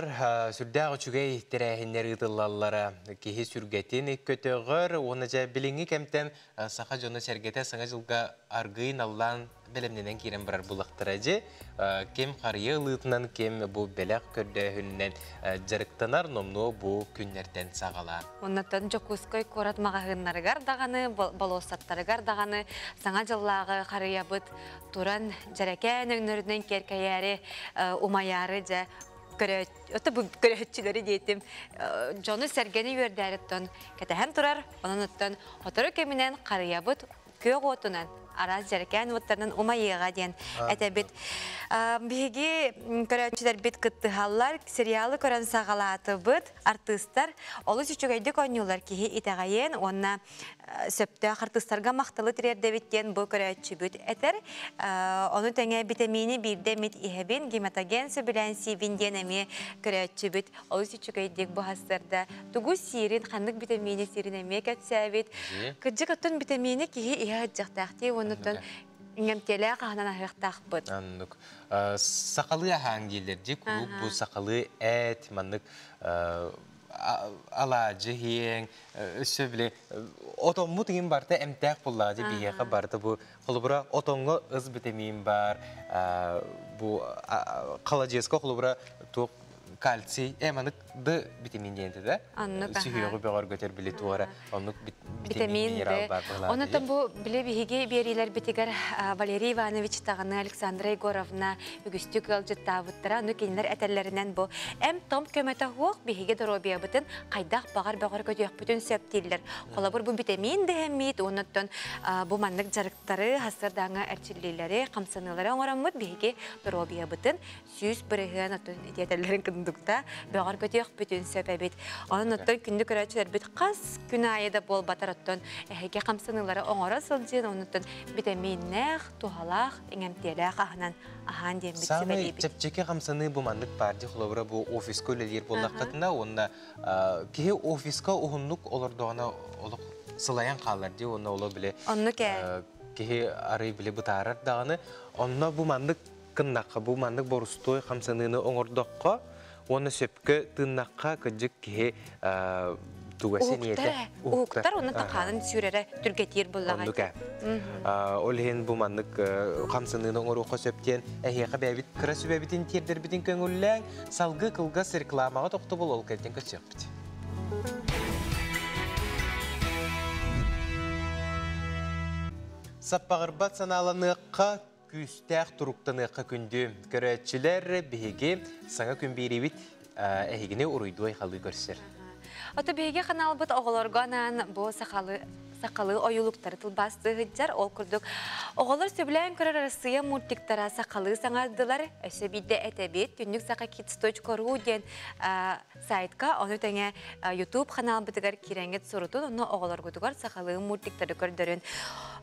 сүрдээх үчүгэй тэрээһиннэр ыытыллаллара киһи сүргэтин көтөҕөр уонна дьэ билиҥҥи кэмтэн саха дьоно-сэргэтэ Саҥа дьылга аргыый наллаан бэлэмнэнэн киирэн барар булахтара дьи ким харыйа ылыытынан ким бу бэлэх көрдөөһүнүнэн дьарыктанар номнуо бу күннэртэн саҕалаан. Оннуттан Дьокуускай куорат маҕаһыыннарыгар даҕаны, болуоссаттарыгар даҕаны Саҥа дьыллааҕы харыйабыт туран дьэрэкээн өҥнөрүнэн киэркэйээри умайаары дьэ көрөөччүлэри диэтим дьону сэргэни үөрдээриттэн кэтэһэн турар онон оттон сотору кэминэн харыйабыт күөх уотунан араас дьэрэкээн уоттарынан умайыаҕа диэн этэбит. Биһиги көрөөччүлэрбит кыттыһаллар, сериалы көрөн саҕалаатыбыт. Артыыстар олус үчүгэйдик оонньуулар киһи итэҕэйиэн уонна сөптөөх артыыстарга махталы тириэрдэбит диэн бу көрөөччүбүт этэр. Ону тэҥэ битэмиини биирдэ эмит иһэбин, гематоген сөбүлээн сиибин диэн эмиэ көрөөччүбүт олус үчүгэйдик бу сарсыарда тугу сиирин, ханнык битэмиини сиирин эмиэ кэпсээбит. Кырдьык оттон битэмиини киһи иһэ сылдьыахтаах уоннуттан иҥэмтиэлээх аһынан аһыахтаахпыт. Оннук. Сахалыы аһаан дииллэр дии, куруук бу сахалыы эт, маннык алаадьы иһиэҥ, өссө били отоммут иһин барыта эмтээх буллаҕа дии биһиэхэ барыта бу холобура отоҥҥо ыс битэмиин баар бу халадьыаска холобура туох кальций манык Д витамин диэн да сүһүөҕү бөҕөргөтөр били туора оннук витамин минерал бар Онотон бу били биһиги биэриилэрбитигэр Валерий Иванович даҕаны Александра Егоровна үгүстүк ыалдьыттаабыттара. Ону кинилэр этэллэринэн бу эм-том көмөтө суох биһиги доруобуйабытын хайдах баҕар бөҕөргөтүөхпүтүн сөп дииллэр. Холобур бу витамин дэһэммит, оннуттан бу маннык дьарыктары, сарсыардааҥы эрчиллиилэри, хамсаныылары оҥороммут биһиги доруобуйабытын 100% оттон итиэтэллэрин кындыкта бөҕөр көтүөхпүтүн сөп эбит. Онон оттон күндү көрөөччүлэрбит хас күн аайы да буолбатар оттон эһиги хамсаныылары оҥоро сылдьын, оннуттан битэмииннээх, туһалаах, иҥэмтиэлээх аһынан аһаан диэммит Саамай чэпчэки хамсаныы бу маннык баар дии холобура бу офиска үлэлиир буоллаххытына уонна киһи офиска уһуннук олордоҕуна олох сылайан хаалар дии уонна оло били Оннук ээ. Киһи арый били бытаарар даҕаны онно бу маннык гыннахха, бу маннык борустуой хамсаныыны оҥордоххо уонна сөпкө тыыннахха, кырдьык киһи туга сэниэтэ уһуктар уонна тахаанын сүүрэрэ түргэтиир буллаҕа. Оннук ээ. Ол иһин бу маннык хамсаныыны оҥоруохха сөп диэн эһиэхэ бэйэбит кыра сүбэбитин тиэрдэрбитин көҥүллээҥ, салгыы кылгас рекламаҕа тохтобул ол кэнниттэн көрсүөхпүт. Саппаҕырбат санааланыахха, күүстээх туруктаныахха күндү көрөөччүлэр, биһиги саҥа күн биэриибит эһигини уруйдуой халыы көрсөр. Ото биһиги ханаалбыт оҕолорго анаан бу сахалы сахалыы ойуулуктары тылбаастыы сылдьар. Ол курдук оҕолор сөбүлээн көрөр Арассыыйа мультиктара сахалыы саҥардылар. Өссө биирдэ этэбит, түннүксахакидс.ру диэн сайтка, ону тэҥэ YouTube ханаалбытыгар киирэҥҥит сурутун, онно оҕолоргутугар сахалыы мультиктары көрдөрүн.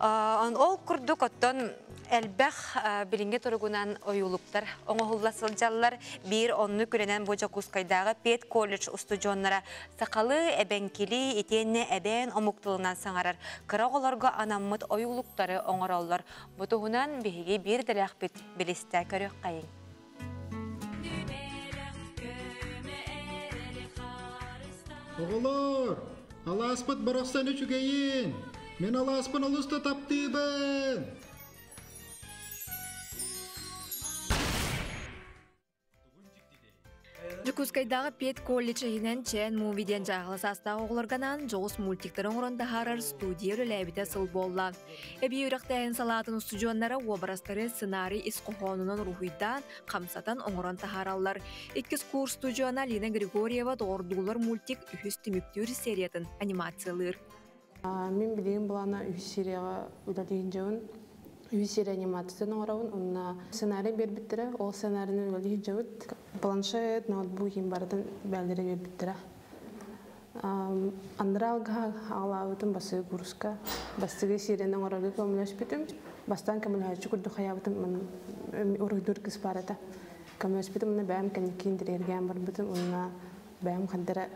Ол курдук оттон элбэх билиҥҥи туругунан ойуулуктар оҥоһулла сылдьаллар. Биир оннук күрэнэн бу Дьокуускайдааҕы педколледж устудьуоннара сахалыы, эбэҥкилии, итиэннэ эбээн омук тылынан саҥарар кыра оҕолорго анаммыт ойуулуктары оҥороллор. Бу туһунан биһиги биир дэлээхпит билистэ көрүөххэйиҥ. Оҕолор, алааспыт барахсан үчүгэйин! Мин алааспын олус да таптыыбын! Дьокуускайдааҕы педколледж иһинэн Чээн Муви диэн дьааһыла саастаах оҕолорго анаан дьоҕус мультиктары оҥорон таһаарар студия үлэлээбитэ сыл буолла. Эбии үөрэхтээһин салаатын устудьуоннара уобарастары сценарий ис хоһоонунан уруһуйдаан, хамсатан оҥорон таһаараллар. Иккис курс устудьуона Алина Григорьева «Доҕордуулар» мультик үһүс түмүктүүр сериятын анимациялыыр. Мин билигин былаана үһүс серияҕа үлэлиир дьабын. Үһүс серия анимациятын оҥоробун. Онно сценарий биэрбиттэрэ. Ол сценарийынан үлэлиир дьабыт. Планшет, ноутбук иһин барытын бээлэрэ биэрбиттэрэ. Андраа алгаһа аҕалаабытым бастакы курска. Бастакы серияны оҥорорго көмөлөспүтүм. Бастаан көмөлөһөөччү курдук хайаабытым уруһуйдуур кыыс баар этэ. Көмөлөспүтүм уонна бэйэм кэнникиин интириэргээн барбытым. Уонна бэйэм хандара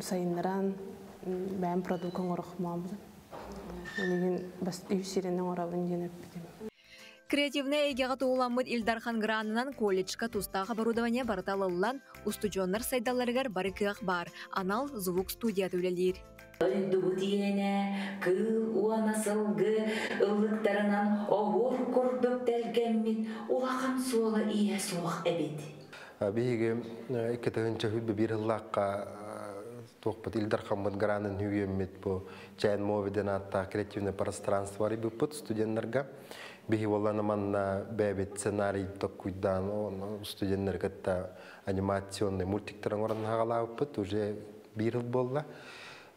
сайыннаран бэйэм продукт оҥорохмообутум. Билигин үс сирин оҥоробун диэн эппитим. Креативнай эйгэҕэ туһуламмыт Ил Дархан гранынан колледжка тустаах оборудование барыта ылыллан, устудьуоннар сайдалларыгар бары кыах баар, анал звук студията үлэлиир. Дойдубут иэнэ кыыл уона сылгы ыллыктарынан оһуор курдук тэлгэммит улахан суола ииһэ суох эбит. Биһиги 2021 сыллаахха туохпут Ил Дархаммыт гранын үүйэммит бу Чээн Мовиден ааттаах креативное пространство арыйбыппыт студеннарга. Биһи буоллана манна бэйэбит сценарий токкуйдаан студеннары кытта анимационный мультиктар оҥорон хаҕалаабыппыт уже биир сыл буолла.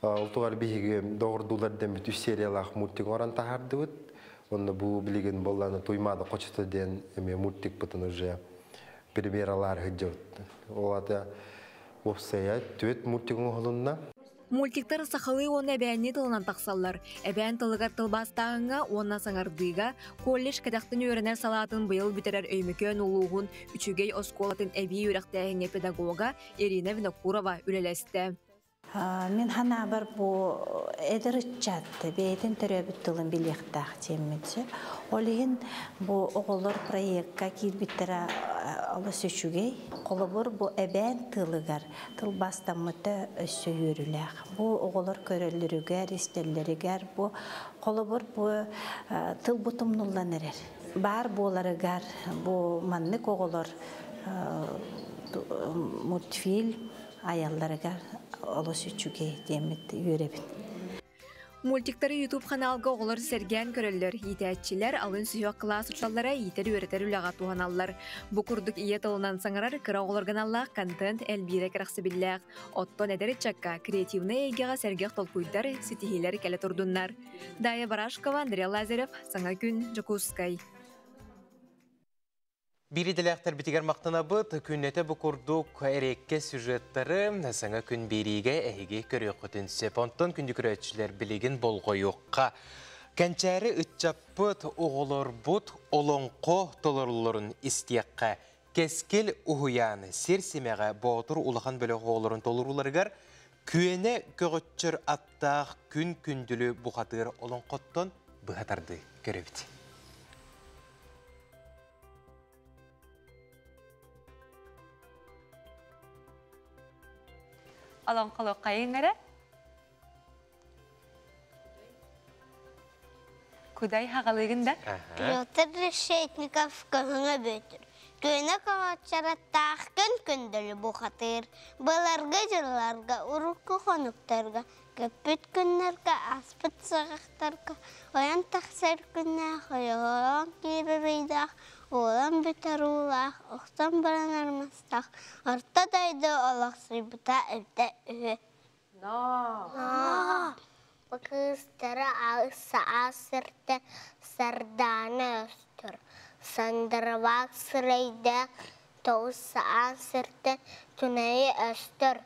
Ол тугар биһиги доҕордуулар дэммит үс сериялаах мультик оҥорон таһаардыбыт. Онно бу билигин буоллана Туймаада хочото диэн эмиэ мультикпытын уже премьералаар сылдьабыт. Ол ата уопсайа түөрт мультик оҥоһулунна. Мультиктар сахалыы уонна эбээннии тылынан тахсаллар. Эбээн тылыгар тылбаастааһыҥҥа уонна саҥардыыга колледж кэтэхтэн үөрэнэр салаатын быйыл бүтэрэр Өймөкөөн улууһун Үчүгэй оскуолатын эбии үөрэхтээһиҥҥэ педагога Ирина Винокурова үлэлэстэ. Мин ханаабар бу эдэр ыччат бэйэтин төрөөбүт тылын билиэхтээх диэммит. Ол иһин бу оҕолор проекка киирбиттэрэ олус үчүгэй. Холобур бу эбээн тылыгар тылбаастаммыта өссө үөрүүлээх. Бу оҕолор көрөллөрүгэр, истэллэригэр бу холобур бу тыл бутумнуллан эрэр. Баар буоларыгар бу маннык оҕолор мультфильм аялларыгар олус үчүгэй диэммит үөрэбит. Мультиктары YouTube ханаалга оҕолор сэргээн көрөллөр, иитээччилэр алын сүһүөх кылаас учууталлара иитэр-үөрэтэр үлэҕэ туһаналлар. Бу курдук ийэ тылынан саҥарар кыра оҕолорго аналлаах контент элбиирэ кэрэхсэбиллээх. Оттон эдэр ыччакка креативнай эйгэҕэ сэргэх толкуйдар, ситиһиилэр кэлэ турдуннар. Дая Барашкова, Андрей Лазарев, Саҥа күн, Дьокуускай. Биир идэлээхтэрбитигэр махтанабыт, күннэтэ бу курдук эриэккэ сюжеттары саҥа күн биэриигэ эһиги көрүөххүтүн сөп. Онтон күндү көрөөччүлэр билигин болҕойуохха. Кэнчээри ыччаппыт, оҕолорбут олоҥхо толорулларын истиэххэ. Кэскил уһуйаан сир симэҕэ Боотур улахан бөлөх оҕолорун толорууларыгар күөнэ көҕөччөр аттаах күн күндүлү бухатыыр олоҥхоттон быһа тардыы көрөбүт. Олоҥхолуох хайыҥ эрэ? Кудай хаҕалыыгын да? Петр Решетников көһүҥэ Бүөтүр. Күөнэ көҕөччөраттаах күн күндүлү бухатыыр. Былыргы дьылларга, урукку хонуктарга, көппүт күннэргэ, ааспыт саҕахтарга ойон тахсар күннээх, ойоҕолоон киирэр ыйдаах, уолан бүтэр уулаах, охтон баран армастаах, орто дойду олохсуйбута эбитэ үһү. Ноо. Бу кыыстара сиртэн Сардаана өстөр. Сандарвак сырайдаах тоҕус саан сиртэн Түнэйи өстөр.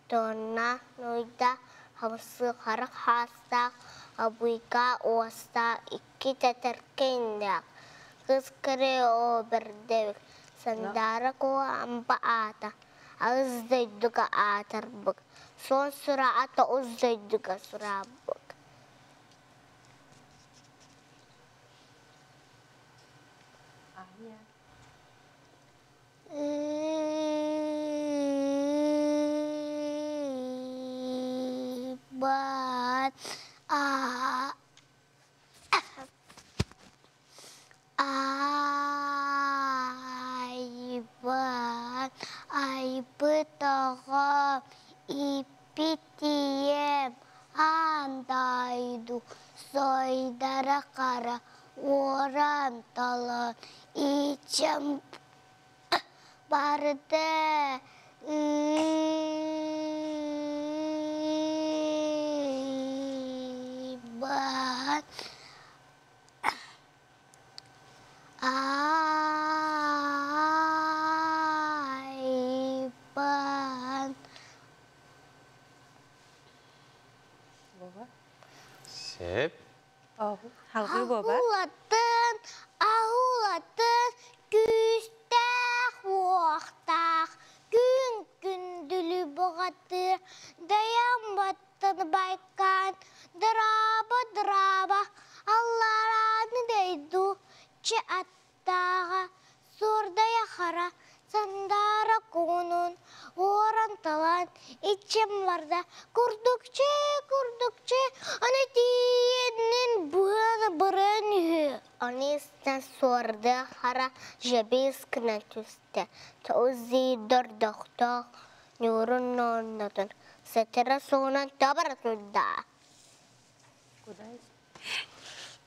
Тонна нуйда хамсыы харах хаастаах, абыйка уостаах икки тэтэркэйнээх. Кыс кэрэ оо бэрдэбик, Сандаара куо ампа аата, алыс дойдуга аатарбык, суон сураҕа тоҕус дойдуга сураабык. Ыйбат айбат айбыт оҕом ииппит ийэм аан дойду сойдара хара уоран толон иччэм барда ыйбат айбан. Сеп. Халгыы буоба. Аһуулатын, аһуулатын күүстээх уохтаах, күн күндүлү баҕатыы, дайан баттан байкаан, дыраба дыраба, алларааны дойду, чи аттааҕа, суордайа хара, сандаара куунун, уоран талан, иччим барда, курдукчы, курдукчы, аны тиийэннин быаны быран үһү. Аны истэн суорда хара жэбис гына түстэ. Тоҕус дордохтоох, ньуурун ноннотун, сэтэрэ суунан табара турда.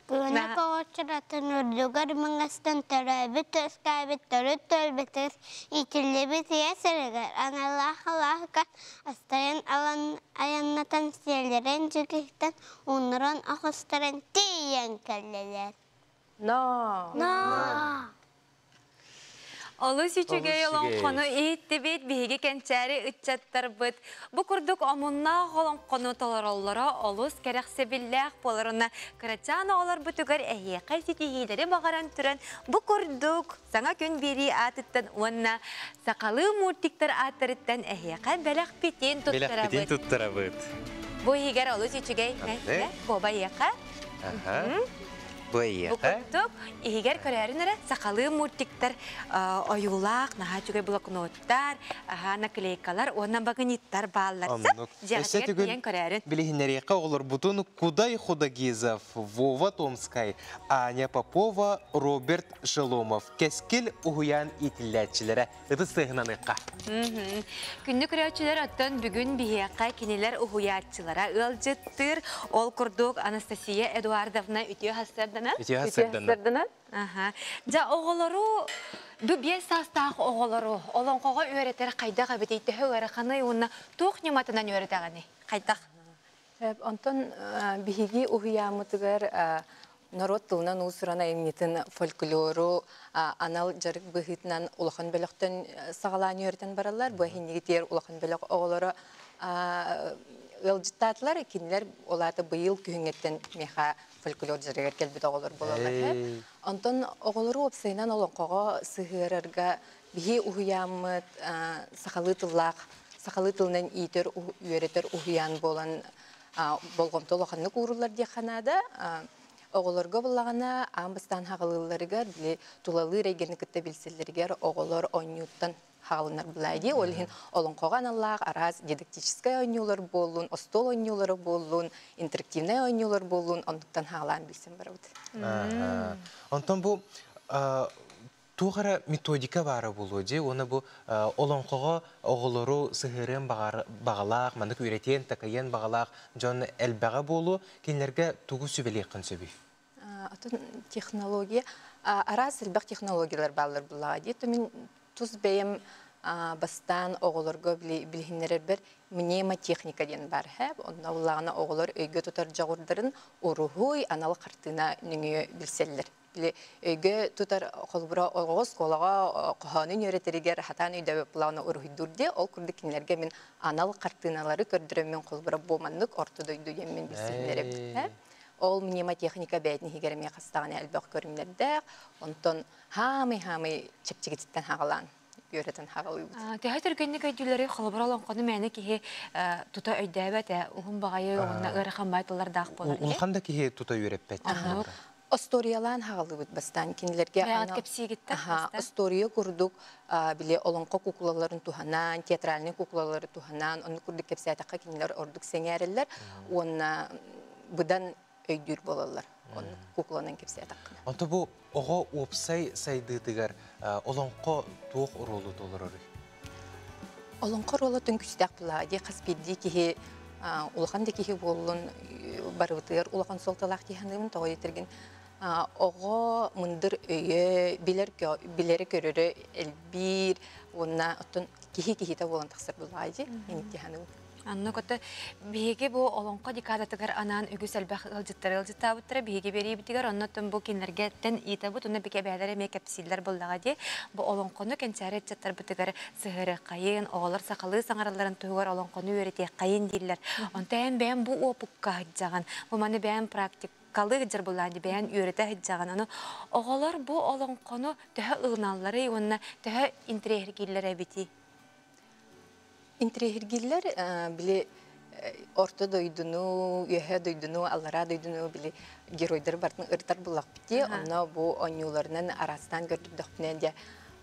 Күнэ коҕоччуратын үрдүгэр мыңастан төрөөбүт өскөөбүт төрүт төлбөтөр иитиллибит ийэ сиригэр аналлаах алааһыга астайан алан айаннатан сиэллэрин дьүкүһүтэн ууннаран оҕустаран тиийэн кэллилэр. Но. Но. Олус үчүгэй олоҥхону иһиттибит биһиги кэнчээри ыччаттарбыт. Бу курдук омуннаах олоҥхону толороллоро олус кэрэхсэбиллээх буоларына кырачаан оҕолорбутугар эһиэхэ ситиһиилэри баҕаран туран бу курдук саҥа күн биэрии аатыттан уонна сахалыы мультиктар ааттарыттан эһиэхэ бэлэхпитин Бэлэхпитин туттарабыт. туттарабыт. Бу иһигэр олус үчүгэй буоба эһиэхэ. Бу Бу эйиэхэ. курдук иһигэр көрөөрүн эрэ сахалыы мультиктар ойуулаах, наһаа үчүгэй блокноттар, наклейкалар уонна баганиттар бааллар. Оннук. Өссө Дьиэҕитигэр түгүл тиийэн көрөөрүн. билиһиннэриэххэ оҕолорбутун Кудай Худагизов, Вова Томскай, Аня Попова, Роберт Шеломов Кэскил уһуйаан иитиллээччилэрэ ытыс тыаһынаныахха. Күндү көрөөччүлэр оттон бүгүн биһиэхэ кинилэр уһуйааччылара ыалдьыттыыр. Ол курдук Анастасия Эдуардовна үтүө хассардана. Үтүө хассардана. Аха. Дьа оҕолору бу биэс саастаах оҕолору олоҥхоҕо үөрэтэр хайдах эбитий төһө ыараханый уонна туох ньыматынан үөрэтэҕиний? Хайдах? Онтон биһиги уһуйааммытыгар норуот тылынан уус-уран айымньытын фольклору анал дьарык быһыытынан улахан бөлөхтөн саҕалаан үөрэтэн бараллар. Бу иһиннигитигэр улахан бөлөх оҕолоро ыалдьыттаатылар. Кинилэр ол аата быйыл күһүҥҥэттэн миэхэ фольклор дьарыгар кэлбит оҕолор буолаллар. Онтон оҕолору уопсайынан олоҥхоҕо сыһыарарга биһи уһуйааммыт сахалыы тыллаах сахалыы тылынан иитэр үөрэтэр уһуйаан буолан болҕомто улаханнык ууруллар диэххэ наада. Оҕолорго буллаҕына аан бастаан хаҕалыылларыгар били тулалыыр эйгэни кытта билсэллэригэр оҕолор оонньууттан хаҕалынар булаа дии. Ол иһин олоҥхоҕо аналлаах араас дидактическай оонньуулар буоллун, остуол оонньуулара буоллун, интерактивнай оонньуулар буоллун, оннуктан хаалаан билсэн барабыт. Онтон бу туох эрэ методика баара буолуо дии уонна бу олоҥхоҕо оҕолору сыһыарыан баҕалаах, маннык үөрэтиэн, такайыан баҕалаах дьон элбэҕэ буолуо, кинилэргэ тугу сүбэлиэххин сөбүй? Атын технология, араас элбэх технологиялар бааллар буллаҕа дии. Мин тус бэйэм Бастаан оҕолорго билиһиннэрэрбэр мнемотехника диэн бар хэп. Онно буллаҕына оҕолор өйгө тутар дьоҕурдарын уруһуй анал хартыына нөҥүө билсэллэр. Били өйгө тутар холобура оҕо оскуолаҕа хоһоонун үөрэтэригэр хатаан өйдөбөт буллаҕына уруһуйдуур диye ол курдук кинилэргэ мин анал хартыыналары көрдөрөммүн холобура бу маннык орто дойду диэммин билсиһиннэрэбит. Ол мнемотехника бэйэтин иһигэр эмиэ хастаҕына элбэх көрүҥнэрдээх, онтон хаамый-хаамый чэпчэкититтэн хаҕалаан үөрэтэн хаҕалыыбыт. Төһө түргэнник өйдүүлэри холобура олоҥхону мээнэ киһи тута өйдөөбөт ээ, уһун баҕайы уонна ыарахан баай тыллардаах буолар. Улахан да киһи тута үөрэппэт. Осториялаан хаҕалыыбыт бастаан кинилэргэ Остуоруйа курдук били олоҥхо куукулаларын туһанан, театральнай куукулалары туһанан, оннук курдук кэпсээтэххэ кинилэр ордук сэҥээрэллэр уонна быдан өйдүүр буолаллар. Оннук куукуланан кэпсээтэххинэ. Онто бу оҕо уопсай сайдыытыгар олоҥхо туох оруолу толороруй? Олоҥхо оруола түн күүстээх буоллаҕа дии. Хас биирдии киһи улахан да киһи буоллун барыбытыгар улахан суолталаах дии саныыбын. Тоҕо диэтэргин оҕо мындыр өйө, билэр билэри көрөрө элбиир уонна оттон киһи киһитэ буолан тахсар буоллаҕа дии. Инник дии саныыбын. Анна көтө биһиги бу олоҥхо декадатыгар анаан үгүс элбэх ыалдьыттары ыалдьыттаабыттара биһиги биэриибитигэр оннуттан бу кинилэргэттэн ыытабыт уонна бигэ бэйэлэрэ эмиэ кэпсииллэр буоллаҕа дии. Бу олоҥхону кэнчээри ыччаттарбытыгар сыһыарыаххайын, оҕолор сахалыы саҥаралларын туһугар олоҥхону үөрэтиэххэйин дииллэр. Онтон эн бэйэм бу уопукка сылдьаҕын, бу маны бэйэм практикалыы сылдьар буоллаҕын дии, бэйэҥ үөрэтэ сылдьаҕын. Ону оҕолор бу олоҥхону төһө ылыналларый уонна төһө интэриэһиргииллэр эбитий? Интэриэһиргииллэр били орто дойдуну, үөһэ дойдуну, аллараа дойдуну били геройдары барытын ырытар буллахпыт дии. Онно бу оонньууларынан араастаан көрдөрдөхпүнэ дьэ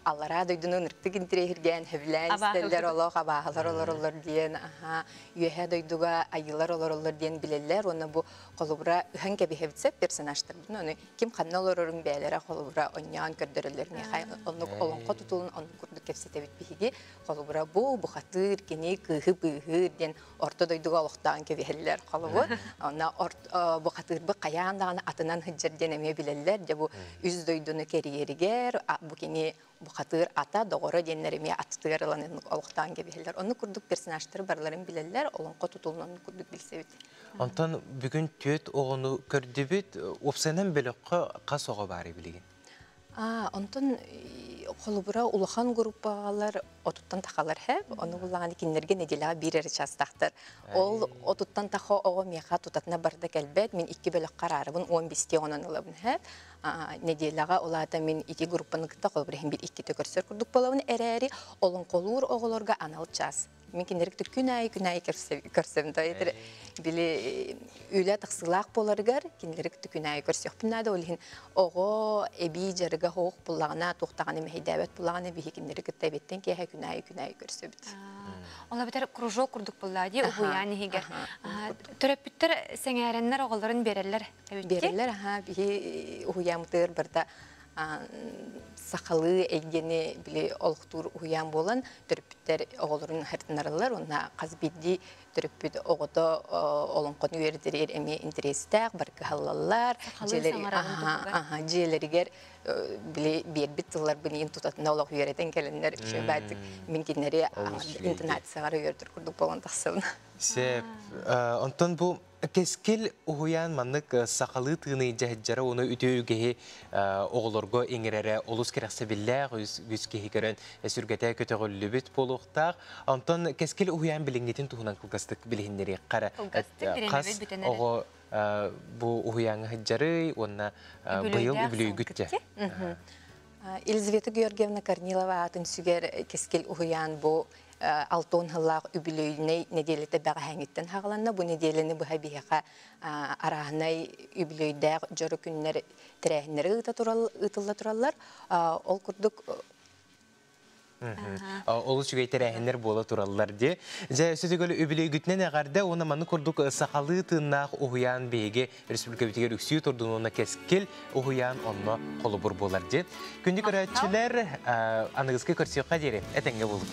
аллараа дойдуну ынырыктык интэриэһиргээн, сөбүлээн истэллэр олох абааһылар олороллор диэн, аха, үөһэ дойдуга айыылар олороллор диэн билэллэр уонна бу холобура ыһан кэбиһэбит сөп персонажтарбытын ону ким ханна олорорун бэйэлэрэ холобура онньоон көрдөрөллөр миэхэ оннук олоҥхо тутулун оннук курдук кэпсэтэбит биһиги. Холобура, бу бухатыыр кини кыыһы быыһыыр диэн орто дойдуга олохтоон кэбиһэллэр. Холобур, онно бухатыырбыт хайаан даҕаны атынан сылдьар диэн эмиэ билэллэр. Дьэ бу үс дойдуну кэрийэригэр бу кини бухатыыр ата, доҕоро диэннэр эмиэ аттытыгар ылан олохтоон кэбиһэллэр. Оннук курдук персонажтары барыларын билэллэр, олоҥхо тутулун оннук курдук билсэбит. Онтон бүгүн түөрт оҕону көрдүбүт. Уопсайынан бөлөххө хас оҕо баарый билигин? Онтон холобура улахан группалар отуттан тахалар һэ. Ону буллаҕына кинилэргэ нэдиэлэҕэ биир эрэ чаастаахтар. Ол отуттан таха оҕо миэхэ тутатына барда кэлбэт. Мин икки бөлөххө араарабын, уон бистии онон ылабын һэ. Нэдиэлэҕэ ол аата мин ити группаны кытта холобура иһин биир иккитэ көрсөр курдук буолабын эрээри олоҥхолуур оҕолорго анал чаас. Мин кинилэри күн аайы күн аайы көрсөм да били үлэ тахсыылаах буоларыгар кинилэри күн аайы көрсүөхпүн наада. Ол иһин оҕо эбии дьарыга хоох буллаҕына туохтаҕына мэһэйдээбэт буллаҕына биһи кинилэри кытта эбиэттэн киэһэ күн аайы күн аайы көрсөбүт. Ол эбэтэр кружок курдук буоллаа дии уһуйаан иһигэр. Төрөппүттэр сэҥээрэннэр оҕолорун биэрэллэр эбит. Биэрэллэр аха биһи уһуйаамытыгар барыта сахалыы эйгэни били олохтуур уһуйаан буолан төрөппүттэр оҕолорун хартынараллар уонна хас биирдии төрөппүт оҕото олоҥхону үөрэтэригэр эмиэ интэриэстээх бар кыһаллаллар дьиэлэригэр били биэрбит тылларбын иин тутатына олох үөрэтэн кэлэннэр үчүгэйдик мин кинилэри интонацияҕар үөрэтэр курдук буолан тахсабын. Сөп. Онтон бу Кэскил уһуйаан маннык сахалыы тыыны дьаһыдьара уну үтүө үгэһи оҕолорго иҥэрэрэ олус кэрэхсэбиллээх үс киһи көрөн сүргэтэ көтөҕүллүбүт буолуохтаах. Онтон Кэскил уһуйаан билиҥҥитин туһунан кылгастык билиһиннэриэххэ эрэ. Хас оҕо бу уһуйааҥҥа сылдьарый уонна быйыл үбүлүөйгүт дьэ. Елизавета Георгиевна Корнилова аатын сүгэр Кэскил уһуйаан бу алтон сыллаах үбүлүөйүнэй нэдиэлэтэ бэҕэһээҥиттэн хаҕаланна. Бу нэдиэлэни быһа биһиэхэ арааһынай үбүлүөйдээх дьоро күннэр тэрээһиннэри ыытылла тураллар. Ол курдук Олус үчүгэй тэрээһиннэр буола тураллар дии. Дьэ, өссө үбүлүөйгүтүнэн эҕэрдэ уонна маннык курдук сахалыы тыыннаах уһуйаан биһиги республикабытыгар үксүү турдун уонна кэскил уһуйаан онно холобур буолар дии. Күндү көрөөччүлэр, аныгыскы көрсүөххэ диэри этэҥҥэ буолуҥ.